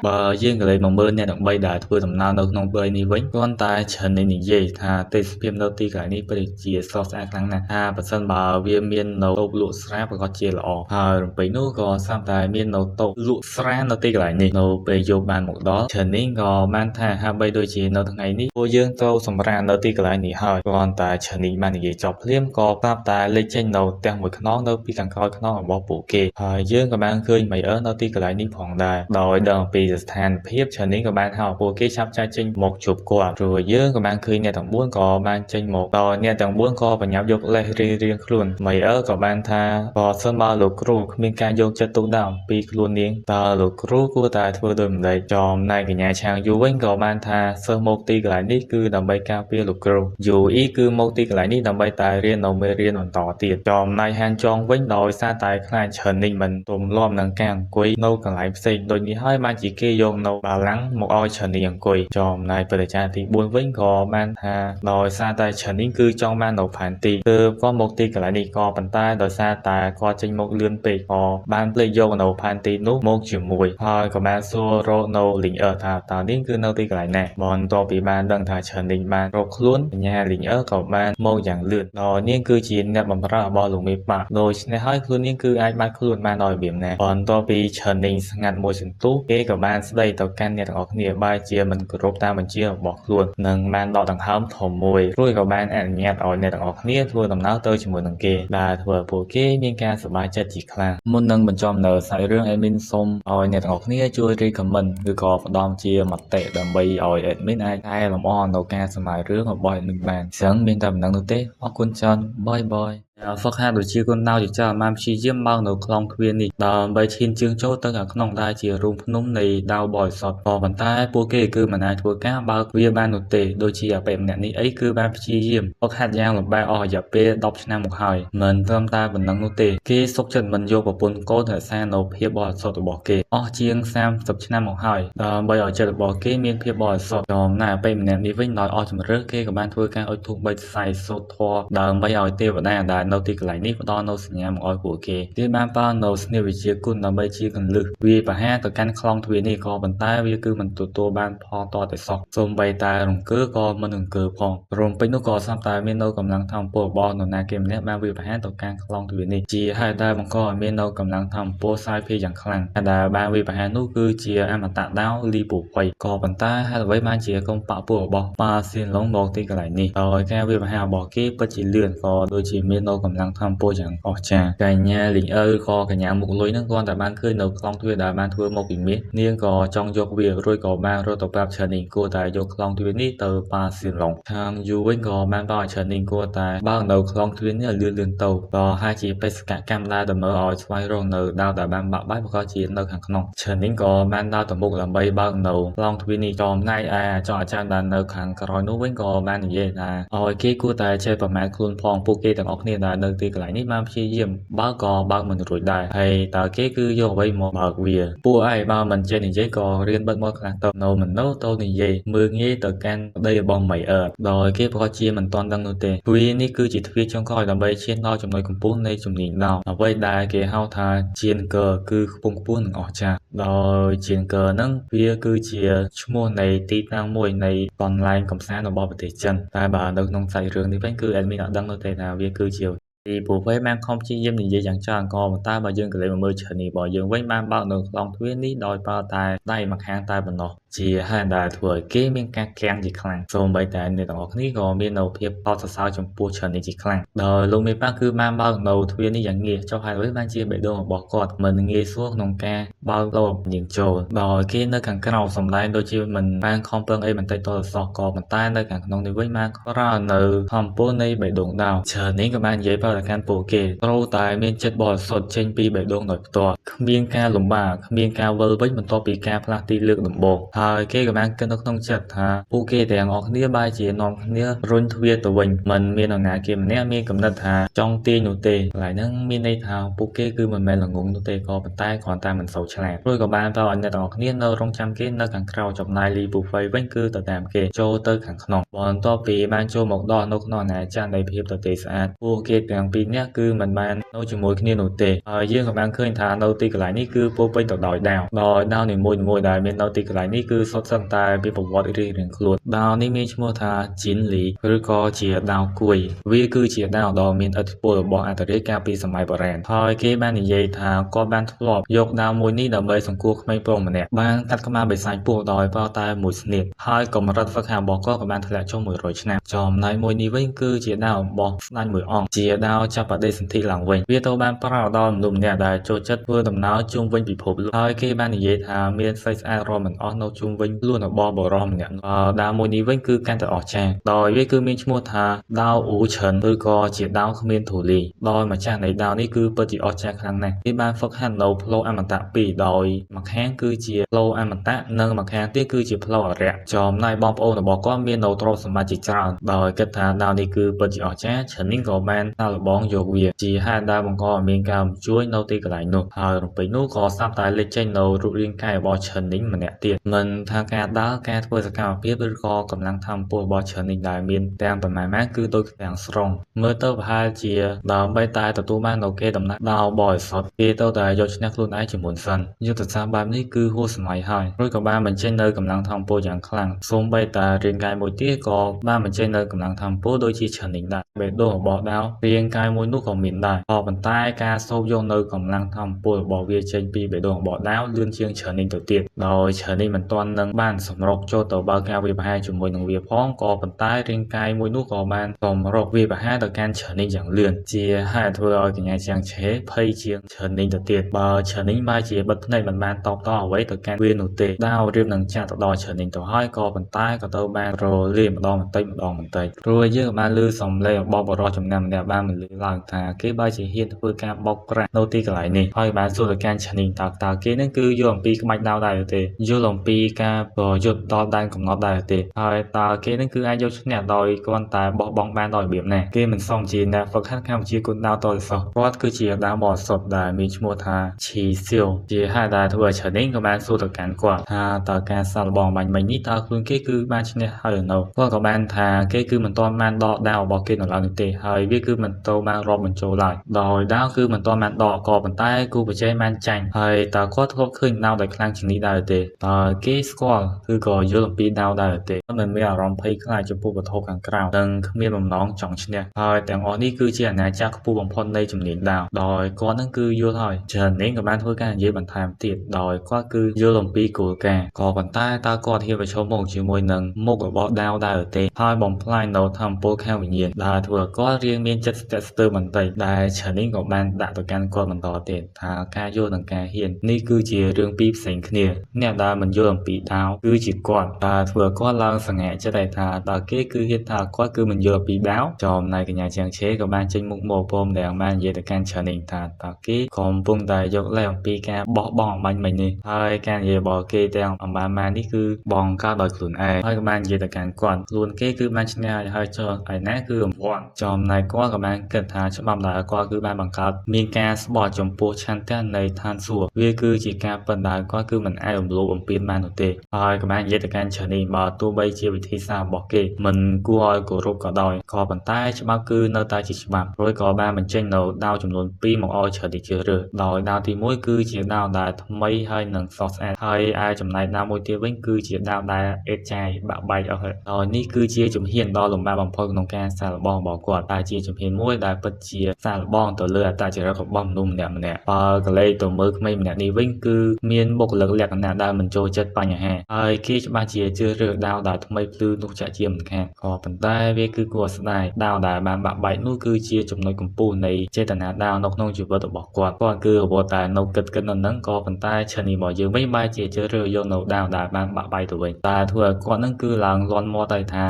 បើយើងក៏លេចមកមើលអ្នកទាំង3ដែលធ្វើដំណើរនៅក្នុងព្រៃនេះវិញគ្រាន់តែឆានីងនិយាយថាទេសភាពនៅទីកន្លែងនេះពិតជាស្រស់ស្អាតខ្លាំងណាស់ថាប្រសិនបើវាមាននៅតូបលក់ស្រាប្រកាសជាល្អហើយរំពេចនោះក៏ស្រាប់តែមាននៅតូបលក់ស្រានៅទីកន្លែងនេះនៅពេលយប់បានមកដល់ឆានីងក៏បានថាហាក់បីដូចជានៅថ្ងៃនេះពួកយើងត្រូវសម្រាកនៅទីកន្លែងនេះហើយគ្រាន់តែឆានីងបាននិយាយចប់ភ្លាមក៏ប្រាប់តែលេចចេញនៅផ្ទះមួយខ្នងនៅពីខាងក្រោយខ្នងរបស់ពួកគេហើយយើងក៏បានឃើញមីអឺនៅទីកន្លែងនេះផងដែរដោយដឹងអំពីស្ថានភាពឆានីងក៏បានហៅពួកគេឆាប់ចាយចេញមកជួបគាត់ព្រោះយើងក៏បានឃើញអ្នកទាំង4ក៏បានចេញមកដល់អ្នកទាំង4ក៏បញ្ញាប់យកលេសរៀងៗខ្លួនមីអឺក៏បានថាបើសិនបើលោកគ្រូគ្មានការយកចិត្តទុកដាក់អំពីខ្លួននាងតើលោកគ្រូគួរតែធ្វើដូចម្តេចចំណែកកញ្ញាឆាងយូវិញក៏បានថាសិស្សមកទីកន្លែងនេះគឺដើម្បីការពារលោកគ្រូយូអ៊ីគឺមកទីកន្លែងនេះដើម្បីតែរៀននៅមេរៀនបន្តទៀតចំណែកហានចងវិញដោយសារតែខ្លាចឆានីងមិនទម្លាប់នឹងការអង្គុយនៅកន្លែងផ្សេងដូចនេះហើយបានជាគេយកនៅបាឡាំងមកឲ្យឆានីងអង្គុយចំណែកព្រឹទ្ធាចារ្យទី4វិញក៏បានថាដោយសារតែឆានីងគឺចង់បាននៅផែនទីទើបគាត់មកទីកន្លែងនេះក៏ប៉ុន្តែដោយសារតែគាត់ចេញមកលឿនពេកក៏បានភ្លេចយកនៅផែនទីនោះមកជាមួយហើយក៏បានសួររកនៅលីងអឺថាតើនាងគឺនៅទីកន្លែងណាបន្ទាប់ពីបានដឹងថាឆានីងបានរកខ្លួនកញ្ញាលីងអឺក៏បានមកយ៉ាងលឿនដល់នាងគឺជាអ្នកបម្រើរបស់លោកមេបាក់ដូច្នេះហើយខ្លួននាងគឺអាចបាត់ខ្លួនបានដោយរបៀបណាបន្ទាប់ពីឆានីងស្ងាត់មួយសន្ទុះគេក៏បានស្ដីទៅកាន់អ្នកទាំងអស់គ្នាបែរជាមិនគោរពតាមបញ្ជារបស់ខ្លួននិងបានដកដង្ហើមធំមួយរួចក៏បានអនុញ្ញាតឲ្យអ្នកទាំងអស់គ្នាធ្វើដំណើរទៅជាមួយនឹងគេដែលធ្វើឲ្យពួកគេមានការសប្បាយចិត្តជាខ្លាំងមុននឹងបញ្ចប់នៅសាច់រឿង admin សូមឲ្យអ្នកទាំងអស់គ្នាជួយ recommend ឬក៏ផ្ដល់ជាមតិដើម្បីឲ្យ admin អាចកែលម្អនៅការសម្រាយរឿងរបស់ admin បានអញ្ចឹងមានតែប៉ុណ្្នឹងនោះទេអរគុណច្រើន bye bye. ហ្វឹកហាត់ដូចជាគុនដាវជាច្រើនបានព្យាយាមបើកនៅក្លងទ្វារនេះដើម្បីឈានជើងចូលទៅខាងក្នុងដែលជារូងភ្នំនៃដាវបរិសុទ្ធក៏ប៉ុន្តែពួកគេគឺមិនអាចធ្វើការបើកវាបាននោះទេដូចជាអបិម្នាក់នេះអីគឺបានព្យាយាមហ្វឹកហាត់យ៉ាងលំបាកអស់រយៈពេល10ឆ្នាំមកហើយមិនត្រឹមតែប៉ុណ្ណឹងនោះទេគេសុខចិត្តមិនយកប្រពន្ធកូនរក្សានៅភាពបរិសុទ្ធរបស់គេអស់ជាង30ឆ្នាំមកហើយដើម្បីឲ្យចិត្តរបស់គេមានភាពបរិសុទ្ធចំណែកអបិម្នាក់នេះវិញដោយអស់ជំរឿគេក៏បានធ្វើការអុជធូបបីសរសៃសូត្រធម៌ដើម្បីឲ្យទេវតាដែលនៅទីកន្លែងនេះផ្ដល់នូវសញ្ញាមកឲ្យពួកគេគេបានប្រើនូវស្នាវិជ្ជាគុណដើម្បីជាកន្លឹះវាយប្រហារទៅកាន់ខ្លងទ្វារនេះក៏ប៉ុន្តែវាគឺមិនទទួលបានផលតតែសោះសូម្បីតែរង្គើក៏មិនរង្គើផងរំពេចនោះក៏ស្រាប់តែមាននៅកម្លាំងធម្មពលរបស់នរណាគេម្នាក់បានវាយប្រហារទៅកាន់ខ្លងទ្វារនេះជាហេតុដែលបង្កឲ្យមាននៅកម្លាំងធម្មពលសាយភាយយ៉ាងខ្លាំងដែលបានវាយប្រហារនោះគឺជាអមតៈដាវលីពូភ័យក៏ប៉ុន្តែហេតុអ្វីបានជាកុំបាក់ពួករបស់ប៉ាសៀនឡុងមកទីកន្លែងនេះដោយការវាយប្រហាររបស់គេពិតជាលឿនក៏ដូចជាមាននៅកម្លាំងធម្មពលយ៉ាងអស្ចារ្យកញ្ញាលីងអើក៏កញ្ញាមុខលុយនឹងគ្រាន់តែបានឃើញនៅខ្លងទ្វារដែលបានធ្វើមកពីមាសនាងក៏ចង់យកវារួចក៏បានរត់ទៅប្រាប់ឆឺនីងគួរតែយកខ្លងទ្វារនេះទៅប៉ាសៀនឡុងខាងយូវិញក៏បានប្រាប់ឲ្យឆឺនីងគួរតែបើកនៅខ្លងទ្វារនេះឲ្យលឿនលឿនទៅក៏ហើយជាបេសកកម្មដែលតម្រូវឲ្យស្វែងរកនៅដាវដែលបានបាក់បែកប្រកាសជានៅខាងក្នុងឆឺនីងក៏បានដើរទៅមុខដើម្បីបើកនៅខ្លងទ្វារនេះចំណែកឯអាចអាចារ្យដែលនៅខាងក្រោយនោះវិញក៏បាននិយាយថាឲ្យគេគួរតែចេះប្រមាថខ្លួនផងពួកគេទាំងអស់គ្នាដែលនៅទីកន្លែងនេះបានព្យាយាមបើកក៏បើកមិនរួចដែរហើយតើគេគឺយកអ្វីមកបើកវាពួកឯងបើមិនចេះនិយាយក៏រៀនបិទមាត់ខ្លះទៅនៅមិននៅទៅនិយាយមើលងាយទៅកាន់ប្តីរបស់មីអឺដោយគេប្រកាសជាមិនទាន់ដឹងនោះទេទ្វារនេះគឺជាទ្វារចុងក្រោយដើម្បីឈានដល់ចំណុចកំពូលនៃជំនាញដោអ្វីដែលគេហៅថាជានកើគឺខ្ពង់ខ្ពស់និងអស្ចារ្យដោយជានកើហ្នឹងវាគឺជាឈ្មោះនៃទីតាំងមួយនៃកន្លែងកម្សាន្តរបស់ប្រទេសចិនតែបើនៅក្នុងសាច់រឿងនេះវិញគឺ admin អត់ដឹងនោះទេថាវាគឺជាទីពូវេបានខំព្យាយាមនិយាយយ៉ាងច្រើនក៏ប៉ុន្តែបើយើងក៏លេចមកមើលឈើនេះរបស់យើងវិញបានបើកនៅខ្លងទ្វារនេះដោយប្រើតែដៃម្ខាងតែប៉ុណ្ណោះជាហេតុដែលធ្វើឲ្យគេមានការគាំងជាខ្លាំងសូម្បីតែអ្នកទាំងអស់គ្នាក៏មាននៅភាពកោតសរសើរចំពោះឈើនេះជាខ្លាំងដោយលោកមេប៉ាគឺបានបើកនៅទ្វារនេះយ៉ាងងាយចុះហេតុអ្វីបានជាបេះដូងរបស់គាត់មិនងាយស្រួលក្នុងការបើកលបនាងចូលដោយគេនៅខាងក្រៅសម្ដែងដូចជាមិនបានខំប្រឹងអីបន្តិចតសោះក៏ប៉ុន្តែនៅខាងក្នុងនេះវិញបានប្រើនៅធម្មពលនៃបេះដូងដាវឈើនេះក៏បាននិយាយប្រាប់ទៅកាន់ពួកគេត្រូវតែមានចិត្តបរិសុទ្ធចេញពីបេះដូងដោយផ្ទាល់គ្មានការលំបាកគ្មានការវិលវិញបន្ទាប់ពីការផ្លាស់ទីលើកដំបូងហើយគេក៏បានគិតនៅក្នុងចិត្តថាពួកគេទាំងអស់គ្នាបែរជានាំគ្នារុញទ្វារទៅវិញមិនមាននរណាគេម្នាក់មានកំណត់ថាចង់ទាញនោះទេកន្លែងហ្នឹងមានន័យថាពួកគេគឺមិនមែនល្ងងនោះទេក៏ប៉ុន្តែគ្រាន់តែមិនសូវឆ្លាតរួចក៏បានប្រាប់ឲ្យអ្នកទាំងអស់គ្នានៅរងចាំគេនៅខាងក្រៅចំណែកលីពូហ្វៃវិញគឺទៅតាមគេចូលទៅខាងក្នុងបន្ទាប់ពីបានចូលមកដល់នៅក្នុងអាណាចក្រនៃភាពទទេស្អាតពួកគេទាំងពីរនាក់គឺមិនបាននៅជាមួយគ្នានោះទេហើយយើងក៏បានឃើញថានៅទីកន្លែងនេះគឺពោពេញទៅដោយដាវដោយដាវនីមួយៗដែលមាននៅទីកន្លែងនេះគឺសុទ្ធសឹងតែមានប្រវត្តិរៀងៗខ្លួនដាវនេះមានឈ្មោះថាជីនលីឬក៏ជាដាវគួយវាគឺជាដាវដ៏មានឥទ្ធិពលរបស់អន្តរាយកាលពីសម័យបុរាណហើយគេបាននិយាយថាគាត់បានធ្លាប់យកដាវមួយនេះដើម្បីសង្គ្រោះក្មេងប្រុសម្នាក់បានកាត់ក្បាលបិសាចពស់ដោយប្រើតែមួយស្នៀតហើយកម្រិតហ្វឹកហាត់របស់គាត់ក៏បានធ្លាក់ចុះ100ឆ្នាំចំណែកមួយនេះវិញគឺជាដាវរបស់ស្ដេចមួយអង្គជាដាវចាប់បដិសន្ធិឡើងវិញវាត្រូវបានប្រើដល់មនុស្សម្នាក់ដែលចូលចិត្តធ្វើដំណើរជុំវិញពិភពលោកហើយគេបាននិយាយថាមានស្រីស្អាតរាប់មិនអស់នៅជុំវិញខ្លួនរបស់បុរសម្នាក់ដាវមួយនេះវិញគឺកាន់តែអស្ចារ្យដោយវាគឺមានឈ្មោះថាដាវអ៊ូឈិនឬក៏ជាដាវគ្មានធូលីដោយម្ចាស់នៃដាវនេះគឺពិតជាអស្ចារ្យខ្លាំងណាស់គេបានហ្វឹកហាត់នៅផ្លូវអមតៈពីរដោយម្ខាងគឺជាផ្លូវអមតៈនិងម្ខាងទៀតគឺជាផ្លូវអរិយចំណែកបងប្អូនរបស់គាត់មាននៅទ្រព្យសម្បត្តិជាច្រើនដោយគិតថាដាវនេះគឺពិតជាអស្ចារ្យឈិននេះក៏បានសាកល្បងយកវាជាហេតុដែលបង្កឲ្យមានការជួយនៅទីកន្លែងនោះហើយរំពេចនោះក៏ស្រាប់តែលេចចេញនៅរូបរាងកាយរបស់ឈិននេះម្នាក់ទៀតមិនថាការដើរការធ្វើសកម្មភាពឬក៏កម្លាំងធម្មពលរបស់ឈិននេះដែលមានទាំងប្រមាណគឺដូចទាំងស្រុងមើលទៅប្រហែលជាដើម្បីតែទទួលបាននៅគេដំណាក់ដាវបរិសុទ្ធគេត្រូវតែយកឈ្នះខ្លួនឯងជាមុនសិនយុទ្ធសាស្ត្របែបនេះគឺហួសសម័យហើយរួចក៏បានបញ្ចេញនៅកម្លាំងធម្មពលយ៉ាងខ្លាំងសូម្បីតែរាងកាយមួយទៀតក៏បានបញ្ចេញនៅកម្លាំងធម្មពលដូចជាឈិននេះដែរបេះដូងរបស់ដាវរាងកាយមួយនោះក៏មានដែរក៏ប៉ុន្តែការសូបយកនៅកម្លាំងធម្មពល របស់វាចេញពីបេះដូងរបស់ដាវលឿនជាងច្រើននេះទៅទៀតដោយច្រើននេះមិនទាន់នឹងបានសម្រុកចូលទៅបើកការវាយប្រហារជាមួយនឹងវាផងក៏ប៉ុន្តែរាងកាយមួយនោះក៏បានសម្រុកវាយប្រហារទៅកាន់ច្រើននេះយ៉ាងលឿនជាហេតុធ្វើឲ្យកញ្ញាជាងឆេភ័យជាងច្រើននេះទៅទៀតបើច្រើននេះបែរជាបិទភ្នែកមិនបានតបតអ្វីទៅកាន់វានោះទេដាវរៀបនឹងចាក់ទៅដល់ច្រើននេះទៅហើយក៏ប៉ុន្តែក៏ទៅបានរលាយម្ដងបន្តិចម្ដងបន្តិចព្រោះយើងក៏បានឮសំឡេងរបស់បរិសុទ្ធចំណាំម្នាក់បានបន្លឺឡើងថាគេបែរជាហ៊ានធ្វើការបោកប្រាស់នៅទីកន្លែងនេះហើយបានសួរទៅកាន់ឆនីតើគេនឹងគឺយល់អំពីក្បាច់ដាវដែរឬទេយល់អំពីការប្រយុទ្ធដល់ដែនកំណត់ដែរឬទេហើយតើគេនឹងគឺអាចយកឈ្នះដោយគ្រាន់តែបោះបង់បានដោយរបៀបណាគេមិនសមជាអ្នកហ្វឹកហាត់កម្ពុជាគុណដាវតទៅសោះគាត់គឺជាដាវបរិសុទ្ធដែលមានឈ្មោះថាឈីសៀវជាហេតុដែលធ្វើឲ្យឆនីក៏បានសួរទៅកាន់គាត់ថាតើការសាកល្បងបាញ់មិញនេះតើខ្លួនគេគឺបានឈ្នះហើយឬនៅគាត់ក៏បានថាគេគឺមិនទាន់បានដកដាវរបស់គេនៅឡើយនោះទេហើយវាគឺមិនទៅបានរាប់បញ្ចូលឡើយដោយដាវគឺមិនទាន់បានដកក៏ប៉ុន្តែគូប្រជែងបានចាញ់ហើយតើគាត់ធ្លាប់ឃើញដាវដែលខ្លាំងជាងនេះដែរទេតើគេស្គាល់គឺក៏យល់អំពីដាវដែរទេគាត់មិនមានអារម្មណ៍ភ័យខ្លាចចំពោះវត្ថុខាងក្រៅនិងគ្មានបំណងចង់ឈ្នះហើយទាំងអស់នេះគឺជាអាណាចក្រខ្ពស់បំផុតនៃជំនាញដាវដោយគាត់នឹងគឺយល់ហើយច្រើននេះក៏បានធ្វើការនិយាយបន្ថែមទៀតដោយគាត់គឺយល់អំពីគោលការណ៍ក៏ប៉ុន្តែតើគាត់ហ៊ានប្រឈមមុខជាមួយនឹងមុខរបស់ដាវដែរទេហើយបំផ្លាញនៅធម្មពលខាងវិញ្ញាណដែលធ្វើឲ្យគាត់រៀងមានចិត្តស្ទាក់ស្ទើរបន្តិចដែលឆានីក៏បានដាក់ទៅកាន់គាត់បន្តទៀតថាការយល់និងការហ៊ាននេះគឺជារឿងពីរផ្សេងគ្នាអ្នកដែលមិនយល់អំពីដាវគឺជាគាត់ដែលធ្វើឲ្យគាត់ឡើងសង្ហចិត្តថាតើគេគឺហ៊ានថាគាត់គឺមិនយល់អំពីដាវចំណែកកញ្ញាជាងឆេក៏បានចេញមុខមកព្រមទាំងបាននិយាយទៅកាន់ឆានីថាតើគេកំពុងតែយកលេសអំពីការបោះបង់អំបញ្ញមិញនេះហើយការនិយាយរបស់គេទាំងអំបានម៉ានេះគឺបងកើតដោយខ្លួនឯងហើយក៏បាននិយាយទៅកាន់គាត់ខ្លួនគេគឺបានឈ្នះហើយចុះឯណាគឺរង្វាន់ចំណែកគាត់ក៏បានគិតថាច្បាប់ដែលគាត់គឺបានបង្កើតមានការស្បត់ចំពោះឆន្ទៈនៃឋានសួគ៌វាគឺជាការពិតដែលគាត់គឺមិនអាចរំលោភបំពានបាននោះទេហើយក៏បាននិយាយទៅកាន់ឆានីបើទោះបីជាវិធីសាស្ត្ររបស់គេមិនគួរឲ្យគោរពក៏ដោយក៏ប៉ុន្តែច្បាប់គឺនៅតែជាច្បាប់រួចក៏បានបញ្ចេញនៅដាវចំនួន2មកឲ្យឆានីជ្រើសរើសដោយដាវទី1គឺជាដាវដែលថ្មីហើយនឹងស្រស់ស្អាតហើយឯចំណែកដាវមួយទៀតវិញគឺជាដាវដែលអេតចាយបាក់បែកអស់ហើយដោយនេះគឺជាជំហានដ៏លំបាកបំផុតក្នុងការសាកល្បងរបស់គាត់តែជាជំហានមួយដែលពិតជាសាកល្បងទៅលើអត្តចរិតរបស់មនុស្សម្នាក់ម្នាក់បើកលេចទៅមើលក្មេងម្នាក់នេះវិញគឺមានបុគ្គលិកលក្ខណៈដែលមិនចូលចិត្តបញ្ហាហើយគេច្បាស់ជាជ្រើសរើសដាវដែលថ្មីភ្លឺនោះចាក់ជាមិនខានក៏ប៉ុន្តែវាគឺគួរឲ្យស្ដាយដាវដែលបានបាក់បែកនោះគឺជាចំណុចកំពូលនៃចេតនាដាវនៅក្នុងជីវិតរបស់គាត់គាត់គឺរវល់តែនៅគិតនៅនឹងក៏ប៉ុន្តែឆានីរបស់យើងវិញបែរជាជ្រើសរើសយកនៅដាវដែលបានបាក់បែកទៅវិញតែធ្វើឲ្យគាត់នឹងគឺឡើងលន់មាត់ហើយថា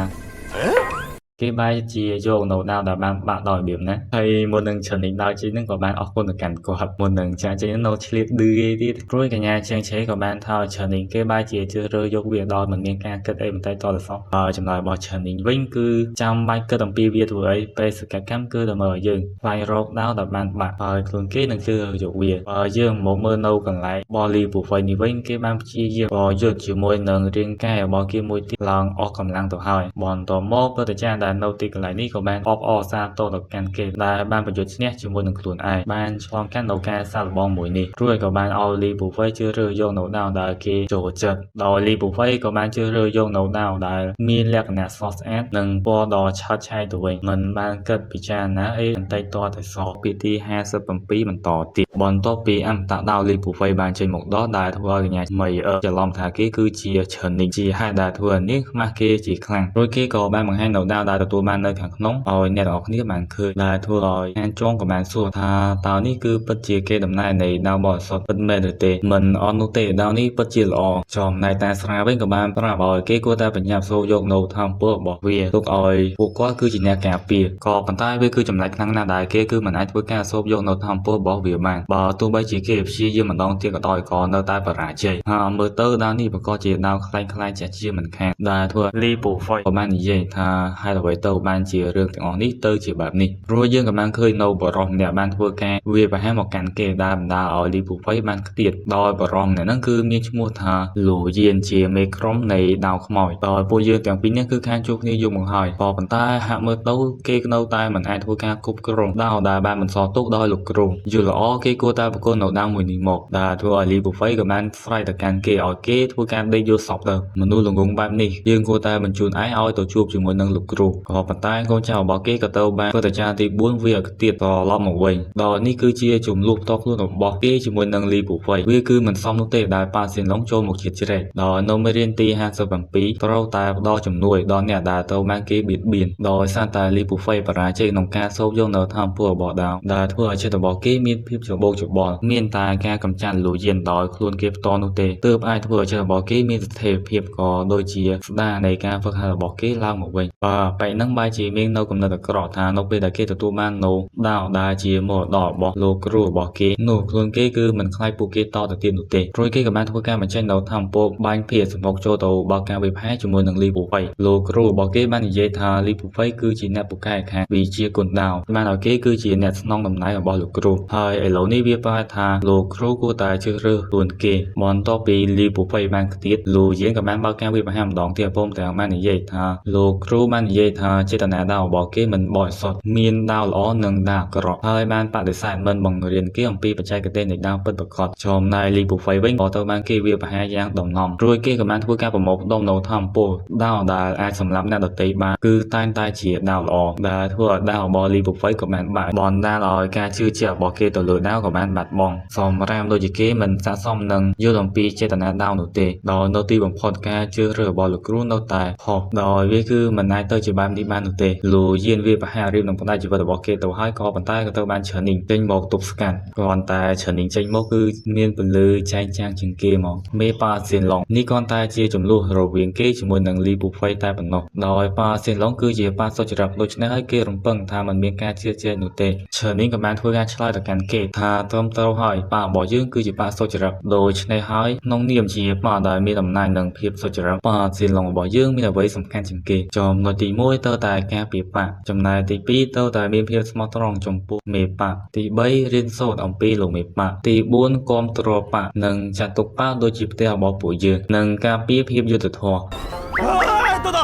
គេបែរជាយកនៅដាវដែលបានបាក់ដោយរបៀបណាហើយមុននឹងឆានីដើរចេញនឹងក៏បានអរគុណទៅកាន់គាត់មុននឹងចាក់ចេញនៅឆ្លៀតឌឺគេទៀតព្រួយកញ្ញាជាងឆេក៏បានថាឆានីគេបែរជាជ្រើសរើសយកវាដោយមិនមានការគិតអីបន្តិចតទៅសោះហើយចម្លើយរបស់ឆានីវិញគឺចាំបាច់គិតអំពីវាធ្វើអីបេសកកម្មគឺដើម្បីឲ្យយើងស្វែងរកដាវដែលបានបាក់ហើយខ្លួនគេនឹងជ្រើសរើសយកវាបើយើងមកមើលនៅកន្លែងបលីពូហ្វៃនេះវិញគេបានព្យាយាមប្រយុទ្ធជាមួយនឹងរាងកាយរបស់គេមួយទៀតឡើងអស់កម្លាំងទៅហើយបន្ទាប់មកព្រឹទ្ធាចារ្យដែលនៅទីកន្លែងនេះក៏បានអបអរសាទរទៅកាន់គេដែលបានប្រយុទ្ធឈ្នះជាមួយនឹងខ្លួនឯងបានឆ្លងកាត់នៅការសាកល្បងមួយនេះរួចក៏បានឲ្យលីពូហ្វៃជ្រើសរើសយកនៅដាវដែលគេចូលចិត្តដោយលីពូហ្វៃក៏បានជ្រើសរើសយកនៅដាវដែលមានលក្ខណៈស្រស់ស្អាតនិងពណ៌ដ៏ឆើតឆាយទៅវិញមិនបានគិតពិចារណាអីបន្តិចតតែសោះពីទី57បន្តទៀតបន្ទាប់ពីអមតៈដាវលីពូហ្វៃបានចេញមកដល់ដែលធ្វើឲ្យកញ្ញាមីច្រឡំថាគេគឺជាឆានីជាហេតុដែលធ្វើឲ្យនាងខ្មាស់គេជាខ្លាំងរួចគេក៏បានបង្ហាញនៅដាវដែលទទួលបាននៅខាងក្នុងឲ្យអ្នកទាំងអស់គ្នាបានឃើញដែលធ្វើឲ្យហានចងក៏បានសួរថាតើនេះគឺពិតជាគេតំណែងនៃដាវបរិសុទ្ធពិតមែនឬទេមិនអត់នោះទេដាវនេះពិតជាល្អចំណែកតាស្រាវិញក៏បានប្រាប់ឲ្យគេគួរតែប្រញាប់សូរយកនៅធម្មពលរបស់វាទុកឲ្យពួកគាត់គឺជាអ្នកការពារក៏ប៉ុន្តែវាគឺចម្លែកខ្លាំងណាស់ដែលគេគឺមិនអាចធ្វើការសូបយកនៅធម្មពលរបស់វាបានបើទោះបីជាគេព្យាយាមម្ដងទៀតក៏ដោយក៏នៅតែបរាជ័យហើយមើលទៅដាវនេះប្រកាសជាដាវខ្លែងខ្លាយជាជាមិនខានដែលធ្វើលីពូហ្វុយក៏បាននិយាយថាហេតុអ្វីទៅបានជារឿងទាំងអស់នេះទៅជាបែបនេះព្រោះយើងក៏បានឃើញនៅបរិសម្នាក់បានធ្វើការវាប្រហែលមកកាន់គេដែលបណ្ដាលឲ្យលីពូហ្វៃបានខ្ទាតដោយបរិសម្នាក់ហ្នឹងគឺមានឈ្មោះថាលូយានជាមេក្រុមនៃដាវខ្មោចដោយពួកយើងទាំងពីរនេះគឺខានជួបគ្នាយូរមកហើយក៏ប៉ុន្តែហាក់មើលទៅគេនៅតែមិនអាចធ្វើការគ្រប់គ្រងដាវដែលបានបន្សល់ទុកដោយលោកគ្រូយល់ល្អគេគួរតែប្រគល់នៅដាវមួយនេះមកដែលធ្វើឲ្យលីពូហ្វៃក៏បានស្រែកទៅកាន់គេឲ្យគេធ្វើការដេកយល់សពទៅមនុស្សល្ងងបែបនេះយើងគួរតែបញ្ជូនឯងឲ្យទៅជួបជាមួយនឹងលោកគ្រូ ក៏ប៉ុន្តែកូនចៅរបស់គេក៏ត្រូវបានព្រឹទ្ធាចារ្យទី4វាឲ្យខ្ទាតត្រឡប់មកវិញដោយនេះគឺជាជំលោះផ្ទាល់ខ្លួនរបស់គេជាមួយនឹងលីពូហ្វៃវាគឺមិនសមនោះទេដែលប៉ាសៀនឡុងចូលមកជាតិជ្រែកដោយនៅមេរៀនទី57ត្រូវតែផ្ដល់ជំនួយដល់អ្នកដែលត្រូវបានគេបៀតបៀនដោយសារតែលីពូហ្វៃបរាជ័យក្នុងការសូបយកនៅធម៌ពលរបស់ដាវដែលធ្វើឲ្យចិត្តរបស់គេមានភាពច្របូកច្របល់មានតែការកម្ចាត់លូយានដោយខ្លួនគេផ្ទាល់នោះទេទើបអាចធ្វើឲ្យចិត្តរបស់គេមានស្ថិរភាពក៏ដូចជាស្ដារនៃការហ្វឹកហាត់របស់គេឡើងមកវិញបាទបែបហ្នឹងបែរជាមាននៅកំណត់អាក្រក់ថានៅពេលដែលគេទទួលបាននៅដាវដែលជាមរតករបស់លោកគ្រូរបស់គេនោះខ្លួនគេគឺមិនខ្លាចពួកគេតទៅទៀតនោះទេព្រោះគេក៏បានធ្វើការបញ្ចេញនៅធម៌ពលបាញ់ភាសម្រុកចូលទៅបើកការវិផាជាមួយនឹងលីពូហ្វៃលោកគ្រូរបស់គេបាននិយាយថាលីពូហ្វៃគឺជាអ្នកពូកែខាងវិជាគុណដាវបានឲ្យគេគឺជាអ្នកស្នងតំណែងរបស់លោកគ្រូហើយឥឡូវនេះវាប្រែថាលោកគ្រូគួរតែជ្រើសរើសខ្លួនគេបន្ទាប់ពីលីពូហ្វៃបានខ្ទាតលោកយាងក៏បានបើកការវិភាម្ដងទៀតព្រមទាំងបាននិយាយថាលោកគ្រូបាននិយាយថាចេតនាដាវរបស់គេមិនបរិសុទ្ធមានដាវល្អនិងដាវអាក្រក់ហើយបានបដិសេធមិនបង្រៀនគេអំពីបច្ចេកទេសនៃដាវពិតប្រាកដចំណែកលីពូហ្វៃវិញក៏ត្រូវបានគេវាប្រហារយ៉ាងដំណំរួចគេក៏បានធ្វើការប្រមូលផ្ដុំនៅធម៌ពលដាវដែលអាចសម្លាប់អ្នកដទៃបានគឺតែងតែជាដាវល្អដែលធ្វើឲ្យដាវរបស់លីពូហ្វៃក៏បានបាក់បណ្ដាលឲ្យការជឿជាក់របស់គេទៅលើដាវក៏បានបាត់បង់សម្រាមដូចជាគេមិនស័ក្តិសមនឹងយល់អំពីចេតនាដាវនោះទេដោយនៅទីបំផុតការជឿរើសរបស់លោកគ្រូនៅតែខុសដោយវាគឺមិនអាចទៅជាបែបនេះបាននោះទេលោកយានវាប្រហាររៀបនឹងផ្ដាច់ជីវិតរបស់គេទៅហើយក៏ប៉ុន្តែក៏ត្រូវបានឆឺនីងចេញមកទប់ស្កាត់គ្រាន់តែឆឺនីងចេញមកគឺមានពន្លឺចែងចាំងជាងគេមកមេប៉ាសៀនឡុងនេះគ្រាន់តែជាចំនួនរវាងគេជាមួយនឹងលីពូហ្វៃតែប៉ុណ្ណោះដោយប៉ាសៀនឡុងគឺជាប៉ាសុចរិតដូច្នេះហើយគេរំពឹងថាមិនមានការជឿជាក់នោះទេឆឺនីងក៏បានធ្វើការឆ្លើយទៅកាន់គេថាត្រឹមត្រូវហើយប៉ារបស់យើងគឺជាប៉ាសុចរិតដូច្នេះហើយក្នុងនាមជាប៉ាដែលមានអំណាចនិងភាពសុចរិតប៉ាសៀនឡុងរបស់យើងមានអ្វីសំខាន់ជាងគេចំណុចទី1ត្រូវតែការពារប៉ាចំណែកទី2ត្រូវតែមានភាពស្មោះត្រង់ចំពោះមេប៉ាទី3រៀនសូត្រអំពីលោកមេប៉ាទី4គាំទ្រប៉ានិងចាត់ទុកប៉ាដូចជាផ្ទះរបស់ពួកយើងនិងការពារភាពយុត្តិធម៌ 哎，等等，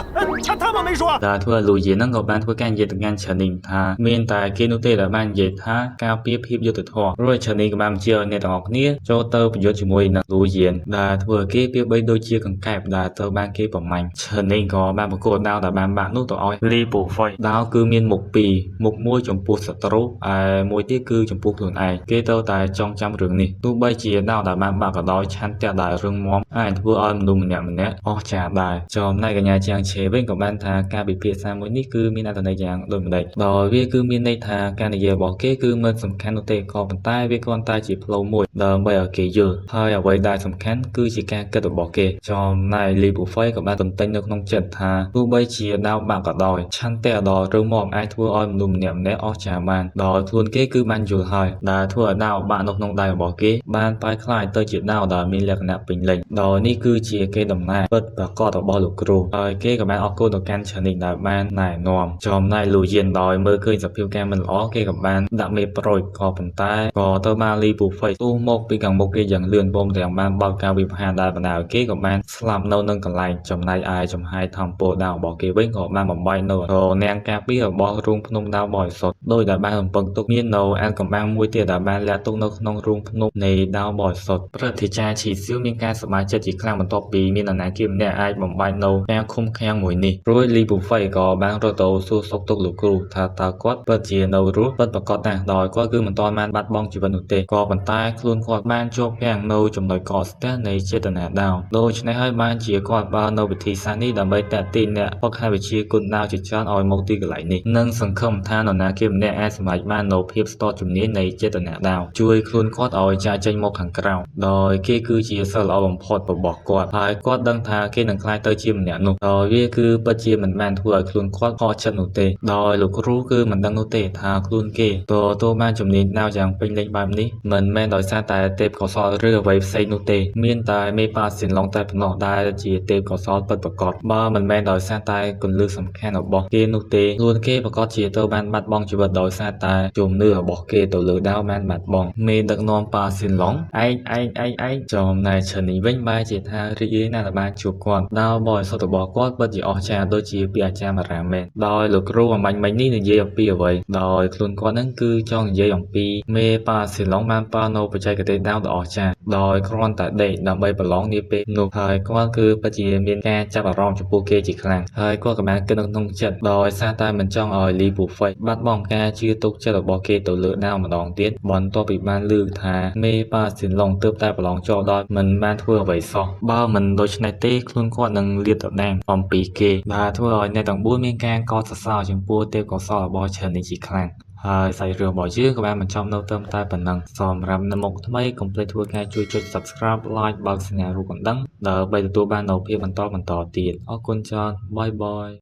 他们没说。 ដែលធ្វើឲ្យលោកយាហ្នឹងក៏បានធ្វើការនិយាយទៅកាន់ឆានីងថាមានតែគេនោះទេដែលបាននិយាយថាការពារភាពយុត្តិធម៌រួចឆានីងក៏បានបញ្ជាឲ្យអ្នកទាំងអស់គ្នាចូលទៅប្រយុទ្ធជាមួយនឹងលោកយានដែលធ្វើឲ្យគេប្រៀបបីដូចជាកង្កែបដែលត្រូវបានគេប្រមាញ់ឆានីងក៏បានប្រកួតដាវដែលបានបាក់នោះទៅឲ្យលីពូហ្វុយដាវគឺមានមុខពីរមុខមួយចំពោះសត្រូវឯមួយទៀតគឺចំពោះខ្លួនឯងគេត្រូវតែចងចាំរឿងនេះទោះបីជាដាវដែលបានបាក់ក៏ដោយឆន្ទៈដែលរឹងមាំអាចធ្វើឲ្យមនុស្សម្នាក់ៗអស្ចារ្យដែរចំណែកកញ្ញាជាងឆេវិញក៏បានថាការពិភាក្សាមួយនេះគឺមានអត្ថន័យយ៉ាងដូចម្តេចដោយវាគឺមានន័យថាការនិយាយរបស់គេគឺមិនសំខាន់នោះទេក៏ប៉ុន្តែវាគ្រាន់តែជាផ្លូវមួយដើម្បីឲ្យគេយល់ហើយអ្វីដែលសំខាន់គឺជាការគិតរបស់គេចំណែកលីពូហ្វៃក៏បានទន្ទិញនៅក្នុងចិត្តថាទោះបីជាដាវបាក់ក៏ដោយឆន្ទៈដ៏រឹងមាំអាចធ្វើឲ្យមនុស្សម្នាក់ៗអស្ចារ្យបានដោយខ្លួនគេគឺបានយល់ហើយដែលធ្វើឲ្យដាវបាក់នៅក្នុងដៃរបស់គេបានប្រែក្លាយទៅជាដាវដែលមានលក្ខណៈពេញលេញដោយនេះគឺជាគេដំណើរពិតប្រាកដរបស់លោកគ្រូហើយគេក៏បានអរគុណទៅកាន់ឆានីងដែលបានណែនាំចំណែកលូយានដោយមើលឃើញសភាពការមិនល្អគេក៏បានដាក់មេប្រូចក៏ប៉ុន្តែក៏ទៅបានលីពូហ្វៃទូមកពីខាងមុខគេយ៉ាងលឿនព្រមទាំងបានបើកការវិភាគដែលបណ្ដាលឲ្យគេក៏បានស្លាប់នៅនឹងកន្លែងចំណែកឯចំហាយធម្មពលដាវរបស់គេវិញក៏បានបំបែកនៅរនាំងការពាររបស់រូងភ្នំដាវបរិសុទ្ធដោយដែលបានរំពឹងទុកមាននៅអានកំបាំងមួយទៀតដែលបានលាក់ទុកនៅក្នុងរូងភ្នំនៃដាវបរិសុទ្ធព្រឹទ្ធាចារ្យឈីសៀវមានការសប្បាយចិត្តជាខ្លាំងបន្ទាប់ពីមាននរណាគេម្នាក់អាចបំបែកនៅការឃុំឃាំងមួយនេះរួចលីពូហ្វៃក៏បានរត់ទៅសួរសុខទុក្ខលោកគ្រូថាតើគាត់ពិតជានៅរស់ពិតប្រាកដណាស់ដោយគាត់គឺមិនទាន់បានបាត់បង់ជីវិតនោះទេក៏ប៉ុន្តែខ្លួនគាត់បានជាប់គាំងនៅចំណុចកកស្ទះនៃចេតនាដាវដូច្នេះហើយបានជាគាត់បាននៅវិធីសាស្ត្រនេះដើម្បីតាក់ទាញអ្នកហ្វឹកហាត់វិជ្ជាគុណដាវជាច្រើនឲ្យមកទីកន្លែងនេះនិងសង្ឃឹមថានរណាគេម្នាក់អាចសម្រេចបាននូវភាពស្ទាត់ជំនាញនៃចេតនាដាវជួយខ្លួនគាត់ឲ្យចាកចេញមកខាងក្រៅដោយគេគឺជាសិស្សល្អបំផុតរបស់គាត់ហើយគាត់ដឹងថាគេនឹងក្លាយទៅជាម្នាក់នោះដោយវាគឺពិតជាមិនបានធ្វើឲ្យខ្លួនគាត់ខកចិត្តនោះទេដោយលោកគ្រូគឺមិនដឹងនោះទេថាខ្លួនគេទទួលបានជំនាញដាវយ៉ាងពេញលេញបែបនេះមិនមែនដោយសារតែទេពកោសល្យឬអ្វីផ្សេងនោះទេមានតែមេប៉ាសៀនឡុងតែប៉ុណ្ណោះដែលជាទេពកោសល្យពិតប្រាកដបើមិនមែនដោយសារតែគន្លឹះសំខាន់របស់គេនោះទេខ្លួនគេប្រាកដជាត្រូវបានបាត់បង់ជីវិតដោយសារតែជំនឿរបស់គេទៅលើដាវបានបាត់បង់មេដឹកនាំប៉ាសៀនឡុងឯងឯងឯងឯងចំណែកឆានីវិញបែរជាថារីករាយណាស់ដែលបានជួបគាត់ដាវបរិសុទ្ធរបស់គាត់ គាត់ពិតជាអស្ចារ្យដូចជាពាក្យអាចារ្យបារាំងមែនដោយលោកគ្រូអម្បាញ់មិញនេះនិយាយអំពីអ្វីដោយខ្លួនគាត់ហ្នឹងគឺចង់និយាយអំពីមេប៉ាស៊ីឡុងបានប្រើនៅបច្ចេកទេសដាវដ៏អស្ចារ្យដោយគ្រាន់តែដេកដើម្បីប្រឡងនាពេលនោះហើយគាត់គឺពិតជាមានការចាប់អារម្មណ៍ចំពោះគេជាខ្លាំងហើយគាត់ក៏បានគិតនៅក្នុងចិត្តដោយសារតែមិនចង់ឲ្យលីពូហ្វេបាត់បង់ការជឿទុកចិត្តរបស់គេទៅលើដាវម្ដងទៀតបន្ទាប់ពីបានឮថាមេប៉ាស៊ីឡុងទើបតែប្រឡងជាប់ដោយមិនបានធ្វើអ្វីសោះបើមិនដូច្នេះទេខ្លួនគាត់នឹងលាតត្រដាងអំពីគេដែលធ្វើឲ្យអ្នកទាំង4មានការកោតសរសើរចំពោះទេពកោសល្យរបស់ឈិននេះជាខ្លាំងហើយសាច់រឿងរបស់យើងក៏បានបញ្ចប់នៅត្រឹមតែប៉ុណ្ណឹងសម្រាប់នៅមុខថ្មីកុំភ្លេចធ្វើការជួយចុច Subscribe Like បើកសញ្ញារូបកណ្ដឹងដើម្បីទទួលបាននូវភាពបន្តបន្តទៀតអរគុណច្រើន bye bye.